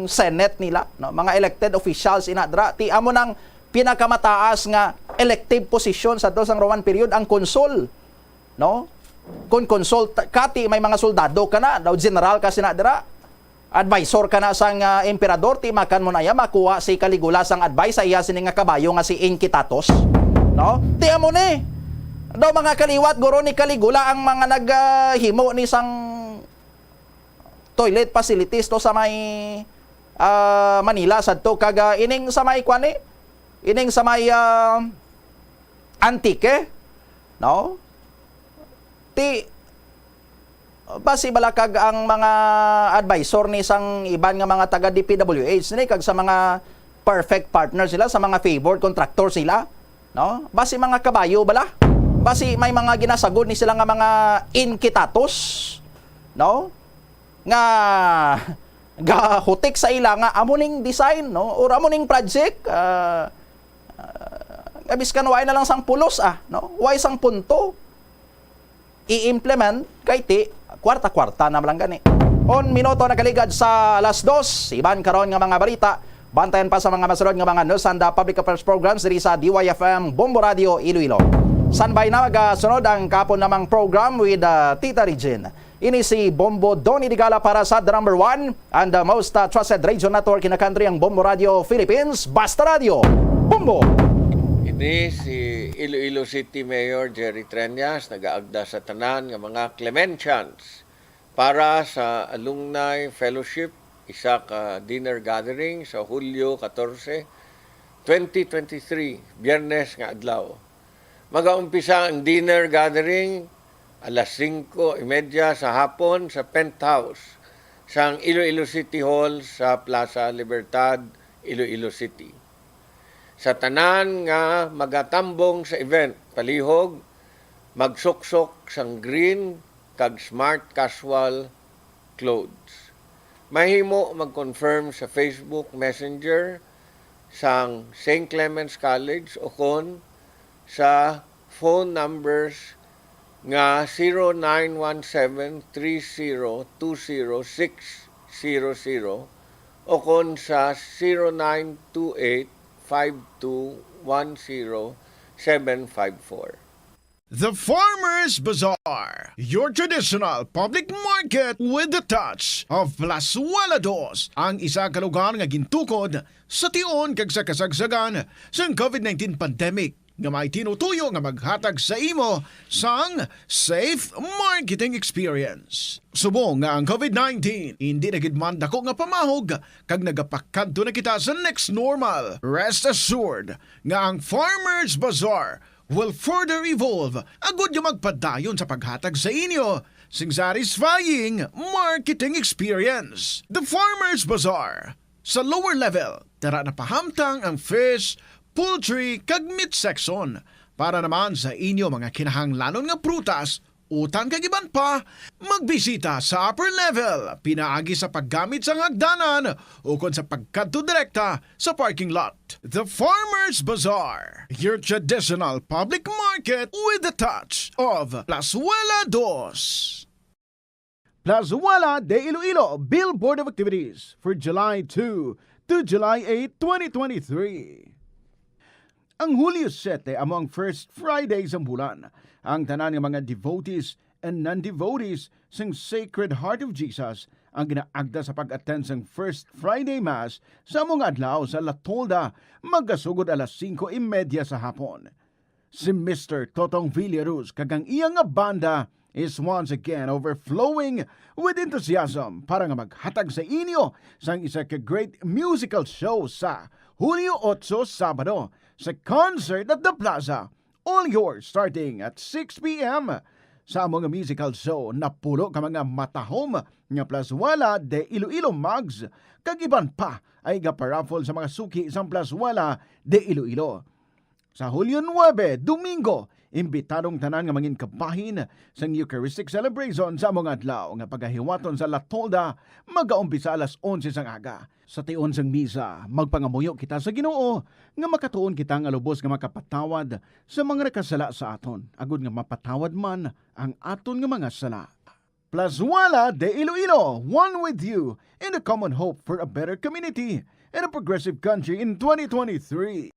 Senate nila, no? Mga elected officials ina dra, ti amo nang pinakamataas nga elective position sa to sang Roman period ang konsul, no? Kun konsul ka, ti may mga soldado ka na, daw general ka sina dira. Advisor ka na sang, ah, emperador, ti makan mo na iya, makuha si Caligula sang advice sa iya sini nga kabayo nga si Inquitatus, no? Ti amo ni. Daw mga kaliwat, guro, ni Caligula ang mga nag, ah, himo ni sang toilet facilities to sa may, ah, Manila sadto kag, ah, ining sa may kwan ni, ining sa may, ah, Antique, no? Ti, basi bala kag ang mga advisor ni sang iban nga mga taga D P W H ni kag sa mga perfect partner sila, sa mga favored contractor sila, no? Basi mga kabayo bala. Basi may mga ginasagod ni sila nga mga Inquitatus, no? Nga gahutik sa ila nga amo ning design, no? Or amo ning project, ah, ah, nga biskan way na lang sang pulos, ah, no? Way sang punto i-implement, kay ti, kwarta-kwarta na lang gani. On minuto nakaligad sa alas dos, iban karon nga mga balita. Bantayan pa sa mga masunod nga mga news and, uh, public affairs programs diri sa D Y F M Bombo Radio Iloilo. Sanbay na magasunod ang kapon namang program with, uh, Tita Regine. Ini si Bombo Donny Digala para sa The Number One and the most, uh, trusted radio network in the country, ang Bombo Radio Philippines. Basta Radio, Bombo! Ini si Iloilo City Mayor Jerry Treñas nagaagda sa tanan nga mga Clementians para sa Alumni Fellowship, isa ka dinner gathering sa Hulyo katorse, twenty twenty-three, Biyernes nga adlaw. Magaumpisa ang dinner gathering alas singko y media sa hapon sa penthouse sang Iloilo City Hall sa Plaza Libertad, Iloilo City. Sa tanan nga magatambong sa event, palihog, magsuksok sang green kag smart casual clothes. Mahimo mag-confirm sa Facebook Messenger sang Saint Clement's College o kon sa phone numbers nga zero nine one seven three zero two zero six zero zero o kon sa zero nine two eight five two one zero seven five four. The Farmers Bazaar, your traditional public market with the touch of Plazuela Dos, ang isa ka lugar nga gintukod sa tion kag sa kasagsagan sang COVID nineteen pandemic, nga may tinutuyo nga maghatag sa imo sang safe marketing experience. Subong nga ang COVID nineteen hindi na gid man dako nga pamahog kag nagapakadto na kita sa next normal, rest assured nga ang Farmers Bazaar will further evolve agud nga magpadayon sa paghatag sa inyo sing satisfying marketing experience. The Farmers Bazaar, sa lower level, tara na pahamtang ang fish, poultry, kag meat section. Para naman sa inyo mga kinahanglanon nga prutas, utan kag iban pa, magbisita sa upper level pinaagi sa paggamit sang hagdanan ukon sa pagkadto direkta sa parking lot. The Farmers Bazaar, your traditional public market with the touch of Plazuela Dos. Plazuela de Iloilo Billboard of Activities for July two to July eight, twenty twenty-three. Ang Hulyo siyete amo ang first Friday sang bulan. Ang tanan nga mga devotees and non-devotees sang Sacred Heart of Jesus ang ginaagda sa pag-attend sang First Friday Mass sa amo nga adlaw sa La Tolda, magasugod alas singko y media sa hapon. Si Mister Totong Villaruz kag ang iya nga banda is once again overflowing with enthusiasm para nga maghatag sa inyo sang isa ka great musical show sa Hulyo otso, Sabado, sa Concert at the Plaza. All yours starting at six p m. Sa amo nga musical show, napulo ka mga matahom nga Plazuela de Iloilo mugs kag iban pa ay gaparaffle sa mga suki sang Plazuela de Iloilo. Sa Hulyo nuebe, Domingo, imbitadong tanan nga mangin kabahin sang Eucharistic Celebration sa amo nga adlaw nga pagahiwaton sa La Tolda, magaumpisa alas onse sang aga. Sa tion sang misa, magpangamuyo kita sa Ginoo nga makatuon kita nga lubos nga makapatawad sa mga nakasala sa aton, agod nga mapatawad man ang aton nga mga sala. Plazuela de Iloilo, one with you in the common hope for a better community and a progressive country in twenty twenty-three.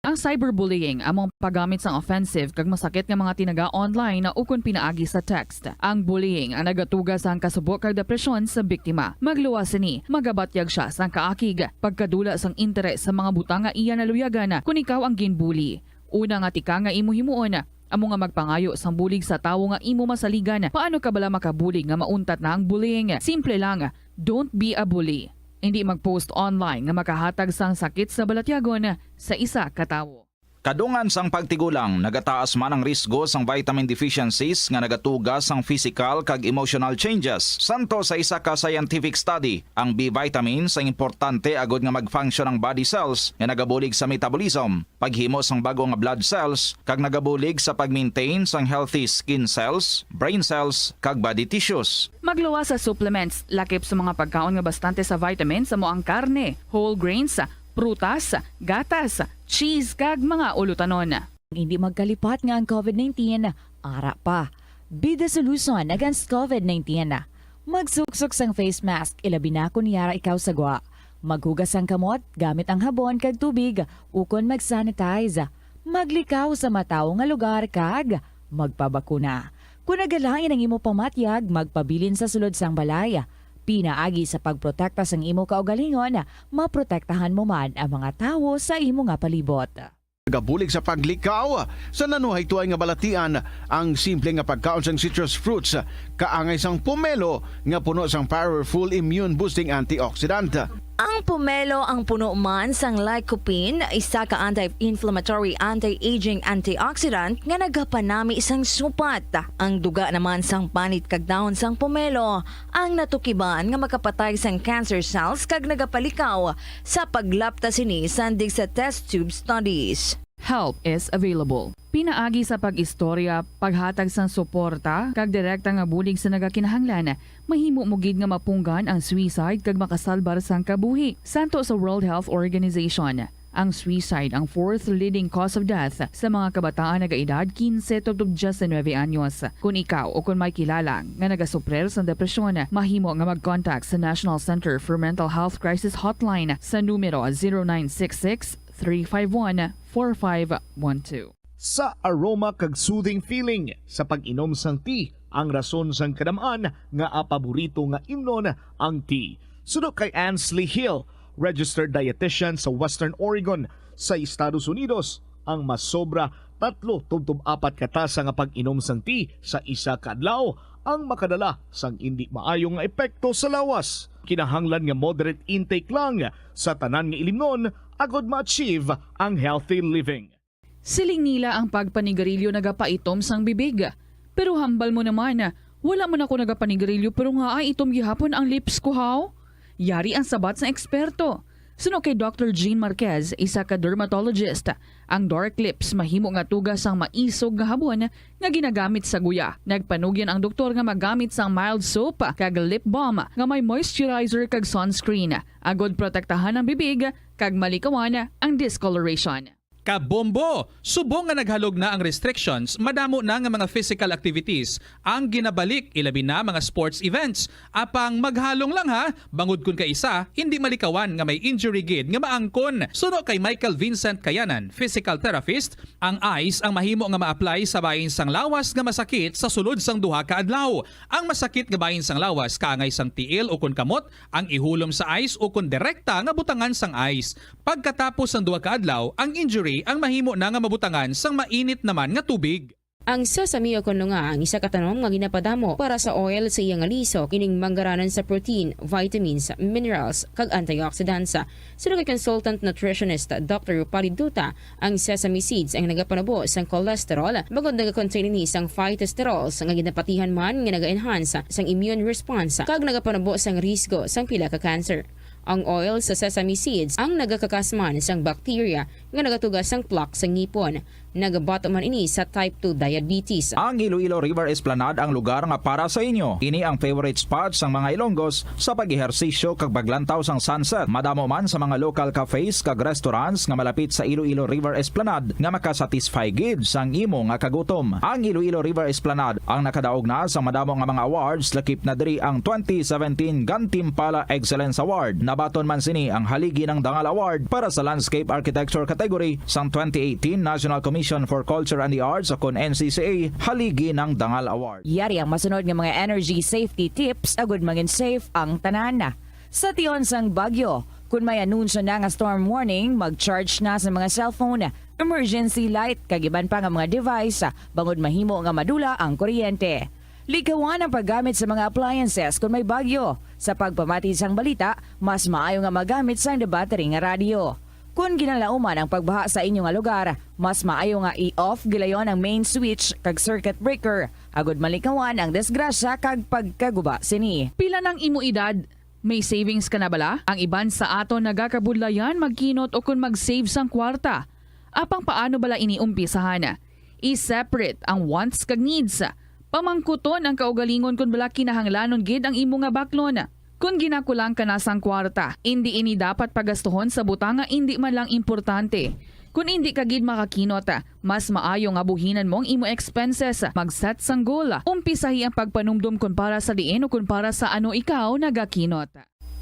Ang cyberbullying amo ang paggamit sang offensive kag masakit nga mga tinaga online ukon pinaagi sa text. Ang bullying ang nagatuga sang kasubo kag depresyon sa biktima. Magluwas sini, magabatyag sia sang kaakig, pagkadula sang interes sa mga butang nga iya naluyagan kon ikaw ang ginbully. Una nga tikang nga imo himuon, amo nga magpangayo sang bulig sa tawo nga imo masaligan. Paano ka bala makabulig nga mauntat na ang bullying? Simple lang, don't be a bully. Indi mag-post online nga makahatag sang sakit sa balatyagon sa isa ka tawo. Kadungan sang pagtigulang, nagataas man ang risgo sang vitamin deficiencies nga nagatuga sang physical kag emotional changes. Santo sa isa ka scientific study, ang B vitamins ang importante agud nga mag-function ang body cells nga nagabulig sa metabolism, paghimo sang bag-o nga blood cells, kag nagabulig sa pag-maintain sang healthy skin cells, brain cells, kag body tissues. Magluwas sa supplements, lakip sa mga pagkaon nga bastante sa vitamins, amo ang karne, whole grains, prutas, gatas, cheese, kag mga ulutanon. Hindi magkalipat nga ang COVID nineteen ara pa. Be the solution against COVID nineteen. Magsuksok sang face mask, ilabi na kon yara ikaw sa gwa. Maghugas sang kamot gamit ang habon kag tubig, ukon mag-sanitize. Maglikaw sa matawo nga lugar kag magpabakuna. Kon nagalain ang imo pamatyag, magpabilin sa sulod sang balay. Pinaagi sa pagprotekta sang imo kaugalingon, maprotektahan mo man ang mga tawo sa imo nga palibot. Nagabulig sa paglikaw sa nanuhaytoay nga balatian ang simple nga pagkaon sang citrus fruits, kaangay sang pomelo nga puno sang powerful immune boosting antioxidant. Ang pomelo ang puno man sang lycopene, isa ka anti-inflammatory, anti-aging antioxidant nga nagapanami sang supat. Ang duga naman sang panit kag dahon sang pomelo ang natukiban nga makapatay sang cancer cells kag nagapalikaw sa paglapta sini sandig sa test tube studies. Help is available. Pinaagi sa pag-istorya, paghatag sang suporta, kag direkta nga bulig sa nagakinahanglan, mahimo mo gid nga mapunggan ang suicide kag makasalbar sang kabuhi. Santo sa World Health Organization, ang suicide ang fourth leading cause of death sa mga kabataan nagaedad kinse tubtob diyes nuebe anyos. Kon ikaw o kon may kilala nga nagasuprer sang depresyon, mahimo nga mag-contact sa National Center for Mental Health Crisis Hotline sa numero zero nine six six, three five one, four five one two. Sa aroma kag soothing feeling sa pag-inom sang tea, ang rason sang kadam-an nga paborito nga imnon ang tea. Suno kay Ansley Hill, registered dietitian sa Western Oregon sa Estados Unidos, ang masobra tatlo tubtob apat ka tasa nga pag-inom sang tea sa isa ka adlaw ang makadala sang indi maayo nga epekto sa lawas. Kinahanglan nga moderate intake lang sa tanan nga ilimnon agod ma-achieve ang healthy living. Siling nila ang pagpanigarilyo nagapaitom sang bibig. Pero hambal mo naman, wala man ako nagapanigarilyo pero ngaa itom gihapon ang lips ko, haw? Yari ang sabat sang eksperto. Suno kay Doctor Jean Marquez, isa ka dermatologist, ang dark lips mahimo nga tuga sang maisog nga habon nga ginagamit sa guya. Nagpanugyan ang doktor nga magamit sang mild soap kag lip balm nga may moisturizer kag sunscreen, agod protektahan ang bibig kag malikawan ang discoloration. Kabombo! Subong nga naghalog na ang restrictions, madamo na nga mga physical activities ang ginabalik, ilabi na mga sports events. Apang maghalong lang ha, bangod kun kaisa, hindi malikawan nga may injury gid nga maangkon. Suno kay Michael Vincent Kayanan, physical therapist, ang ice ang mahimo nga ma-apply sa bahin sang lawas nga masakit sa sulod sang duha ka adlaw. Ang masakit nga bahin sang lawas kaangay sang tiil o kun kamot ang ihulom sa ice o kun direkta nga butangan sang ice. Pagkatapos sang duha ka adlaw, ang injury ang mahimo na nga mabutangan sang mainit naman nga tubig. Ang sesame o kon lunga ang isa ka tanom nga ginapadamo para sa oil sa iya nga lisok, ining manggaranan sa protein, vitamins, minerals, kag antioxidants. Suno kay consultant nutritionist Doctor Rupali Duta, ang sesame seeds ang nagapanubo sang cholesterol, bangod nagakontain ini sang phytosterols nga ginapatihan man nga naga-enhance sang immune response kag nagapanubo sang risgo sang pila ka cancer. Ang oil sa sesame seeds ang nagakakas man sang bacteria nga nagatuga sang plaque sa ngipon. Nagabato man ini sa type two diabetes. Ang Iloilo River Esplanade ang lugar nga para sa inyo. Ini ang favorite spot sang mga Ilonggos sa pag-ehersisyo kag paglantaw sang sunset. Madamo man sa mga local cafes kag restaurants nga malapit sa Iloilo River Esplanade nga makasatisfy gid sang imo nga kagutom. Ang Iloilo River Esplanade ang nakadaog na sa madamo nga mga awards, lakip na diri ang twenty seventeen Gantimpala Excellence Award. Nabaton man sini ang Haligi ng Dangal Award para sa Landscape Architecture category sang twenty eighteen National Commission for Culture and the Arts o kon N C C A Haligi ng Dangal Award. Yari ang masunod nga mga energy safety tips agud mangin safe ang tanan. Sa tion sang bagyo, kun may anunsyo na nga storm warning, mag-charge na sa mga cellphone, emergency light, kag iban pa nga mga device, bangod mahimo nga madula ang kuryente. Likawan ang paggamit sa mga appliances kun may bagyo. Sa pagpamati sang balita, mas maayo nga magamit sang battery nga radyo. Kun ginalauman ang pagbaha sa inyo nga lugar, mas maayo nga i-off gilayon ang main switch kag circuit breaker, agud malikawan ang disgrasya kag pagkaguba sini. Pila nang imo edad? May savings ka na bala? Ang iban sa aton nagakabudlayan magkinot ukon mag-save sang kwarta. Apang paano bala ini umpisahan? I-separate ang wants kag needs. Pamangkuton ang kaugalingon kon bala kinahanglanon gid ang imo nga baklon. Kon ginakulang ka na sang kwarta, indi ini dapat pagastuhon sa butang nga indi man lang importante. Kon indi ka gid makakinot, mas maayo nga buhinan mo ang imo expenses. Mag-set sang goal. Umpisahi ang pagpanumdom kon para sa diin o kon para sa ano ikaw nagakinot.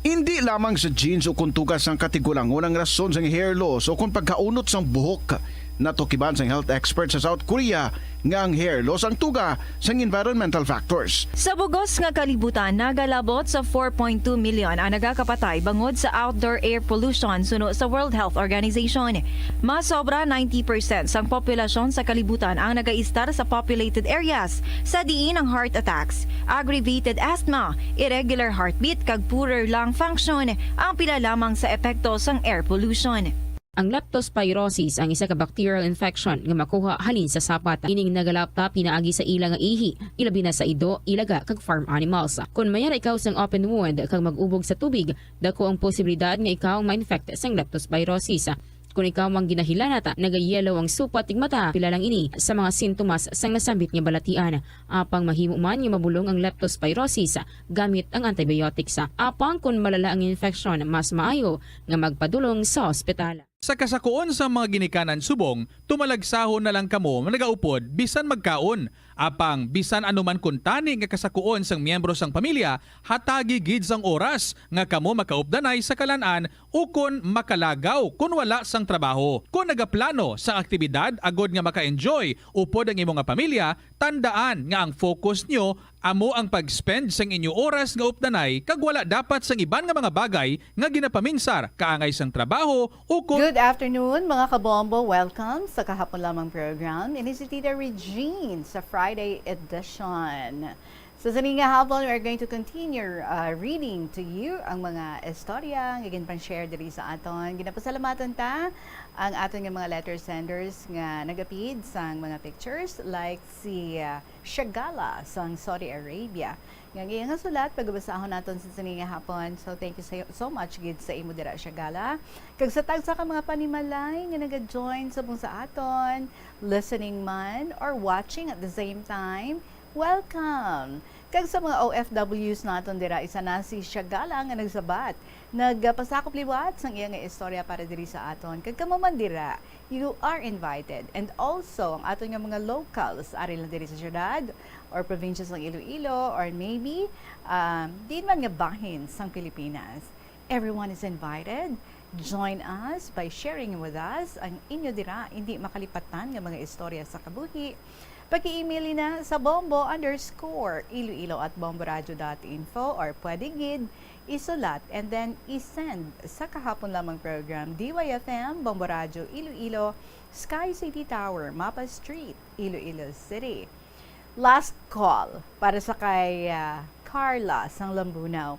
Indi lamang sa genes o kon tuga sang katigulangon ang rason sang hair loss o kon pagkaunot sang buhok. Natukiban sang health expert sa South Korea nga ang hair loss ang tuga sang environmental factors. Sa bug-os nga kalibutan, nagalabot sa four point two million ang nagakapatay bangod sa outdoor air pollution, suno sa World Health Organization. Mas sobra ninety percent sang populasyon sa kalibutan ang nagaistar sa populated areas, sa diin ang heart attacks, aggravated asthma, irregular heartbeat, kag poorer lung function ang pila lamang sa epekto sang air pollution. Ang leptospirosis ang isa ka bacterial infection nga makuha halin sa sapat. Ining nagalapta pinaagi sa ila nga ihi, ilabi na sa ido, ilaga, kag farm animals. Kon mayara ikaw sang open wound kag mag-ubog sa tubig, dako ang posibilidad nga ikaw ma-infect sang leptospirosis. Kon ikaw mang ginahilanat, nagayellow ang supat kag mata, pila lang ini sa mga sintomas sang nasambit nga balatian. Apang mahimo man nga mabulong ang leptospirosis gamit ang antibiotics. Apang kon malala ang infeksyon, mas maayo nga magpadulong sa ospital. Sa kasakuon sang mga ginikanan subong, tumalagsahon na lang kamo nga nagaupod bisan magkaon. Apang bisan ano man kuntani nga kasakuon sang miyembro sang pamilya, hatagi gid sang oras nga kamo makaupdanay sa kalan-an ukon makalagaw kon wala sang trabaho. Kon nagaplano sang aktibidad agod nga maka-enjoy upod ang imo nga pamilya, tandaan nga ang focus nyo amo ang pag-spend sang inyo oras nga updanay kag wala dapat sang iban nga mga bagay nga ginapaminsar kaangay sang trabaho ukon. Good afternoon, mga kabombo. Welcome sa Kahapon Lamang program. Ini si Tita Regine sa Friday edition. So, sa ini nga hapon, we're going to continue, uh, reading to you ang mga istorya nga ginpan-share diri sa aton. Ginapasalamatan ta ang aton nga mga letter senders nga nagapid sang mga pictures, like si, uh, Shagala sang Saudi Arabia. Nga ang iya nga sulat, pagabasahon naton sa sini nga hapon. So, thank you so, so much gid sa imo dira, Shagala. Kag sa tagsa ka mga panimalay nga naga-join subong sa aton, listening man or watching at the same time, welcome! Kag sa mga O F Ws naton dira, isa na si Shagala nga nagsabat. Nagpasakop liwat sang iya nga istorya para diri sa aton. Kag kamo man dira, you are invited. And also, ang aton nga mga locals, ari lang diri sa syudad or probinsya sang Iloilo, or maybe, um, diin man nga bahin sang Pilipinas. Everyone is invited. Join us by sharing with us ang inyo dira indi makalipatan nga mga istorya sa kabuhi. Pag-i-email na sa bombo underscore iloilo at bomboradio dot info, or pwede gid isulat and then i-send sa kahapon lamang program, D Y F M, Bombo Radyo Iloilo, Sky City Tower, Mapa Street, Iloilo City. Last call para sa kay, ah, Carla sang Lambunao.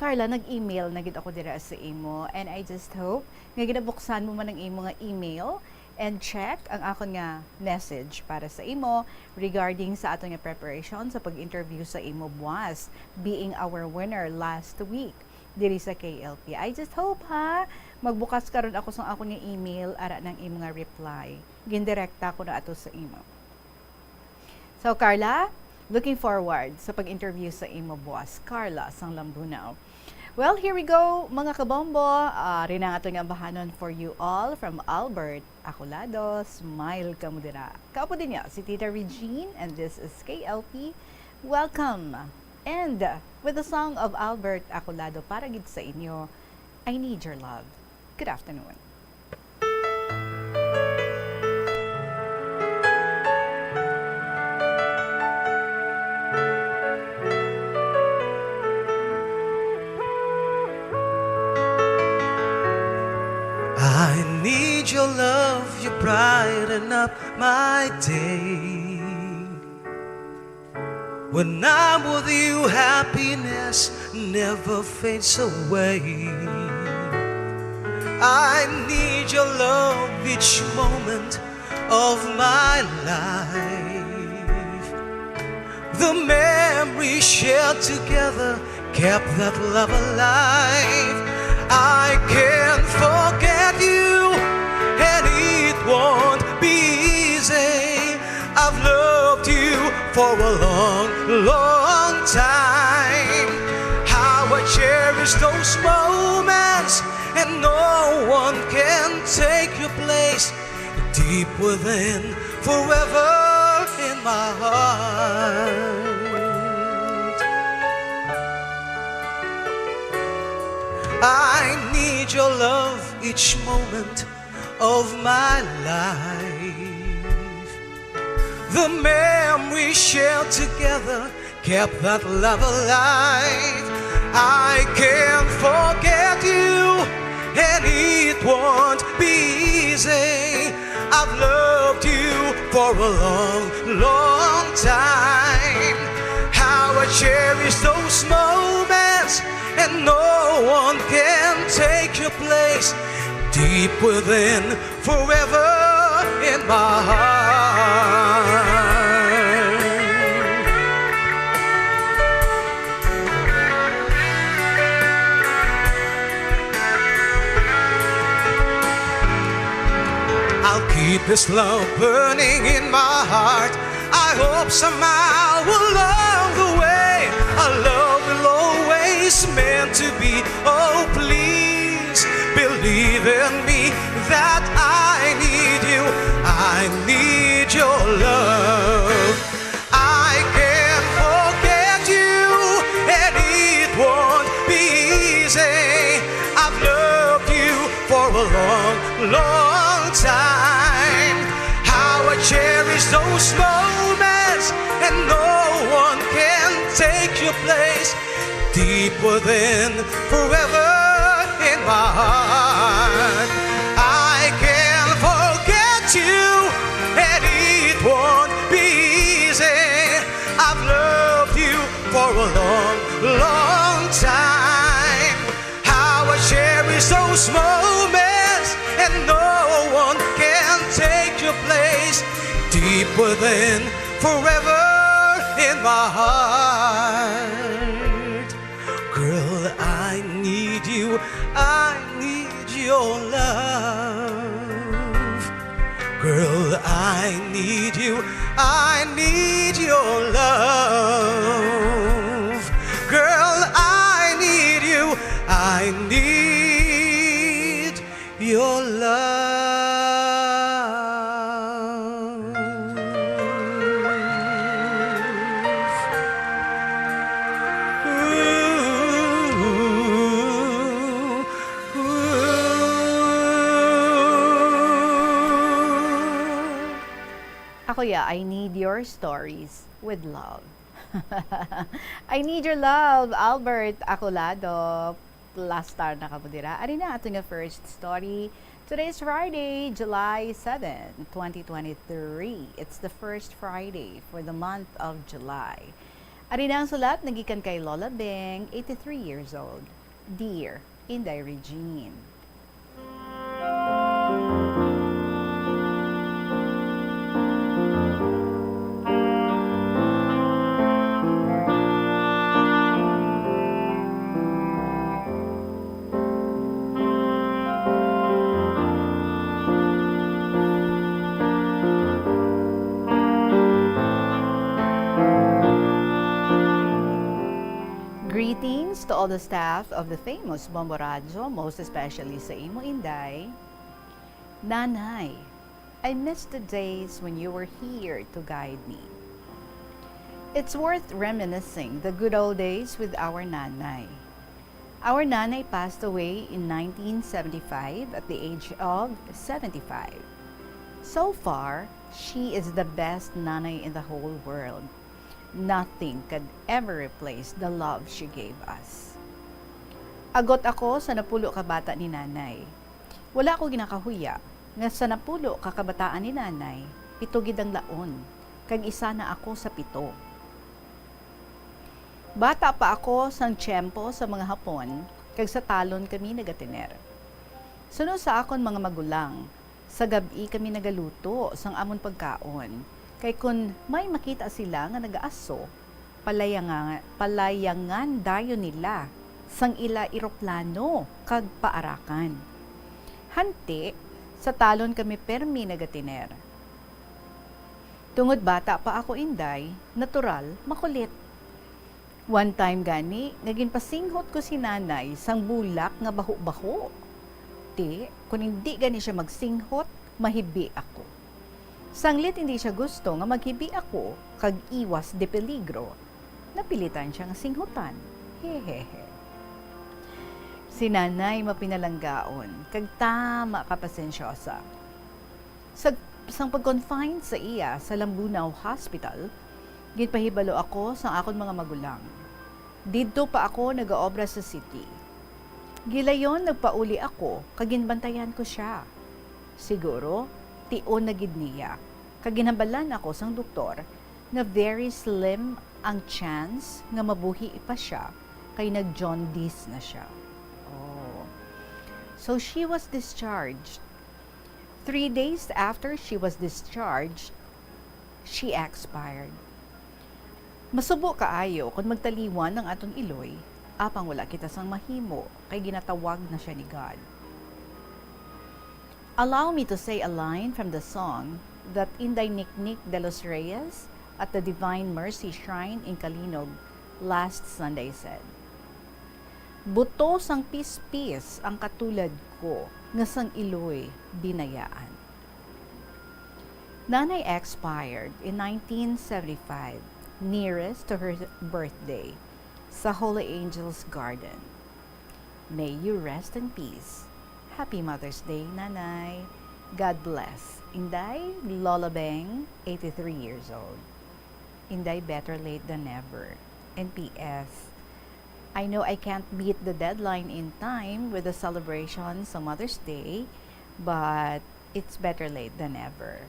Carla, nag-email na gid ako dira sa imo, and I just hope nga ginabuksan mo man ang imo nga email and check ang akon nga message para sa imo regarding sa aton nga preparation sa pag-interview sa imo buwas, being our winner last week diri sa K L P. I just hope, ha, magbukas karon ako sang akon nga email, ara nang imo nga reply. Gindirekta ko na ato sa imo. So, Carla, looking forward sa pag-interview sa imo boss, Carla sang Lambunao. Well, here we go, mga kabombo. Ah, rin ang ato nga bahanon for you all from Albert Acolado. Smile ka mo dira. Kaupod ninyo si Tita Regine, and this is K L P. Welcome. And with the song of Albert Acolado para gid sa inyo, I Need Your Love. Good afternoon. I need your love, you brighten up my day. When I'm with you, happiness never fades away. I need your love each moment of my life. The memories shared together kept that love alive. I can't forget you, and it won't be easy. I've loved you for a long, long time. How I cherish those moments, and no one can take your place. Deep within, forever in my heart. I need your love each moment of my life. The memories shared together kept that love alive. I can't forget you, and it won't be easy. I've loved you for a long, long time. How I cherish those moments, and no one can take your place. Deep within, forever in my heart. I'll keep this love burning in my heart. I hope somehow along the way our love will always meant to be. Oh, please believe in me that I need you. I need your love. I can't forget you, and it won't be easy. I've loved you for a long, long time. How I cherish those moments, and no one can take your place. Deep within, forever in my heart. I can't forget you, and it won't be easy. I've loved you for a long, long time. How I cherish those moments, and no one can take your place. Deep within, forever in my heart. Girl, I need you, I need your love. Girl, I need you, I need your love. Girl, I need you, I need your love. Oh yeah, I need your stories with love. I need your love, Albert Acolado. Plastar na kamo dira. Ari na ato nga first story. Today is Friday, July seven, twenty twenty-three. It's the first Friday for the month of July. Ari na ang sulat nagikan kay Lola Beng, eighty-three years old. Dear Inday Regine. Greetings to all the staff of the famous Bombo Radyo, most especially sa imo, Inday. Nanay, I miss the days when you were here to guide me. It's worth reminiscing the good old days with our nanay. Our nanay passed away in nineteen seventy-five at the age of seventy-five. So far, she is the best nanay in the whole world. Nothing could ever replace the love she gave us. Agot ako sa napulo ka bata ni Nanay. Wala ko ginakahuya nga sa napulo ka kabataan ni Nanay, pito gid ang laon, kag isa na ako sa pito. Bata pa ako sang tiyempo sa mga Hapon, kag sa talon kami nagatiner. Suno sa akon mga magulang, sa gab-i kami nagaluto sang amon pagkaon, kay kon may makita sila nga nagaaso, palayanga-, palayangan dayon nila sang ila eroplano kag paarakan. Hanti, sa talon kami permi nagatiner. Tungod bata pa ako, Inday, natural, makulit. One time gani nga ginpasinghot ko si Nanay sang bulak nga baho-baho. Ti, kon indi gani siya magsinghot, mahibi ako. Sanglit indi siya gusto nga maghibi ako kag iwas de peligro, napilitan siya nga singhutan. Hehehe. Si Nanay mapinalanggaon kag tama ka pasensyosa. Sa, sang pag-confine sa iya sa Lambunao Hospital, ginpahibalo ako sang akon mga magulang. Didto pa ako nagaobra sa city. Gilayon nagpauli ako kag ginbantayan ko sia. Siguro, tion na gid niya, kag ginhambalan ako sang doktor nga very slim ang chance nga mabuhi pa sia kay nag-jaundice na sia. Oh. So she was discharged. Three days after she was discharged, she expired. Masubo kaayo kon magtaliwan ang aton iloy, apang wala kita sang mahimo, kay ginatawag na sia ni God. Allow me to say a line from the song that Inday Niknik de los Reyes at the Divine Mercy Shrine in Calinog last Sunday said, "Buto sang pispis ang katulad ko nga sang iloy binayaan." Nanay expired in nineteen seventy-five, nearest to her birthday, sa Holy Angels Garden. May you rest in peace. Happy Mother's Day, Nanay. God bless. Inday, Lola Beng, eighty-three years old. Inday, better late than never. And P S, I know I can't beat the deadline in time with the celebration sa Mother's Day, but it's better late than never.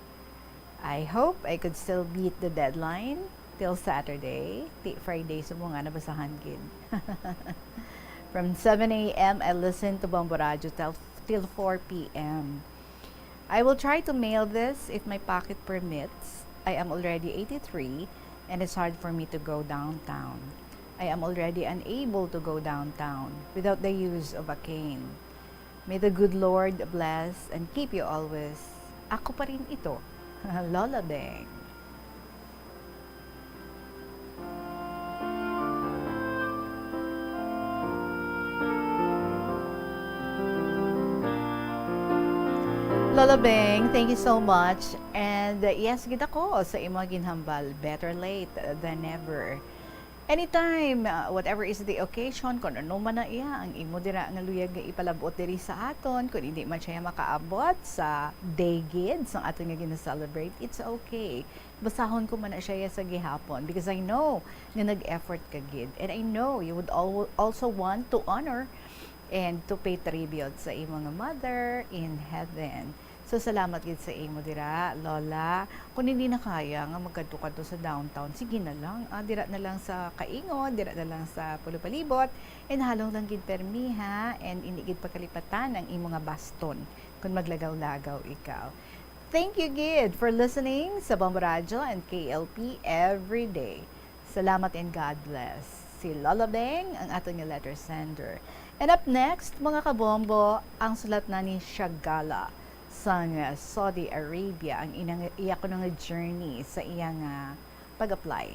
I hope I could still beat the deadline till Saturday. Ti Friday sa mga nabasahan gid. From seven a m, I listen to Bombo Radyo till, till four p m. I will try to mail this if my pocket permits. I am already eighty-three, and it's hard for me to go downtown. I am already unable to go downtown without the use of a cane. May the good Lord bless and keep you always. Ako pa rin ito, Lola Beng. Lola Beng, thank you so much. And, uh, yes, gid ako sa imo ginhambal, better late than never. Anytime, uh, whatever is the occasion, kung ano man na iya, ang imo dira nga luyag nga ipalabot diri sa aton, kung hindi man siya makaabot sa day gid sang aton nga gina-celebrate, it's okay. Basahon ko man na siya sa gihapon because I know nga nag-effort ka gid. And I know you would al- also want to honor and to pay tribute sa imo nga mother in heaven. So, salamat gid sa imo dira, Lola. Kung hindi na kaya nga magkadto-kadto sa downtown, sige na lang. Ah, dira na lang sa Kaingon, dira na lang sa Pulo Palibot. And halong lang gid permi, ha? And hindi gid pakalipatan ang imo nga baston kung maglagaw-lagaw ikaw. Thank you gid for listening sa Bombo Radyo and K L P Everyday. Salamat and God bless. Si Lola Beng ang aton nga letter sender. And up next, mga kabombo, ang sulat na ni Shagala sang Saudi Arabia, ang inang, iya kuno nga journey sa iya nga pag-apply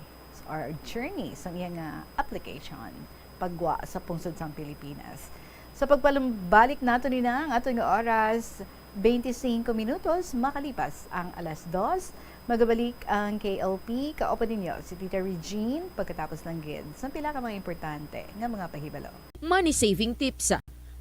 or journey sa iya nga application pagwa sa pungsod sang Pilipinas. Sa pagpalumbalik nato nina ang aton nga oras, twenty-five minutos makalipas ang alas dos. Magabalik ang K L P, kauban ninyo si Tita Regine, pagkatapos lang gid sa pila ka mga importante nga mga pahibalo. Money saving tips.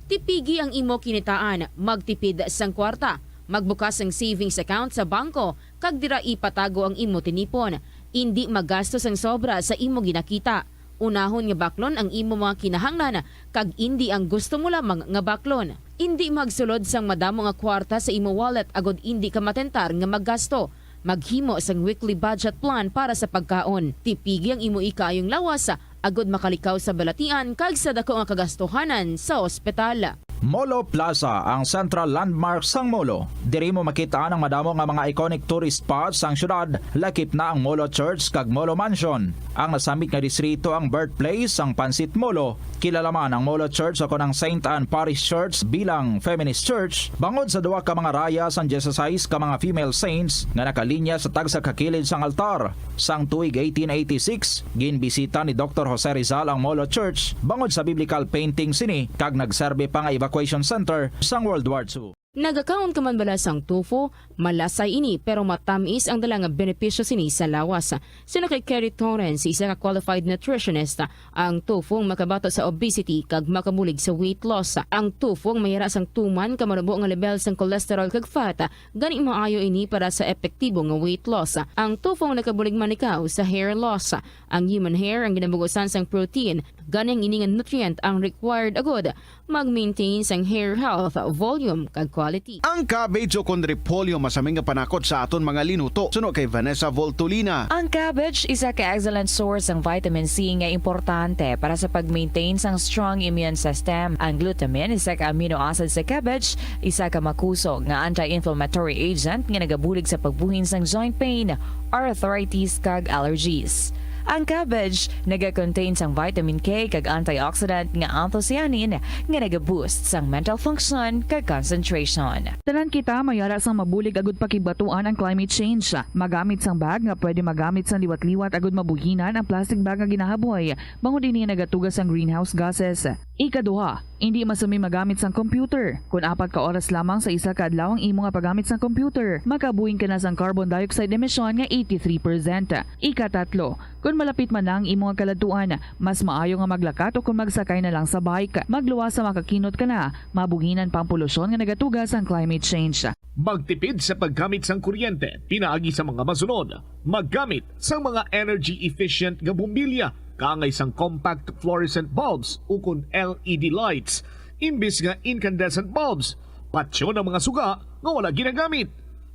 Tipigi ang imo kinitaan, magtipid sang kwarta, magbukas sang savings account sa bangko, kag dira ipatago ang imo tinipon. Indi magasto sang sobra sa imo ginakita. Unahon nga baklon ang imo mga kinahanglan, kag indi ang gusto mo lamang nga baklon. Indi magsulod sang madamo nga kwarta sa imo wallet agod indi ka matentar nga maggasto. Maghimo sang weekly budget plan para sa pagkaon. Tipigi ang imo ikaayong lawas agod makalikaw sa balatian kag sa dako nga kagastuhanan sa ospital. Molo Plaza, ang central landmark sang Molo. Diri mo makita ang madamo nga mga iconic tourist spots sang syudad, lakip na ang Molo Church kag Molo Mansion. Ang nasambit nga distrito ang birthplace sang Pansit Molo. Kilala man ang Molo Church o kon ang Saint Anne Parish Church bilang feminist church bangod sa duha ka mga raya sang dieciséis ka mga female saints nga nakalinya sa tagsa ka kilid sang altar. Sang tuig eighteen eighty-six, ginbisita ni Doktor Jose Rizal ang Molo Church bangod sa biblical painting sini kag nagserbi pa nga evacuation center sang World War Two. Nagakaon ka man bala sang tofu? Malasay ini, pero matamis ang dala nga benepisyo sini sa lawas. Suno kay Kerry Torrens, isa ka qualified nutritionist, ang tofu ang makabato sa obesity kag makabulig sa weight loss. Ang tofu ang mayara sang tuman ka manubo nga level sang cholesterol kag fat, gani maayo ini para sa epektibo nga weight loss. Ang tofu ang nakabulig man ikaw sa hair loss. Ang human hair ang ginabugusan sang protein, gani ang ini nga nutrient ang required agud mag-maintain sang hair health, volume, kag quality. Ang cabbage o kon repolyo masami nga panakot sa aton mga linuto, suno kay Vanessa Voltolina. Ang cabbage isa ka excellent source sang vitamin C nga importante para sa pag-maintain sang strong immune system. Ang glutamine, isa ka amino acid sa cabbage, isa ka makusog nga anti-inflammatory agent nga nagabulig sa pagbuhin sang joint pain, arthritis, kag allergies. Ang cabbage naga-contain sang vitamin K kag antioxidant nga anthocyanin nga naga-boost sang mental function kag concentration. Tanan kita mayara sang mabulig agud pakigbatuan ang climate change. Magamit sang bag nga pwede magamit sang liwat-liwat agud mabuhinan ang plastic bag nga ginahaboy, bangod ini nagatuga sang greenhouse gases. Ikaduha, indi masami magamit sang computer. Kon apat ka oras lamang sa isa ka adlaw ang imo nga paggamit sang computer, makabuhin ka na sang carbon dioxide emission nga eighty-three percent. Ikatatlo, kon malapit man na ang imo nga kaladtuan, mas maayo nga maglakat o kon magsakay na lang sa bike. Magluwas sa makakinot ka na, mabuhinan pa ang polusyon nga nagatuga sang climate change. Magtipid sa paggamit sang kuryente pinaagi sa mga masunod. Maggamit sang mga energy efficient nga bombilya, kaangay sang compact fluorescent bulbs ukon L E D lights, imbis nga incandescent bulbs. Patyon ang mga suga nga wala ginagamit.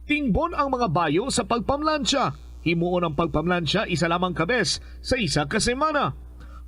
Tingbon ang mga bayo sa pagpamlansya. Himuon ang pagpamlansya isa lamang ka bes sa isa ka semana.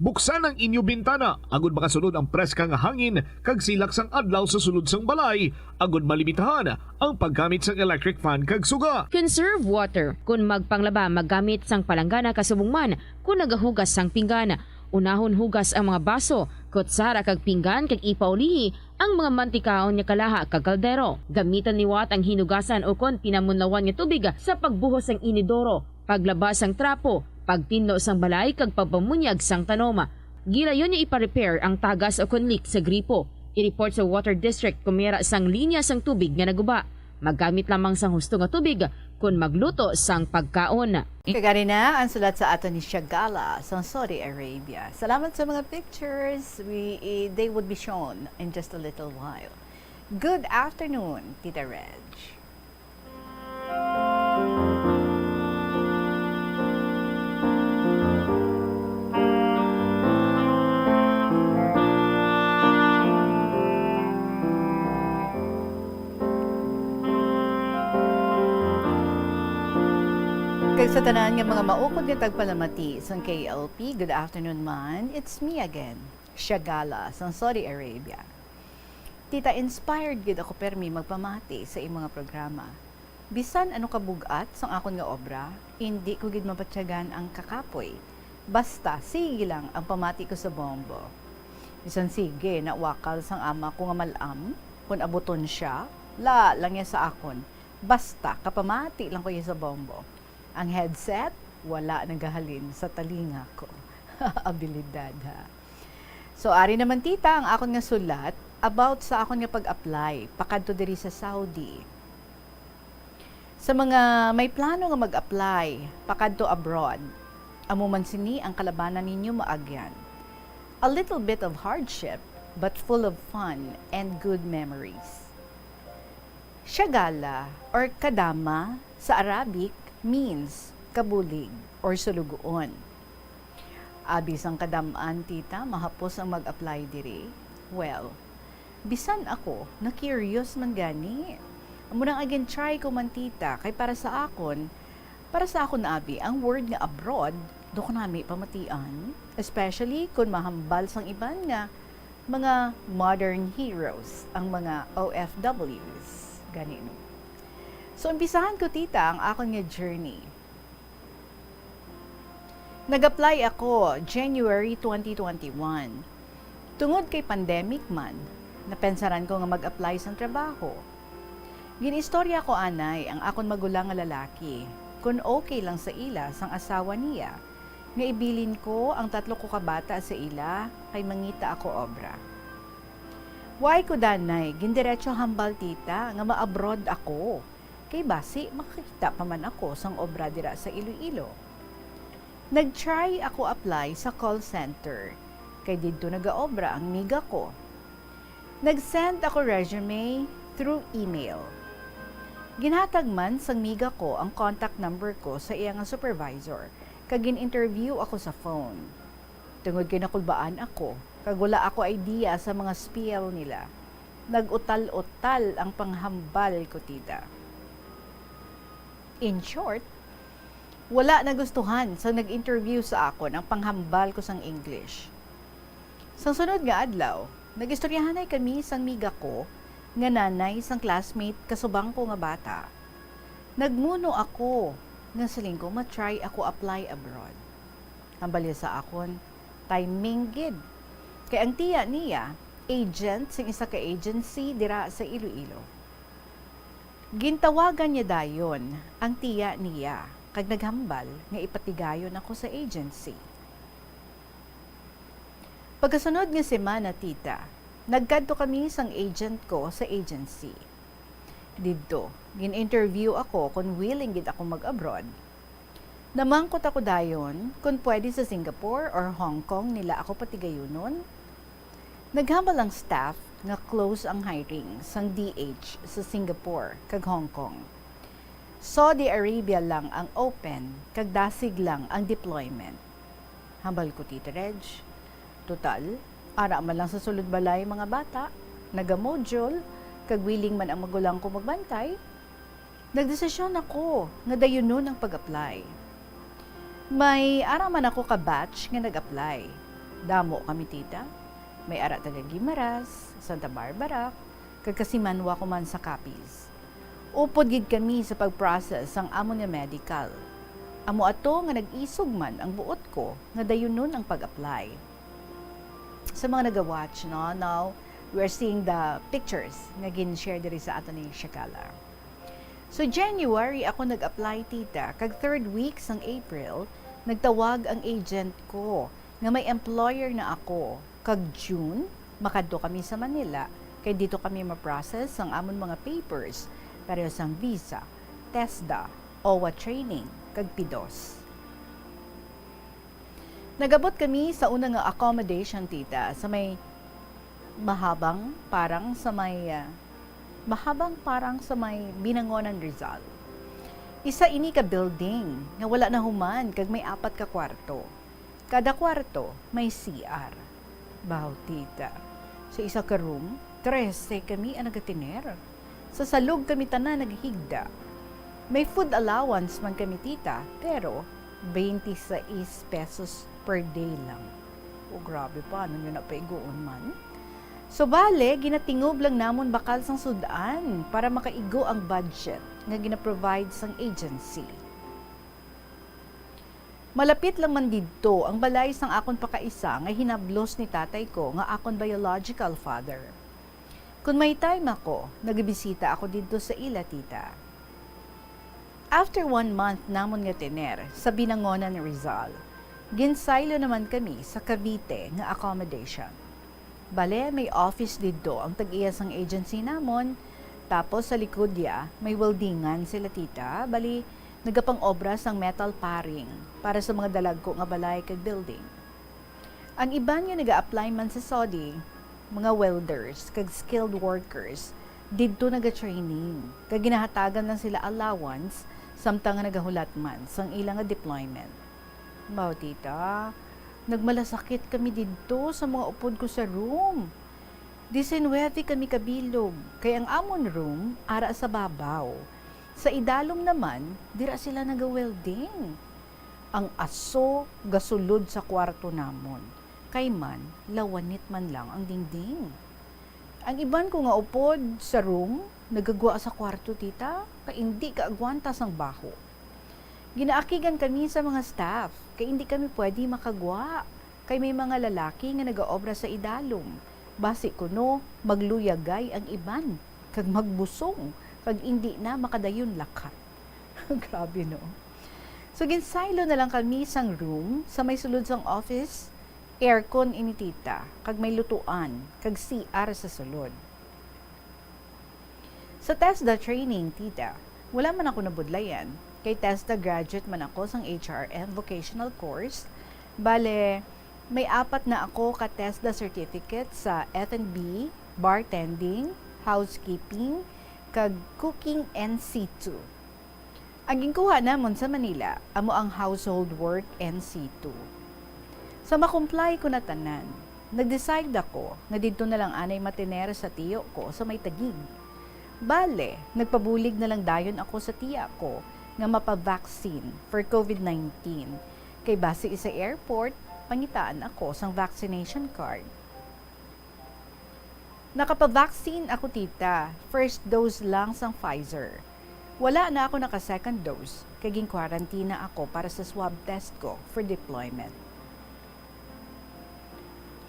Buksan ang inyo bintana agud makasulod ang preska nga hangin kag silak sang adlaw sa sulod sang balay, agud malimitahan ang paggamit sang electric fan kag suga. Conserve water. Kon magpanglaba, maggamit sang palanggana kasubong man kon nagahugas sang pinggan. Unahon hugas ang mga baso, kutsara kag pinggan kag ipaulihi ang mga mantikaon nga kalaha kag kaldero. Gamitan liwat ang hinugasan ukon pinamunlawan nga tubig sa pagbuhos sang inidoro, paglaba sang trapo, pagtinlo sang balay kag pagpamunyag sang tanom. Gilayon nga ipa-repair ang tagas ukon leak sa gripo. I-report sa water district kon may ara sang linya sang tubig nga naguba. Maggamit lamang sang husto nga tubig kon magluto sang pagkaon. Kag ari na ang sulat sa aton ni Shagala sang Saudi Arabia. Salamat sa mga pictures. We, eh, they would be shown in just a little while. Good afternoon, Tita Reg. Kag sa tanan nga mga maukod nga tagpalamati sang K L P, good afternoon man. It's me again, Shagala, sang Saudi Arabia. Tita, inspired gid ako permi magpamati sa imo nga programa. Bisan ano ka bug-at sang akon nga obra, indi ko gid mabatyagan ang kakapoy. Basta, sige lang ang pamati ko sa bombo. Bisan sige, nawakal sang ama ko nga mal-am, kon abuton sia, la lang niya sa akon. Basta, kapamati lang ko niya sa bombo. Ang headset, wala nagahalin sa talinga ko. Abilidad, ha? So, ari naman, tita, ang akon nga sulat about sa akon nga pag-apply pakadto diri sa Saudi. Sa mga may plano nga mag-apply pakadto abroad, amo man sini ang kalabanan ninyo maagyan. A little bit of hardship, but full of fun and good memories. Shagala or kadama sa Arabic means kabulig or sulugoon. Abi sang kadam-an, tita, mahapos ang mag-apply diri? Well, bisan ako, na-curious man gani. Amo nang again try ko man, tita, kay para sa akon, para sa akon, abi, ang word nga abroad, daw ko nami pamatian, especially kon mahambal sang iban nga mga modern heroes ang mga O F Ws. Gani, no? So, umpisahan ko, tita, ang akon nga journey. Nag-apply ako January twenty twenty-one. Tungod kay pandemic man, napensaran ko nga mag-apply sang trabaho. Ginistorya ko anay ang akon magulang nga lalaki, kun okay lang sa ila sang asawa niya, nga ibilin ko ang tatlo ko ka bata sa ila kay mangita ako obra. Why ko danay gindiretso hambal, tita, nga ma-abroad ako, kay basi makakita pa man ako sang obra dira sa Iloilo. Nag-try ako apply sa call center, kay didto nagaobra ang miga ko. Nag-send ako resume through email. Ginhatag man sang miga ko ang contact number ko sa iya nga supervisor, kag gin-interview ako sa phone. Tungod kay nakulbaan ako, kag wala ako idea sa mga spiel nila, nag-utal-utal ang panghambal ko, tita. In short, wala nagustuhan sang nag-interview sa akon ang panghambal ko sang English. Sang sunod nga adlaw, nag-istoryahanay kami sang miga ko nga nanay sang classmate kasubang ko nga bata. Nagmuno ako nga siling ko ma-try ako apply abroad. Hambal niya sa akon, timing gid. Kay ang tiya niya, agent sing isa ka agency dira sa Iloilo. Gintawagan niya dayon ang tiya niya kag naghambal nga ipatigayon ako sa agency. Pagkasunod nga semana, tita, nagkadto kami sang agent ko sa agency. Didto, gin-interview ako kon willing gid ako mag-abroad. Namangkot ako dayon kon pwede sa Singapore or Hong Kong nila ako patigayunon. Naghambal ang staff nga close ang hiring sang D H sa Singapore kag Hong Kong. Saudi Arabia lang ang open kag dasig lang ang deployment. Hambal ko, Tita Reg. Total, ara man lang sa sulod balay mga bata, naga-module, kag willing man ang magulang ko magbantay. Nagdesisyon ako nga dayunon ang pag-apply. May ara man ako ka batch nga nag-apply. Damo kami, tita. May ara taga Guimaras, Santa Barbara, kag kasimanwa ko man sa Capiz. Upod gid kami sa pag-process sang amon nga medical. Amo ato nga nag-isog man ang buot ko nga dayunon ang pag-apply. Sa mga naga-watch, no, now we are seeing the pictures nga gin-share diri sa ato ni Shakala. So, January ako nag-apply, tita, kag third week sang April, nagtawag ang agent ko nga may employer na ako. Kag June, makadto kami sa Manila, kay dito kami ma-process ang amon mga papers, pareho sang visa, TESDA, OWWA training, kag P dos. Nagabot kami sa una nga accommodation, tita, sa may mahabang parang sa may, ah, mahabang parang sa may Binangonan, Rizal. Isa ini ka building nga wala nahuman kag may apat ka kwarto. Kada kwarto may C R. Baw, tita. Sa isa ka room, trese kami ang nagatiner. Sa salog kami tanan naghigda. May food allowance man kami, tita, pero twenty-six pesos per day lang. O, grabe pa, ano nyo na paiguon man? So, bale, ginatingob lang namon bakal sang sud-an para makaigo ang budget nga gina-provide sang agency. Malapit lang man didto ang balay sang akon pakaisa nga hinablos ni tatay ko nga akon biological father. Kon may time ako, nagabisita ako didto sa ila, tita. After one month namon nga tener sa Binangonan, Rizal, ginsaylo naman kami sa Cavite nga accommodation. Bale, may office didto ang tag-iya sang agency namon, tapos sa likod iya may weldingan sila, tita, bali nagapang-obra sang metal paring para sa mga dalagko nga balay kag building. Ang iban nga naga-apply man sa Saudi, mga welders kag skilled workers, didto naga-training, kag ginahatagan lang sila allowance samtang nga nagahulat man sang ila nga deployment. Mao, tita, nagmalasakit kami didto sa mga upod ko sa room. Disinwebe kami kabilog, kay ang amon room ara sa babaw. Sa idalom naman, dira sila naga-welding. Ang aso gasulod sa kwarto namon, kay man, lawanit man lang ang dingding. Ang iban ko nga upod sa room, nagagwa sa kwarto, tita, kay indi kaagwanta sang baho. Ginaakigan kami sa mga staff, kay indi kami pwede makagwa, kay may mga lalaki nga nagaobra sa idalom. Basi kuno, magluyagay ang iban, kag magbusong, kag indi na makadayon lakat. Grabe, no? So, ginsaylo na lang kami sang room sa may sulod sang office. Aircon ini, tita, kag may lutuan, kag C R sa sulod. Sa TESDA training, tita, wala man ako nabudlayan, kay TESDA graduate man ako sang H R M vocational course. Bale, may apat na ako ka TESDA certificate sa F and B, bartending, housekeeping, kag cooking N C two. Ang ginkuha namon sa Manila amo ang household work N C two. Sa makumply ko na tanan, nag-decide ako nga didto na lang anay matiner sa tiyo ko sa may Taguig. Bale, nagpabulig na lang dayon ako sa tiya ko nga mapa-vaccine for COVID nineteen, kay basi sa airport, pangitaan ako sang vaccination card. Nakapa-vaccine ako, tita. First dose lang sang Pfizer. Wala na ako naka-second dose, kay gin-quarantine na ako para sa swab test ko for deployment.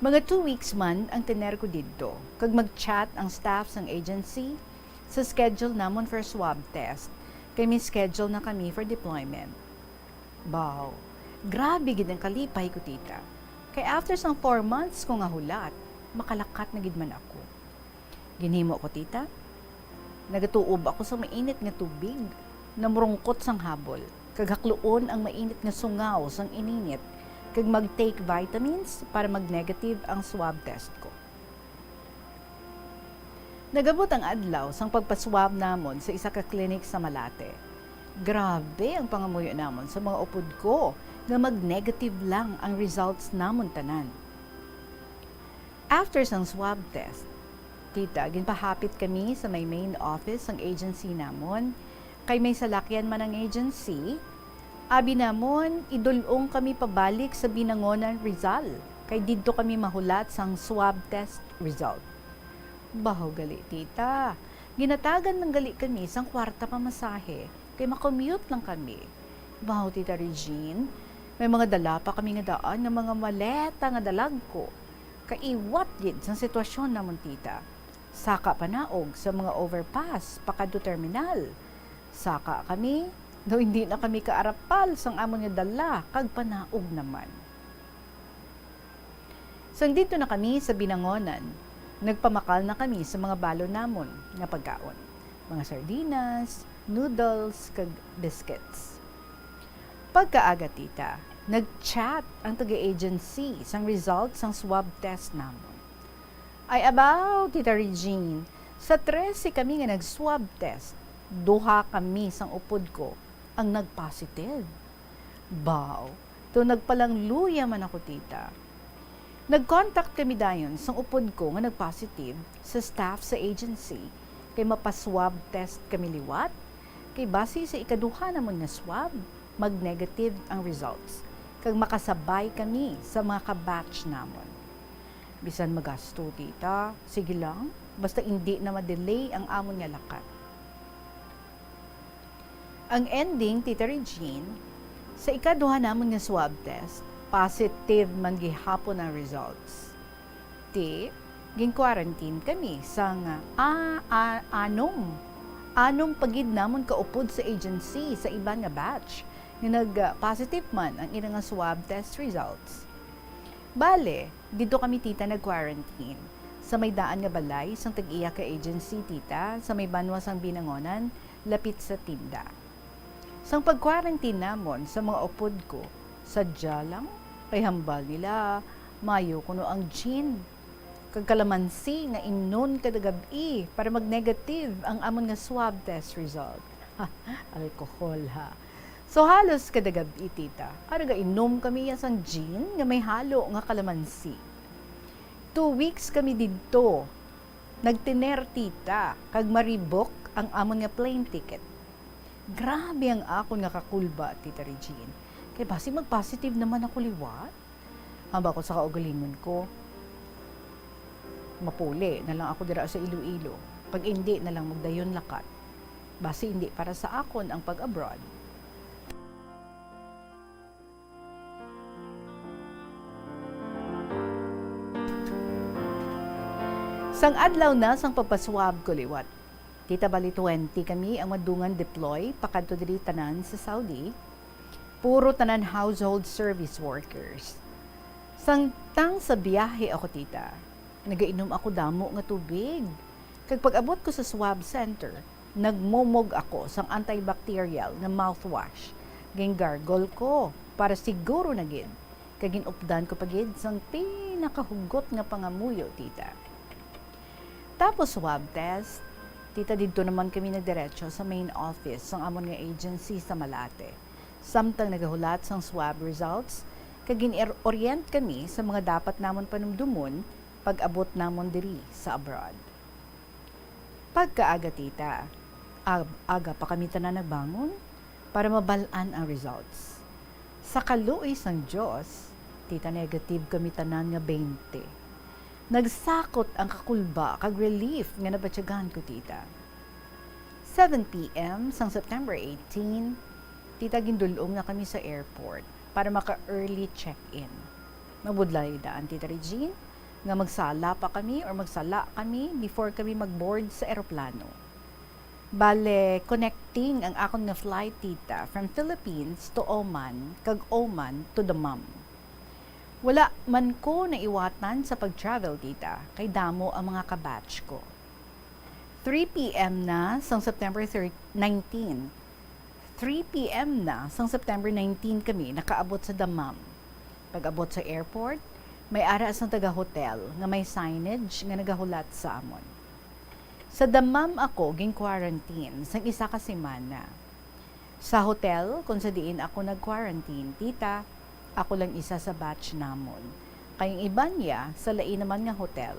Mga two weeks man ang tener ko didto, kag mag-chat ang staff sang agency sa schedule namon for swab test, kay may schedule na kami for deployment. Baw, grabe gid ang kalipay ko, tita. Kay after sang four months ko nga hulat, makalakat na gid man ako. Ginhimo ko, tita, nagatuob ako sa mainit nga tubig, namurungkot sang habol, kag hakluon ang mainit nga sungaw sang ininit, kag mag-take vitamins para mag-negative ang swab test ko. Nagabot ang adlaw sang pagpaswab namon sa isa ka clinic sa Malate. Grabe ang pangamuyo namon sa mga upod ko nga mag-negative lang ang results namon tanan. After sang swab test, tita, ginpahapit kami sa may main office sang agency namon, kay may salakyan man ang agency. Abi namon, idul-ong kami pabalik sa Binangonan, Rizal, kay didto kami mahulat sang swab test result. Baho gali, tita. Ginatagan lang gali kami sang kwarta pamasahe, kay ma-commute lang kami. Baho, Tita Regine, may mga dala pa kami nga daan nga mga maleta nga dalagko. Kaiwat gid sang sitwasyon namon, tita. Saka panaog sa mga overpass pakadto terminal. Saka kami, daw hindi na kami kaarapal sang amon nga dala kag panaog naman. Sang didto na kami sa Binangonan, nagpamakal na kami sa mga balon namon nga pagkaon, mga sardinas, noodles, kag biscuits. Pagkaaga, tita, nag-chat ang taga-agency sang result sang swab test namon. Ay abaw, Tita Regine, sa trese kami nga nag-swab test, duha kami sang upod ko ang nag-positive. Baw, to nagpalangluya man ako, tita. Nag-contact kami dayon sang upod ko nga nag-positive sa staff sa agency, kay mapa-swab test kami liwat, kay basi sa ikaduha namon nga swab, mag-negative ang results, kag makasabay kami sa mga ka-batch namon. Bisan magasto, tita, sige lang, basta indi na ma-delay ang amon nga lakat. Ang ending, Tita Regine, sa ikaduha namon nga swab test, positive man gihapon ang results. Ti, gin-quarantine kami sang, ah, ah, anom. Anom pa gid namon kaupod sa agency sa iban nga batch nga nag, ah, positive man ang ila nga swab test results. Bale, didto kami, tita, nag-quarantine sa may daan nga balay sang tag-iya ka agency, tita, sa may banwa sang Binangonan, lapit sa tinda. Sang pag-quarantine namon sa mga upod ko, sadya lang, kay hambal nila, maayo kuno ang gin kag kalamansi nga imnon kada gab-i para mag-negative ang amon nga swab test result. Alcohol, ha. So, halos kada gab-i, tita, aragainom kami ya sang gin nga may halo nga kalamansi. Two weeks kami didto nagtener, tita, kag ma-revoke ang amon nga plane ticket. Grabe ang akon nga kakulba, Tita Regine. Kay basi mag-positive naman ako liwat. Hambal ko sa kaugalingon ko, mapuli na lang ako dira sa Iloilo. Pag indi na lang magdayon lakat. Basi indi para sa akon ang pag-abroad. Sang adlaw na sang pagpaswab ko liwat, tita, bali twenty kami ang madungan deploy pakadto diri tanan sa Saudi. Puro tanan household service workers. Sangtang sa biyahe ako, tita, nagainom ako damo nga tubig. Kag pag-abot ko sa swab center, nagmumog ako sang antibacterial nga mouthwash. Gin-gargle ko para siguro na gid. Kag gin-updan ko pa gid sang pinakahugot nga pangamuyo, tita. Tapos swab test, tita, didto naman kami nagdiretso sa main office sang amon nga agency sa Malate. Samtang nagahulat sang swab results, kag gin-orient kami sa mga dapat namon panumdumon pag-abot namon diri sa abroad. Pagkaaga, tita, ag-, aga pa kami tanan nagbangon para mabal-an ang results. Sa kaluoy sang Dios, tita, negative kami tanan nga twenty. Nagsakot ang kakulba kag relief nga nabatyagan ko, tita. Seven P M sang September eighteen, tita, gindul-ong na kami sa airport para maka-early check-in. Mabudlay daan, Tita Regine, nga magsala pa kami or magsala kami before kami mag-board sa eroplano. Bale, connecting ang akon nga flight, tita, from Philippines to Oman, kag Oman to Dammam. Wala man ko naiwatan sa pag-travel, tita, kay damo ang mga kabatch ko. Three P M na sang September thir-, nineteen. Three P M na sang September nineteen kami nakaabot sa Dammam. Pag-abot sa airport, may ara sang taga-hotel nga may signage nga nagahulat sa amon. Sa Dammam ako gin-quarantine sang isa ka semana. Sa hotel kon sa diin ako nag-quarantine, tita, ako lang isa sa batch namon, kay ang iban ya sa lain naman nga hotel.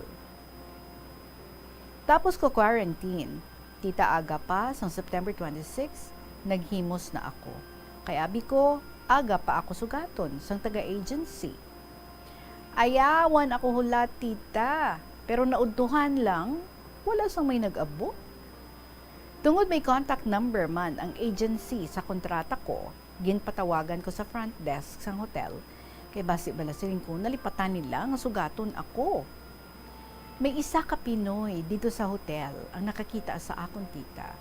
Tapos ko quarantine, tita, aga pa sang September twenty-six, naghimos na ako. Kay abi ko, aga pa ako sugaton sang taga-agency. Ayawan ako hulat, tita, pero naudtuhan lang, wala sang may nag-abot. Tungod may contact number man ang agency sa kontrata ko, ginpatawagan ko sa front desk sang hotel, kay basi bala, siling ko, nalipatan nila nga sugaton ako. May isa ka Pinoy didto sa hotel ang nakakita sa akon, tita,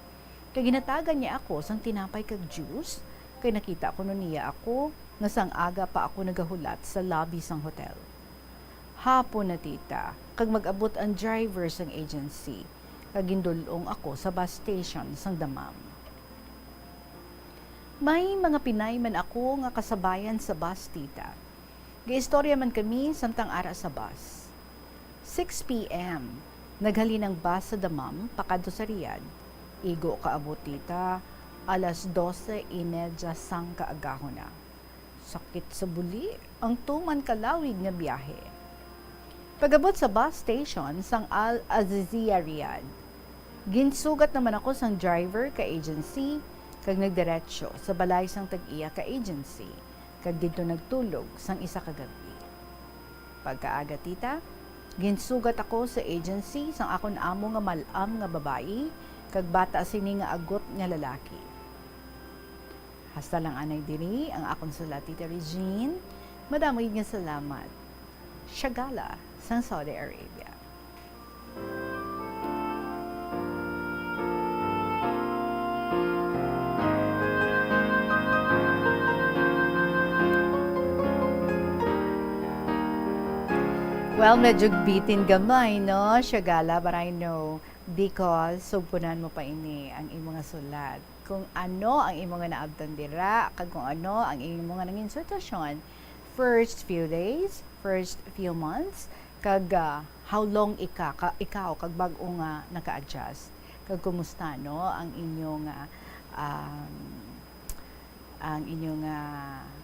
kay ginhatagan niya ako sang tinapay kag juice, kay nakita kuno niya ako nga sang aga pa ako nagahulat sa lobby sang hotel. Hapon na, tita, kag mag-abot ang driver sang agency, kag gindul-ong ako sa bus station sang Dammam. May mga Pinay man ako nga kasabayan sa bus, tita. Giistorya man kami samtang ara sa bus. Six p m, naghalin ang bus sa Dammam pakadto sa Riyadh. Igo kaabot, tita, alas dose y media sang kaagahon na. Sakit sa buli ang tuman kalawig nga biyahe. Pag-abot sa bus station sang Al Azizia Riyadh, ginsugat naman ako sang driver ka agency kag nagdiretso sa balay sang tag-iya ka agency, kag didto nagtulog sang isa ka gab-i. Pagkaaga, tita, ginsugat ako sa agency sang akon amo nga mal-am nga babayi kag bata sini nga agot nga lalaki. Hasta lang anay diri ang akon sulat, Tita Regine. Madamo gid nga salamat. Shagala sang Saudi Arabia. Well, medyo bitin gamay, no, Shagala, but I know because sugpunan mo pa ini ang imo nga sulat. Kung ano ang imo nga naabtan dira, kag kung ano ang imo nga nangin sitwasyon, first few days, first few months, kag, ah, how long ika-, ka-, ikaw kag bag-o nga naka-adjust. Kag kumusta, no, ang inyo nga, um, ang inyo nga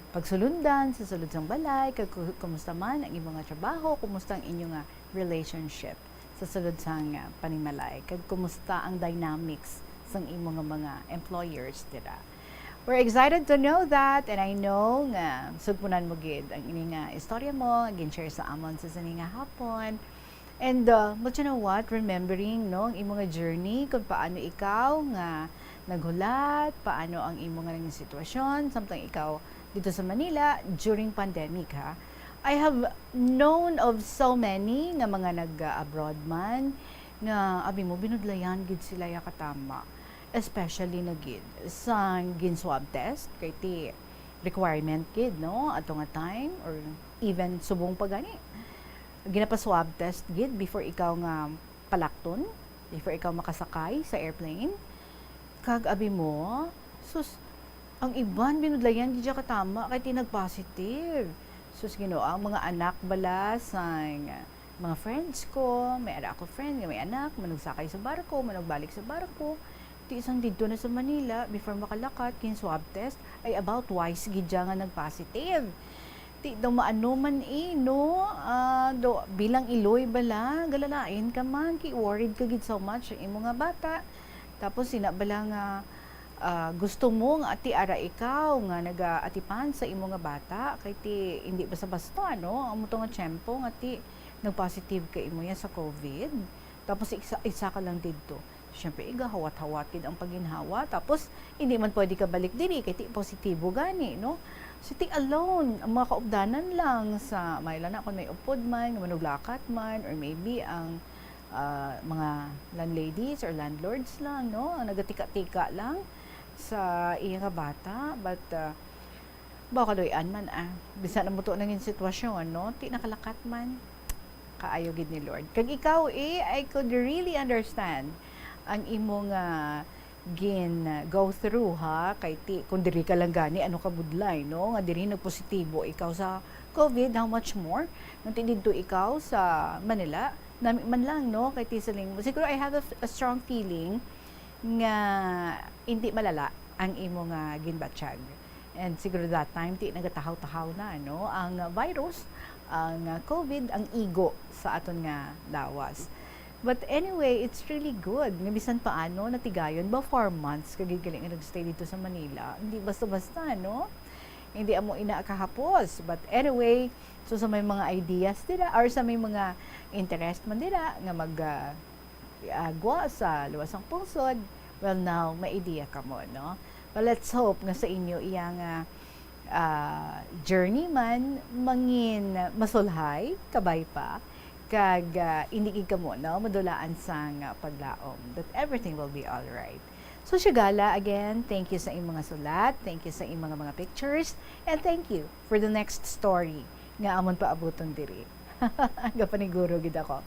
pagsulundan sa sulod sang balay, kag ku-, kumusta man ang imo nga trabaho, kumusta ang inyo nga relationship sa sulod sang, ah, panimalay, kag kumusta ang dynamics sang imo nga mga employers dira. We're excited to know that, and I know nga sugpunan mo gid ang ini nga istorya mo nga gin-share sa amon sa sini nga hapon. And, uh, but you know what? Remembering, no, ang imo nga journey, kung paano ikaw nga naghulat, paano ang imo nga naging sitwasyon, samtang ikaw dito sa Manila during pandemic, ha? I have known of so many nga mga nag-abroad man nga abi mo, binudlayan gid sila ya katama, especially na gid sa gin-swab test, kay ti requirement gid, no, ato nga time, or even subong pa gani, ginapa-swab test gid before ikaw nga palakton, before ikaw makasakay sa airplane. Kag abi mo, sus, ang iban binudlayan gid siya katama kay ti nag-positive. Sus, Ginoo, ang mga anak bala sang mga friends ko, may ara ako friend nga may anak, manugsakay sa barko, manugbalik sa barko. Ti sang didto na sa Manila, before makalakat, gin-swab test, ay about twice gid siya nga nag-positive. Ti daw maano man eh, no? Ah, do, bilang iloy bala, galalain ka man, kay worried ka gid so much sa imo nga bata. Tapos, ina bala nga, ah, gusto mo nga ti ara ikaw nga nagaatipan sa imo nga bata, kay ti, hindi basta-basta, no? Amo to nga tiyempo nga ti, nag-positive ka imo ya sa covid. Tapos, isa, isa ka lang didto. Siyempre, igahawat-hawat gid ang paginhawa. Tapos, hindi man pwede ka balik diri, kay ti positibo gani, no? So, ti alone, ang mga kaupdanan lang sa, may lang na kung may upod man, nga manuglakat man, or maybe ang, ah, mga landladies or landlords lang, no? Ang nagatika-tika lang sa iya nga bata. But, ah, baw kaluy-an man, ah. Bisan amo to nangin sitwasyon, no? Ti nakalakat man. Kaayo gid ni Lord. Kag ikaw, eh, I could really understand ang imo nga gin go through, ha? Kay ti, kung diri ka lang gani, ano ka budlay, no? Nga diri nagpositibo ikaw sa covid, how much more? Nang ti didto ikaw sa Manila, nami man lang, no? Kay ti sa ling-, siguro I have a, a strong feeling nga hindi malala ang imo nga ginbatyag. And siguro that time, ti nagatahaw-tahaw na, no? Ang virus, ang, ah, covid, ang igo sa aton nga lawas. But anyway, it's really good nga bisan paano natigayon ba, four months ka gid gali nga nag-stay dito sa Manila. Hindi basta-basta, no? Hindi amo ina kahapos. But anyway, so sa may mga ideas dira or sa may mga interest man dira nga mag, ah, agwa sa luwas sang pungsod, well, now may idea kamo, no? But let's hope nga sa inyo iya nga, ah, journey man mangin masulhay, kabay pa, kag, ah, indi gid kamo, no, madulaan sang, ah, paglaom, that everything will be all right. So, Shagala, again, thank you sa imong mga sulat, thank you sa imong mga, mga pictures, and thank you for the next story nga amon paabuton diri. Gapaniguro gid ako.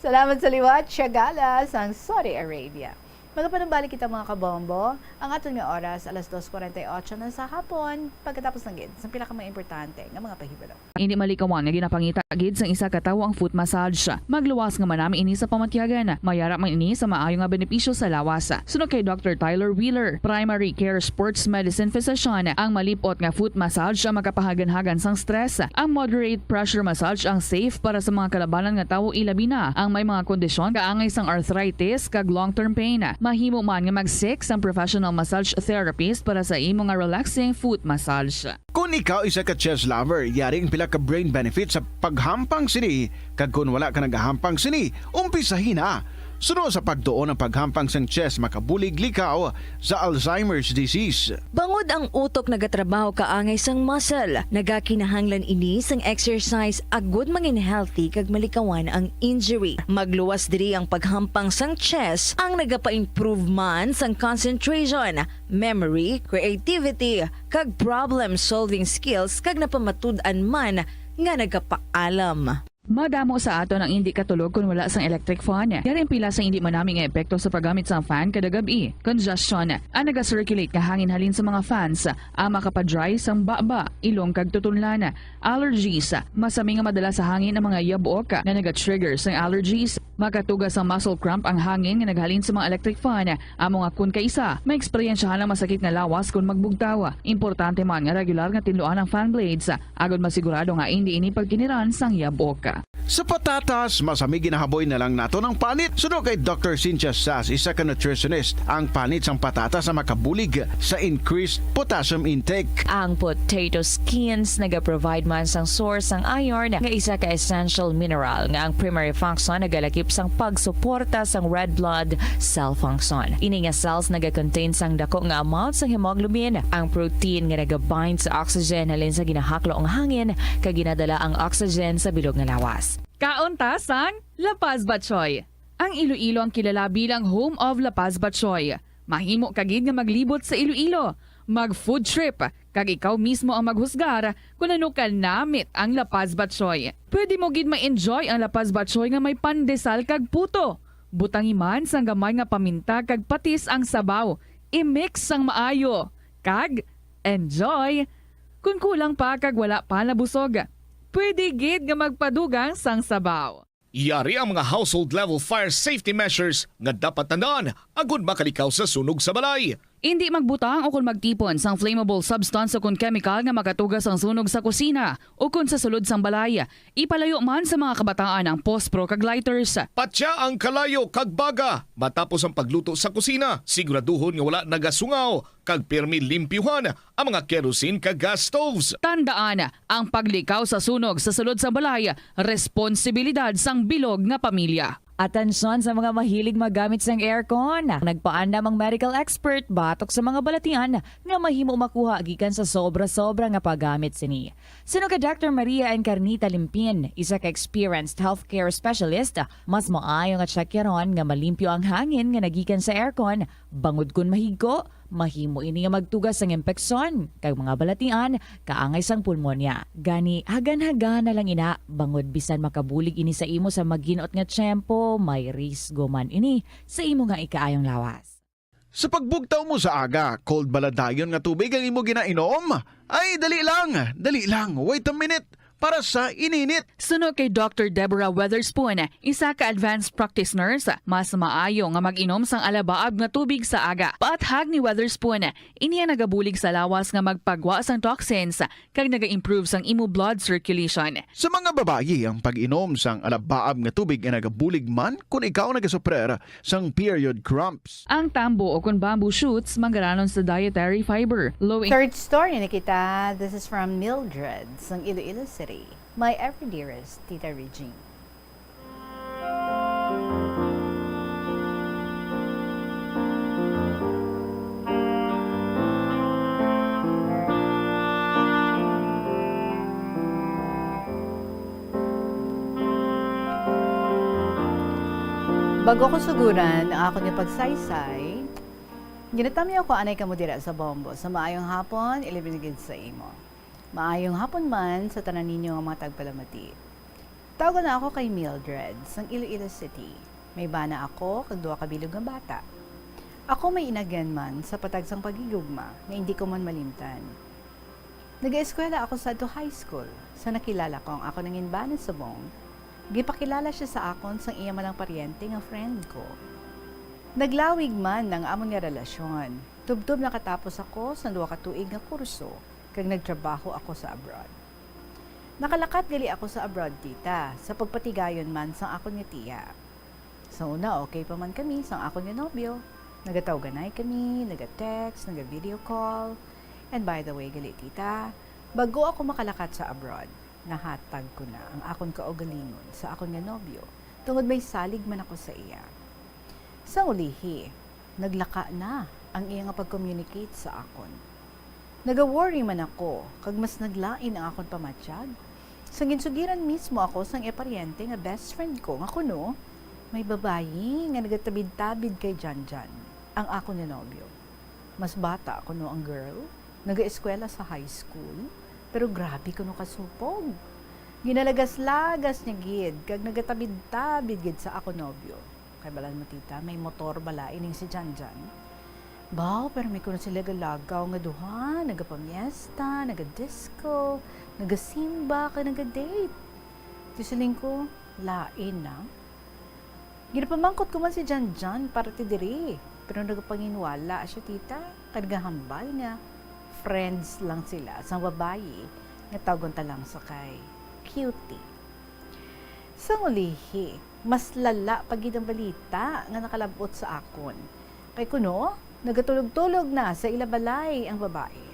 Salamat sa liwat, Shagala sang Saudi Arabia. Magapanumbalik kita, mga kabombo. Ang aton nga oras, alas dos kuwarenta y ocho na sa hapon, pagkatapos na gid sa pila ka mga importante nga mga pahibalo. Indi malikawan nga ginapangita gid sang isa ka tawo ang foot massage. Magluwas nga manami ini sa pamatyagan. Mayara man ini sa maayo nga benepisyo sa lawas. Suno kay Doctor Tyler Wheeler, primary care sports medicine physician, ang malip-ot nga foot massage ang makapahaganhagan sang stress. Ang moderate pressure massage ang safe para sa mga kalabanan nga tawo, ilabi na ang may mga kondisyon kaangay sang arthritis kag long-term pain. Mahimo man nga mag-seek sang professional massage therapist para sa imo nga relaxing foot massage. Kon ikaw isa ka chess lover, yari ang pila ka brain benefits sa paghampang sini, kag kon wala ka nagahampang sini, umpisahi na. Suno sa pagtuon, ang paghampang sang chess makabulig likaw sa Alzheimer's disease. Bangod ang utok nagatrabaho kaangay sang muscle, nagakinahanglan ini sang exercise agud mangin healthy kag malikawan ang injury. Magluwas diri ang paghampang sang chess, ang nagapa-improve man sang concentration, memory, creativity, kag problem-solving skills, kag napamatud-an man nga nagapaalam. Madamo sa aton ang indi katulog kon wala sang electric fan. Yari ang pila sa indi manami nga epekto sa paggamit sang fan kada gab-i. Congestion, ang naga-circulate nga hangin halin sa mga fans, ang makapa-dry sang baba, ilong kag tutunlan. Allergies, masami nga madala sa hangin ang mga yabok nga naga-trigger sang allergies. Makatuga sang muscle cramp ang hangin nga naghalin sa mga electric fan. Amo nga kon kaisa, maeksperiensyahan ang masakit nga lawas kon magbugtaw. Importante man nga regular nga tinluan ang fan blades, agod masigurado nga indi ini pagkiniran sang yabok. Sa patatas, masami ginahaboy na lang naton ang panit. Suno kay Doctor Cynthia Sass, isa ka nutritionist, ang panit sang patatas ang makabulig sa increased potassium intake. Ang potato skins nagaprovide man sang source sang iron, nga isa ka essential mineral nga ang primary function nagalakip sang pagsuporta sang red blood cell function. Ini nga cells nagakontain sang dako nga amount sang hemoglobin, ang protein nga nagabind sa oxygen halin sa ginahaklo nga hangin, kag ginadala ang oxygen sa bilog nga lawas. Kaon ta sang La Paz Batchoy. Ang Iloilo ang kilala bilang home of La Paz Batchoy. Mahimo ka gid nga maglibot sa Iloilo, mag-food trip, kag ikaw mismo ang maghusgar kon ano ka namit ang La Paz Batchoy. Pwede mo gid ma-enjoy ang La Paz Batchoy nga may pandesal kag puto. Butangi man sang gamay nga paminta kag patis ang sabaw. I-mix sang maayo. Kag enjoy! Kon kulang pa kag wala pa nabusog, pwede gid nga magpadugang sang sabaw. Yari ang mga household level fire safety measures nga dapat tandaan agud makalikaw sa sunog sa balay. Indi magbutang o kon magtipon sang flammable substance o kon kemikal nga makatuga sang sunog sa kusina o kon sa sulod sang balay. Ipalayo man sa mga kabataan ang pospro kag lighters. Patya ang kalayo kag baga matapos ang pagluto sa kusina. Siguraduhon nga wala nagasungaw kag pirmi limpyuhan ang mga kerosene kag gas stoves. Tandaan, ang paglikaw sa sunog sa sulod sang balay, responsibilidad sang bilog nga pamilya. Atensyon sa mga mahilig maggamit sang aircon. Nagpaandam ang medical expert batok sa mga balatian nga mahimo makuha gikan sa sobra-sobra nga paggamit sini. Suno kay Doctor Maria Encarnita Limpin, isa ka experienced healthcare specialist, mas maayo nga tsakyaron nga malimpyo ang hangin nga nagikan sa aircon, bangod kon mahigko, mahimo ini nga magtuga sang impeksyon kag mga balatian kaangay sang pulmonya. Gani, hagan-hagan na lang ina, bangod bisan makabulig ini sa imo sa maginot nga tiyempo, may risgo man ini sa imo nga ikaayong lawas. Sa pagbugtaw mo sa aga, cold bala dayon nga tubig ang imo ginainom? Ay, dali lang, dali lang, wait a minute, para sa ininit. Suno kay Doctor Deborah Weatherspoon, isa ka advanced practice nurse, mas maayo nga mag-inom sang alabaab nga tubig sa aga. Paathag ni Weatherspoon, ini ang nagabulig sa lawas nga magpagwa sang toxins kag naga-improve sang imo blood circulation. Sa mga babayi, ang pag-inom sang alabaab nga tubig ay nagabulig man kon ikaw nagasuprer sang period cramps. Ang tambo o kon bamboo shoots manggaranon sa dietary fiber, low in Third story na kita. This is from Mildred sang Iloilo City. My ever dearest, Tita Regine. Bago ko suguran ang akon nga pagsaysay, ginatamyaw ko anay kamo dira sa Bombo. Sa maayong hapon, ilabi na gid sa imo. Maayong hapon man sa tanan ninyo nga mga tagpalamati. Tawgon na ako kay Mildred, sang Iloilo City. May bana ako kag duha ka bilog nga bata. Ako may inagyan man sa patag sang paghigugma nga indi ko man malimtan. Nagaeskwela ako sa adto high school. Sa nakilala ko ang akon nangin bana subong, gipakilala sia sa akon sang iya man lang paryente nga friend ko. Naglawig man ang amon nga relasyon. Tubtob nakatapos ako sang duha ka tuig nga kurso kag nagtrabaho ako sa abroad. Nakalakat gali ako sa abroad, tita, sa pagpatigayon man sang akon nga tiya. Sa una, okay pa man kami sang akon nga nobyo. Nagatawganay kami, naga-text, naga-video call. And by the way, gali, tita, bago ako makalakat sa abroad, nahatag ko na ang akon kaugalingon sa akon nga nobyo tungod may salig man ako sa iya. Sang ulihi, naglaka na ang iya nga pag-communicate sa akon. Naga-worry man ako, kag mas naglain ang akon pamatyag sang ginsugiran mismo ako sang iya paryente nga best friend ko nga kuno may babayi nga nagatabid-tabid kay Janjan, ang akon nga nobyo. Mas bata kuno ang girl, nagaeskwela sa high school, pero grabe kuno kasupog. Ginalagas-lagas niya gid kag nagatabid-tabid gid sa akon nobyo. Kay balan mo, tita, may motor bala ining si Janjan. Baw, pero may kuno sila galagaw nga duha, nagapamiesta, nagadisco, nagasimba, kag nagadate. Ti siling ko, lain na. Ginapamangkot ko man si Janjan para ti diri, pero nagapanginwala siya, tita, kag nagahambal nga friends lang sila sang babayi nga tawgon ta lang sa kay Cutie. Sang ulihi, mas lala pa gid ang balita nga nakalab-ot sa akon. Kay kuno, nagatulog-tulog na sa ila balay ang babayi.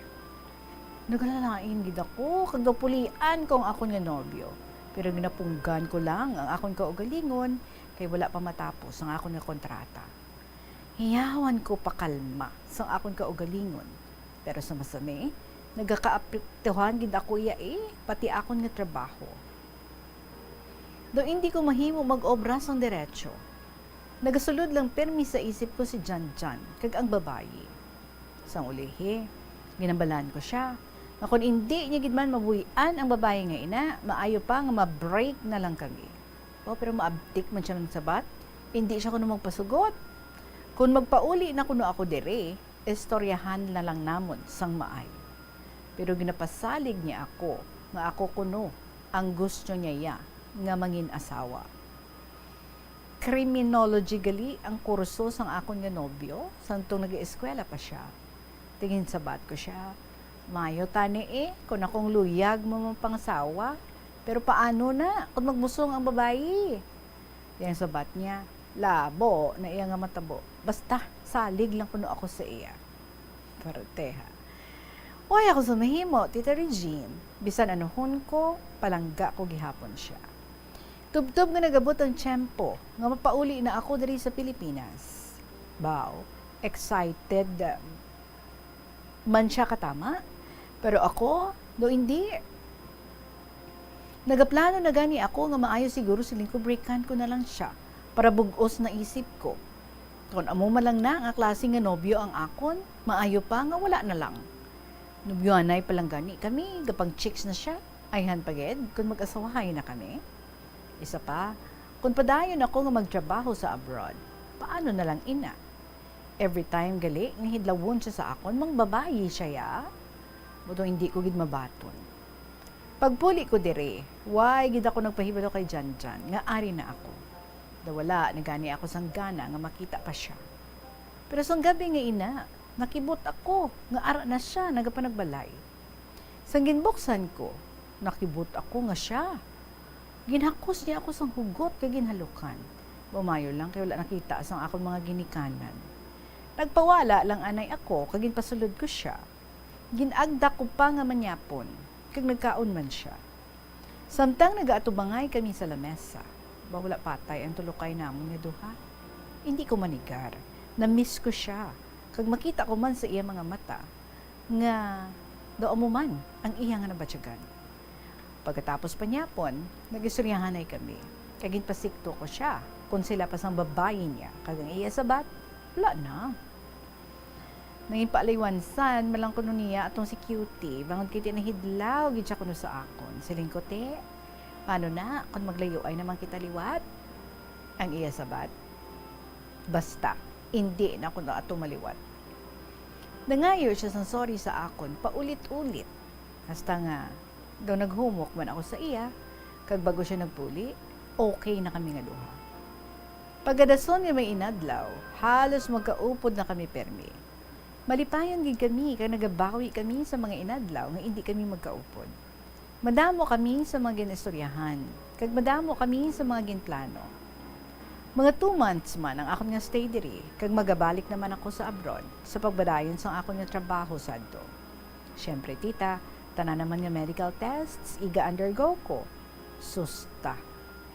Nagalalain gid ako, kag napulian ko ang akon nga nobyo. Pero ginapunggan ko lang ang akon kaugalingon, kay wala pa matapos ang akon nga kontrata. Hiyawan ko pakalma sang akon kaugalingon. Pero sa masami, nagakaapektuhan gid ako iya, eh, pati akon nga trabaho. Daw indi ko mahimo mag-obra sang diretso. Nagasulod lang pirmi sa isip ko si Janjan kag ang babayi. Sang ulihi, ginambalan ko sia nga kon indi niya gid man mabuy-an ang babayi nga ina, maayo pa nga ma-break na lang kami. O, pero maabtik man sia man sabat, indi sia kuno magpasugot. Kon magpauli na kuno ako diri, istoryahan na lang namon sang maayo. Pero ginapasalig niya ako nga ako kuno ang gusto niya iya nga mangin-asawa. Criminology gali ang kurso sang akon nga nobyo, samtong nag-eskwela pa sia. Ti ginsabat ko sia, "Mayo tani, eh, kon akong luyag mo mapangasawa. Pero paano na kon magbusong ang babayi?" Ti ang sabat niya, "Labo na iya nga matabo. Basta, salig lang kuno ako sa iya." Perteha. Wala ako sa mahimo, Tita Regine. Bisan anuhon ko, palangga ko gihapon sia. Tubtob nga nag-abot ang tiyempo nga mapauli na ako diri sa Pilipinas. Baw, excited man sia katama. Pero ako, daw indi. Nagaplano na gani ako nga maayo siguro siling ko breakan ko na lang sia para bug-os na isip ko. Kon amo man lang na nga klase nga nobyo ang akon, maayo pa nga wala na lang. Nobyohanay pa lang gani kami, gapang chicks na sia. Ayhan pa gid kon mag-asawahay na kami. Isa pa, kon padayon ako nga magtrabaho sa abroad, paano na lang ina? Every time gali nga hidlawon sia sa akon, mangbabayi sia, ya. Buto hindi ko gid mabaton. Pagpuli ko diri, way gid ako nagpahibalo kay Janjan nga ari na ako. Daw wala na gani ako sang gana nga makita pa sia. Pero sang gabi nga ina, nakibot ako nga ara na sia nagapanagbalay. Sang ginbuksan ko, nakibot ako nga sia. Ginhakos niya ako sang hugot kag ginhalukan. Maayo lang kay wala nakita sang akon mga ginikanan. Nagpawala lang anay ako kag ginpasulod ko sia. Gin-agda ko pa nga manyapon, kag nagkaon man sia. Samtang nagaatubangay kami sa lamesa, ba wala patay ang tulokay namon nga duha. Hindi ko manigar. Na-miss ko sia, kag makita ko man sa iya mga mata nga daw amo man ang iya nga nabatyagan. Pagkatapos panyapon, nag-istoryahanay kami, kag ginpasikto ko sia kon sila pa sang babayi niya, kag ang iya sabat, wala na. Nangin paalaywansan man lang kuno niya atong si Cutie, bangod kay ti nahidlaw gid sia kuno sa akon. Siling ko, "Te, paano na kon maglayuay naman kita liwat?" Ang iya sabat, "Basta, Indi na ako na ato maliwat. Nangayo siya sang sorry sa akon paulit-ulit, hasta nga daw naghumok man ako sa iya, kag bago siya nagpuli, okay na kami nga duha. Pagkadason nga may inadlaw, halos magkaupod na kami permi. Malipayon gid kami kag nagabawi kami sa mga inadlaw nga indi kami magkaupod. Madamo kami sa mga ginaistoryahan, kag madamo kami sa mga ginplano. Mga two months man ang akon nga stay diri, kag magabalik naman ako sa abroad sa pagpadayon sang akon nga trabaho sadto. Siyempre, tita, tanan naman nga medical tests iga-undergo ko. Susta.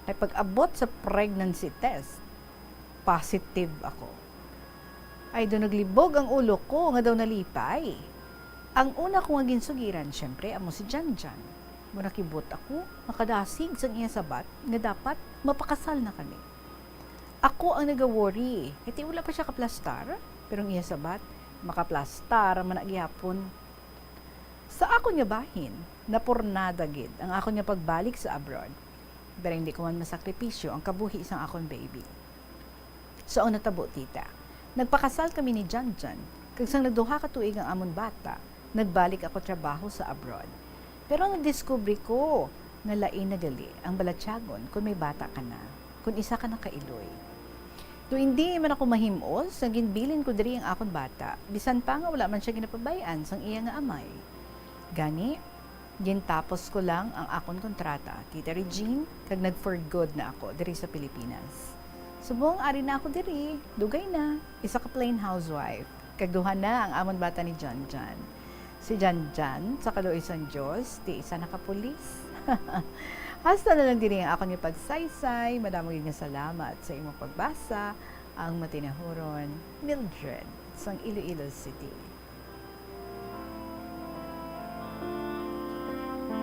Kay pag-abot sa pregnancy test, positive ako. Ay, daw naglibog ang ulo ko nga daw nalipay. Ang una ko nga ginsugiran, siyempre, amo si Janjan. Mo nakibot ako, nakadasig sang iya sabat nga dapat mapakasal na kami. Ako ang nagaworry, kay wala pa siya kaplastar, pero ang iya sabat, makaplastar man na gihapon. Sa akon nga bahin, napurnada gid ang akon nga pagbalik sa abroad, pero hindi ko man masakripisyo ang kabuhi sang akon baby. So, ang natabo, tita, nagpakasal kami ni Janjan, kag sang nagduha ka tuig ang amon bata, nagbalik ako trabaho sa abroad. Pero nadiskubre ko nga lain na gali ang balatyagon kon may bata ka na, kon isa ka na ka iloy. Do hindi man ako mahim-os nga ginbilin ko diri ang akon bata, bisan pa nga wala man siya ginapabay-an sang iya nga amay. Gani, gintapos ko lang ang akon kontrata, Tita Regine, kag nag-for good na ako diri sa Pilipinas. Subong ari na ako diri, dugay na, isa ka plain housewife, kag duha na ang amon bata ni Janjan. Si Janjan, sa kaluoy sang Dios, ti isa na ka pulis. Hasta na lang diri ang akon nga pagsaysay. Madamo gid nga salamat sa imong pagbasa. Ang matinahuron, Mildred, sang Iloilo City.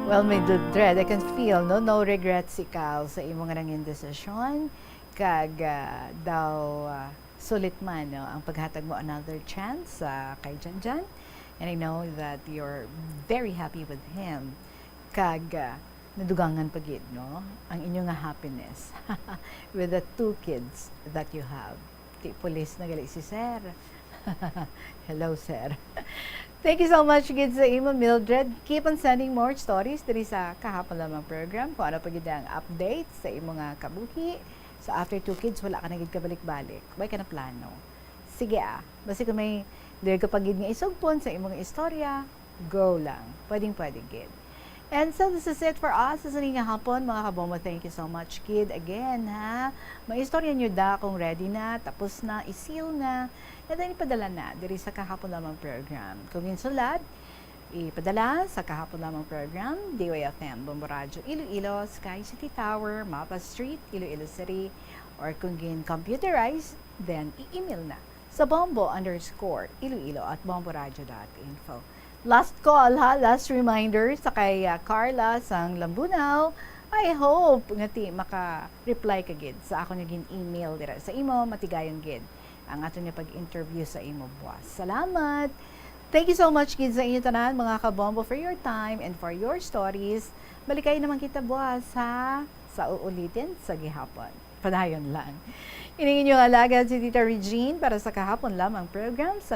Well, Mildred, I can feel, no, no regrets ikaw sa imo nga nangin desisyon, kag, ah, daw, ah, sulit man, no, ang paghatag mo another chance, ah, kay Janjan. And I know that you're very happy with him. Kag, ah, nadugangan pa gid, no, ang inyo nga happiness with the two kids that you have. Ti pulis na gali si Sir. Hello, Sir. Thank you so much gid sa imo, Mildred. Keep on sending more stories diri sa Kahapon Lamang program. Kung ano pa gid ang update sa imo nga kabuhi, sa after two kids, wala ka na gid kabalik-balik. Way ka na plano. Sige, ah. Basi kung may diri ka pa gid nga isugpon sa imo nga istorya, go lang. Pwedeng-pwede gid. And so, this is it for us sa sining nga hapon, mga kabombo. Thank you so much, kid, again, ha. May istorya nyo da kung ready na, tapos na, i-seal na, and then ipadala na diri sa Kahapon Lamang program. Kung ginsulat, ipadala sa Kahapon Lamang program, D Y F M, Bombo Radyo, Iloilo, Sky City Tower, Mapa Street, Iloilo City, or kung gin-computerize, then i-email na sa bombo underscore iloilo at bomboradyo dot info. Last call, ha, last reminder sa kay, ah, Carla sang Lambunao. I hope nga ti maka-reply ka gid sa akon nga gin-email dira sa imo, matigayon gid ang aton nga pag-interview sa imo, buwas. Salamat! Thank you so much gid sa inyo tanan, mga kabombo, for your time and for your stories. Balikay naman kita buwas, ha? Sa uulitin sa gihapon. Padayon lang. Ining inyong alagad si Tita Regine para sa Kahapon Lamang program.